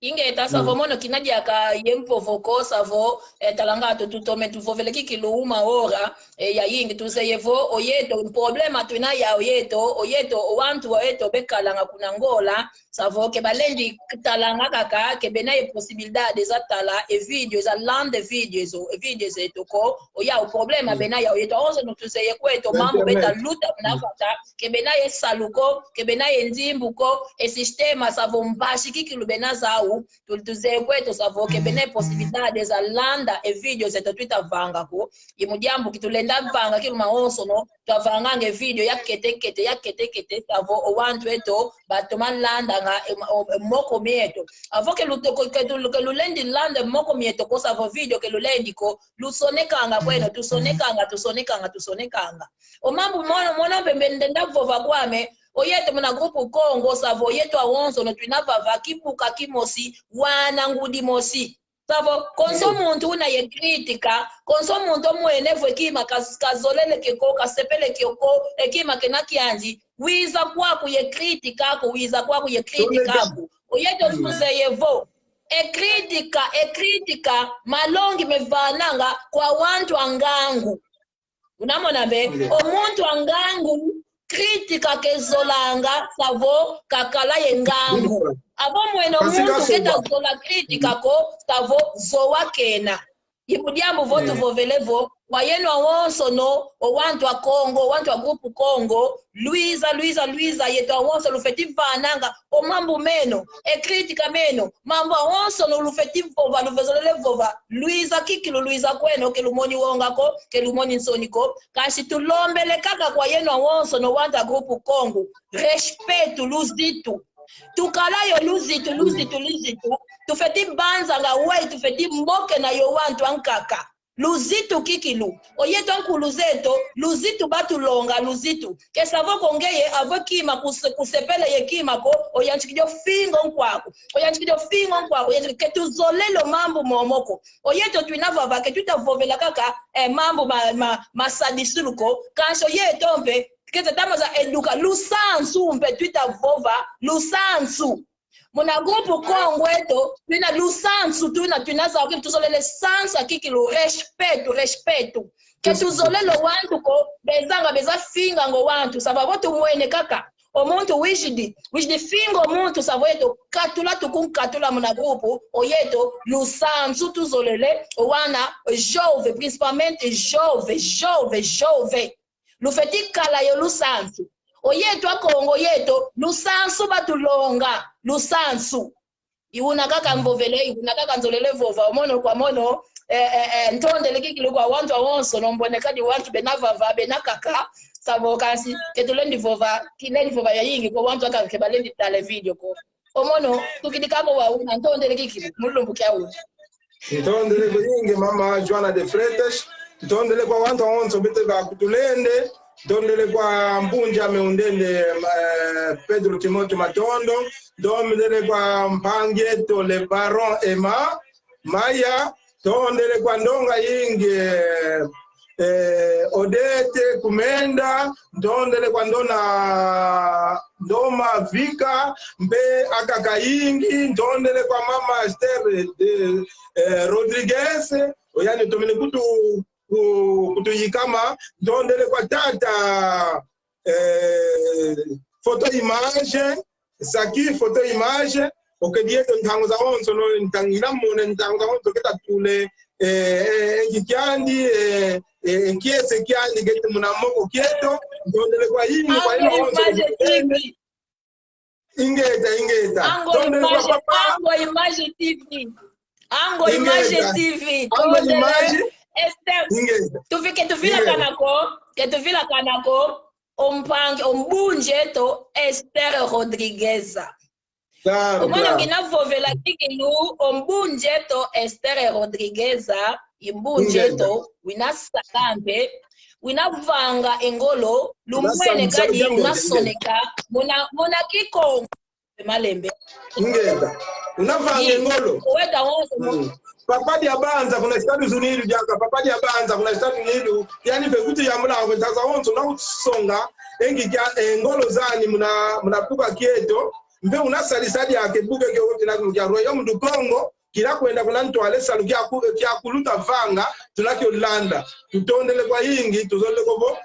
Ingeta, savo, mm, mono kina diaka ye mvovo ko, savo, eh, tala nga tu, tutoma tuvovele kikilu uma ora, eh, yayingi tuzeye vo, oyeto, problema twina yau yeto, oyeto, o wantu wayeto bekalanga kuna Angola, savo, ke balendi talanga kaka, ke bena ye possibilidade za tala e vídeo, za landa e vídeo zo, e vídeo zeto ko, oyau problema, mm, bena yau yeto, awonsono tuzeye kweto, mambu beta luta muna vata, ke bena ye salu ko, ke bena ye nzimbu ko, e sistema, savo, mpasi kikilu bena zau, tu, tuzeye kweto, savo, ke bena ye possibilidade za landa e vídeo zeto twita vanga ko. I mu diambu ki tulenda vanga kikilu mawonsono, twavanganga e vídeo ya kete kete, ya kete kete, savo, o wantu eto batoma landanga e, o, e moko mieto. Avo ke lu, ke, ke, ke lulendi landa e moko mieto ko, savo, vídeo ke lulendi ko, lusonekanga kweno, tusonekanga, tusonekanga, tusonekanga. O mambu mono, mono mpe mbe ndenda vova kwame, oyeto muna grupo Kongo, savo, oyeto awonsono twina vava kibuka kimosi, wana ngudi mosi. Savo, konso muntu una ye kritika, konso muntu omwene vo e kima ka, kazolele kio ko, kasepele kio ko, e kima kena kiandi, wiza kwaku ye kritika aku, wiza kwaku ye kritika aku. Oyeto tuzeye vo, e kritika, e kritika, malongi mevananga kwa wantu a ngangu. Una mona mbe? O muntu a ngangu, kritika ke zolanga, savo, kakala ye ngangu. Avo mwene o muntu keta zola kritika ko, savo, zowa kena. I mu diambu vo tuvovele vo, kwa yeno awonsono, o wantu a Kongo, o wantu a grupo Kongo, lwiza, lwiza, lwiza, yeto awonso lufweti vananga o mambu meno, e kritika meno, mambu awonsono lufweti vova, luzolele vova, lwiza kikilu, lwiza kweno, ke lumoni wonga ko, ke lumoni nsoni ko, kansi tulombele kaka kwa yeno awonsono, wantu a grupo Kongo, respeito, luzitu. Tukala yo luzitu, luzitu, luzitu. Tufweti banzanga wau, tufweti mbokena yo wantu ankaka. Luzitu kikilu. O yeto ankulu zeto, luzitu batulonga, luzitu. Ke savo ko ngeye, avo kima kuse-, kusepela ye kima ko, oyantikidi o finga o nkwaku. Oyantikidi o finga o nkwaku, oyantikidi, ke tuzolele o mambu momo ko. O yeto twina vava, ke twita vovela kaka, eh, mambu ma, ma, ma sadisilu ko. Kansi o yeto mpe, ke tata maza eduka, lusansu mpe twita vova, lusansu. Muna grupo Kongo eto, twina lusansu, twina, twina zau, ke tuzolele sansa kikilu, respeito, respeito. Ke tuzolele o wantu ko, bezanga, beza finganga o wantu, savo vo tumwene kaka. O muntu wizidi, wizidi finga o muntu, savo yeto katula, tukunkatula muna grupo, o yeto, lusansu tuzolele, o wana, jovem, principalmente jovem, jovem, jovem. Lufweti kala yo lusansu. O yeto a Kongo yeto, lusansu batulonga, lusansu. I wuna kaka mvovele, i wuna kaka nzolele vova, o mono kwa mono, eh, eh, eh, ntondele kikilu kwa wantu awonsono, mbwene kadi wantu bena vava, bena kaka, savo kansi, ke tulendi vova, kilendi vova yayingi, kwa wantu aka ke balendi tala e vídeo ko. O mono, tukidi kaka wau, na ntondele kikilu, mu lumbu kia wunu. Ntondele kwa yingi mama Joana de Freitas, ntondele kwa wantu awonso bete bakutulende, ntondele kwa mpunja me undende, eh, Pedro Timóteo Matondo, ntondele kwa mpangi eto le Baron Emma Maya, ntondele kwa ndonga yingi, eh, Odete Kumenda, ntondele kwa ndona Ndoma Vika, mpe akaka yingi, ntondele kwa mama Esther de, eh, Rodriguez, oyandi tomene kutu, ku-, kutuyikama, ntondele kwa tata, eh, photo image, Saki photo image, okedi yeto ntangu zawonso, no, ntangu ina mona ntangu zawonso keta tule, eh, eh, eh, nki kiandi, eh, eh, eh, kiese kiandi keti muna moko kieto, ntondele kwa yingi, kwa Ango yingi wonso. Image T V. Ingeta, ingeta. Ango Ntondele kwa Image, papa. Ango Image T V. Ango Image Ingeta. T V. Ango Ntondele Image. Esther. Ingeta. Tufike, tufila Ingeta. Kanako, ke tufila kanako. O mpangi, o mbunje eto Esther Rodrigueza. Claro, o mono claro. Ngina vovela kikilu, o mbunje eto Esther Rodrigueza, i mbunje eto, wina sala mpe, wina vanga e ngolo, lumwene kadi, wina soneka, muna, muna Kikongo. Malembe. Ingeta. Una vanga e ngolo. Weta wonso. Mm. Papa Diabanza kuna Estados Unidos diaka, Papa Diabanza kuna Estados Unidos, yani mpe kutuyambula kwa ntangu zawonso na kutusonga e nki kia, eh, ngolo zani muna, muna buka kieto, mpe una sadisa diaka e buka kio kina kia Royaume du Congo, kina kwenda kuna ntwala e salu kia ku-, kia kuluta vanga, tuna kio landa. Tutondele kwa yingi, tuzolele ko vo,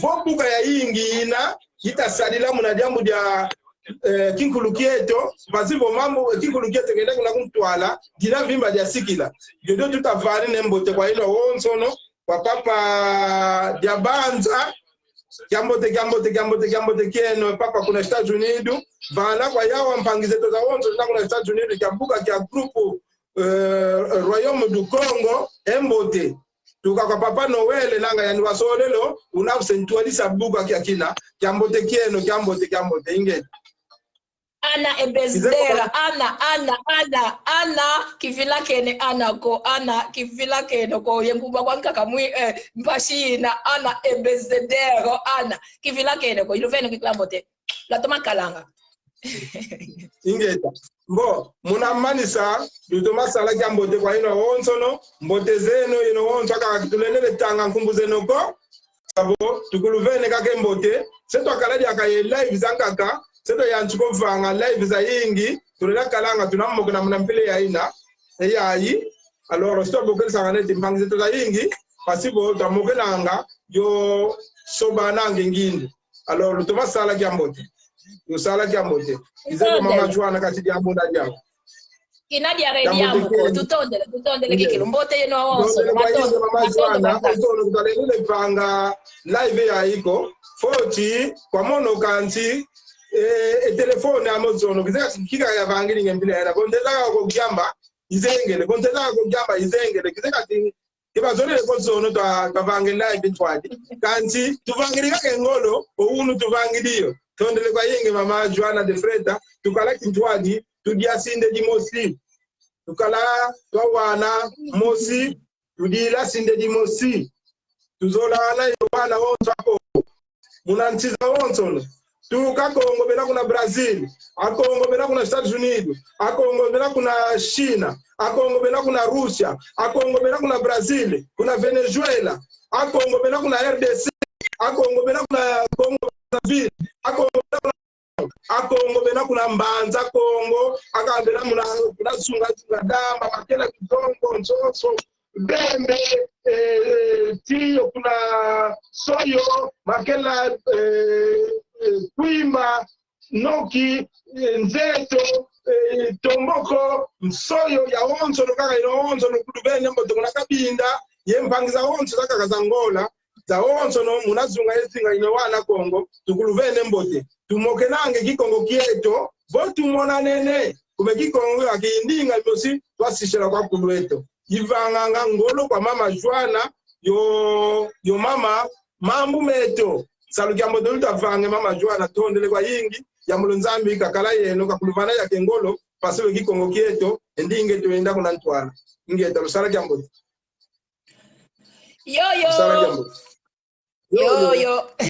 vo buka yayingi ina, ita sadila muna diambu dia, eh, kinkulu kieto, mpasi vo mambu, eh, kinkulu kieto kenda kuna kuntwala, dina vimba dia sikila. Diodio tuta vani ne mbote kwa yeno wonsono, kwa papa Diabanza, kiambote, kiambote, kiambote, kiambote kieno, papa kuna Estados Unidos, vana kwa yawu ampangi zeto zawonso, zina kuna Estados Unidos, kia buka, kia grupo, eh, Royaume du Congo, e mbote. Tuka kwa Papa Noël, nanga yandi wasolele, una se ntwadisa buka kiakina, kiambote kieno, kiambote, kiambote, inge. Ana Ebezedera, Ana, Ana, Ana, Ana, kivilakene Ana ko, Ana, kivilakene ko, ye nkumbu kwa nkaka mwi, eh, mpasi ina, Ana Ebezedera, Ana, kivilakene ko, iluvene kiambote. Lwatoma kalanga. Ingeta. Mbo, muna manisa, lutoma sala kiambote kwa yeno wonsono, mbote zeno, yeno wonso aka kitulendele tanga nkumbu zeno ko. Savo, tukuluvene kaka e mbote, se twakala diaka ye live zankaka, se twayantika vanga live zayingi, tulenda kalanga, tuna mokena muna mpila yayina, e yayi. Alors, se twabokela sanga neti mpangi zeto zayingi, mpasi vo twamokenanga, yo sobananga e ngindu. Alors, lutoma sala kiambote. Lusala kiambote. Kizeko mama Joana kati diambu na diambu. Kina diare diambu ko. Tutondele, tutondele kikilu. Mbote yeno wonso. Tutondele kwa yingi mama Joana. Matondo, matondo. Ozono kutalele vanga live yayi ko. Foti, kwa mono kansi, eh, e telefone amo zono. Kizeka kika yavangidi nge mpila yena. Kontela ko kiamba, izengele. Kontela ko kiamba, izengele. Kizeka ti Ke bazolele ko zono twa, twavangila e bintwadi. Kansi, tuvangilika ke ngolo, o unu tuvangidi yo. Tondele kwa yingi mama Joana de Freitas, tukala kintwadi, tudia sinde dimosi. Tukala twawana mosi, tudila sinde dimosi. Tuzolana yo wana wonso a Kongo. Muna nsi zawonsono. Tuka Kongo bena kuna Brazil, a Kongo bena kuna Estados Unidos, a Kongo bena kuna China, a Kongo bena kuna Rússia, a Kongo bena kuna Brazil, kuna Venezuela, a Kongo bena kuna R D C, a Kongo bena kuna Congo Brazzaville, a Kongo bena kuna, a Kongo bena kuna Mbanza Kongo, aka bena muna, kuna Sunga Sunga Damba, Makela, Kitongo, Nsoso, Bembe, eh, eh, Tiyo, kuna Soyo, Makela, eh, eh, Kwimba, Noki, eh, Nzeto, eh, Tomboko, Nsoyo, yawonsono kaka yawonsono, kuluvene mbote kuna Kabinda, ye mpangi zawonso za kaka za Ngola, zawonsono muna zunga ye zinga ino wana Kongo, tukuluvene mbote. Tumokenange Kikongo kieto, vo tumonanene, kume Kikongo ya kindinga mosi, twasisila kwa kulu eto. Ivanganga ngolo kwa mama Joana, yo, yo mama, mambu meto. Salu kiambote lutavange mama Joana, tondele kwa yingi, yambula Nzambi kakala yeno, kakuluvana ya kengolo, mpasi vo Kikongo kieto, e ndinga eto enda kuna ntwala. Ingeta, lusala kiambote. Yo, yo. Lusala kiambote. Yo, yo.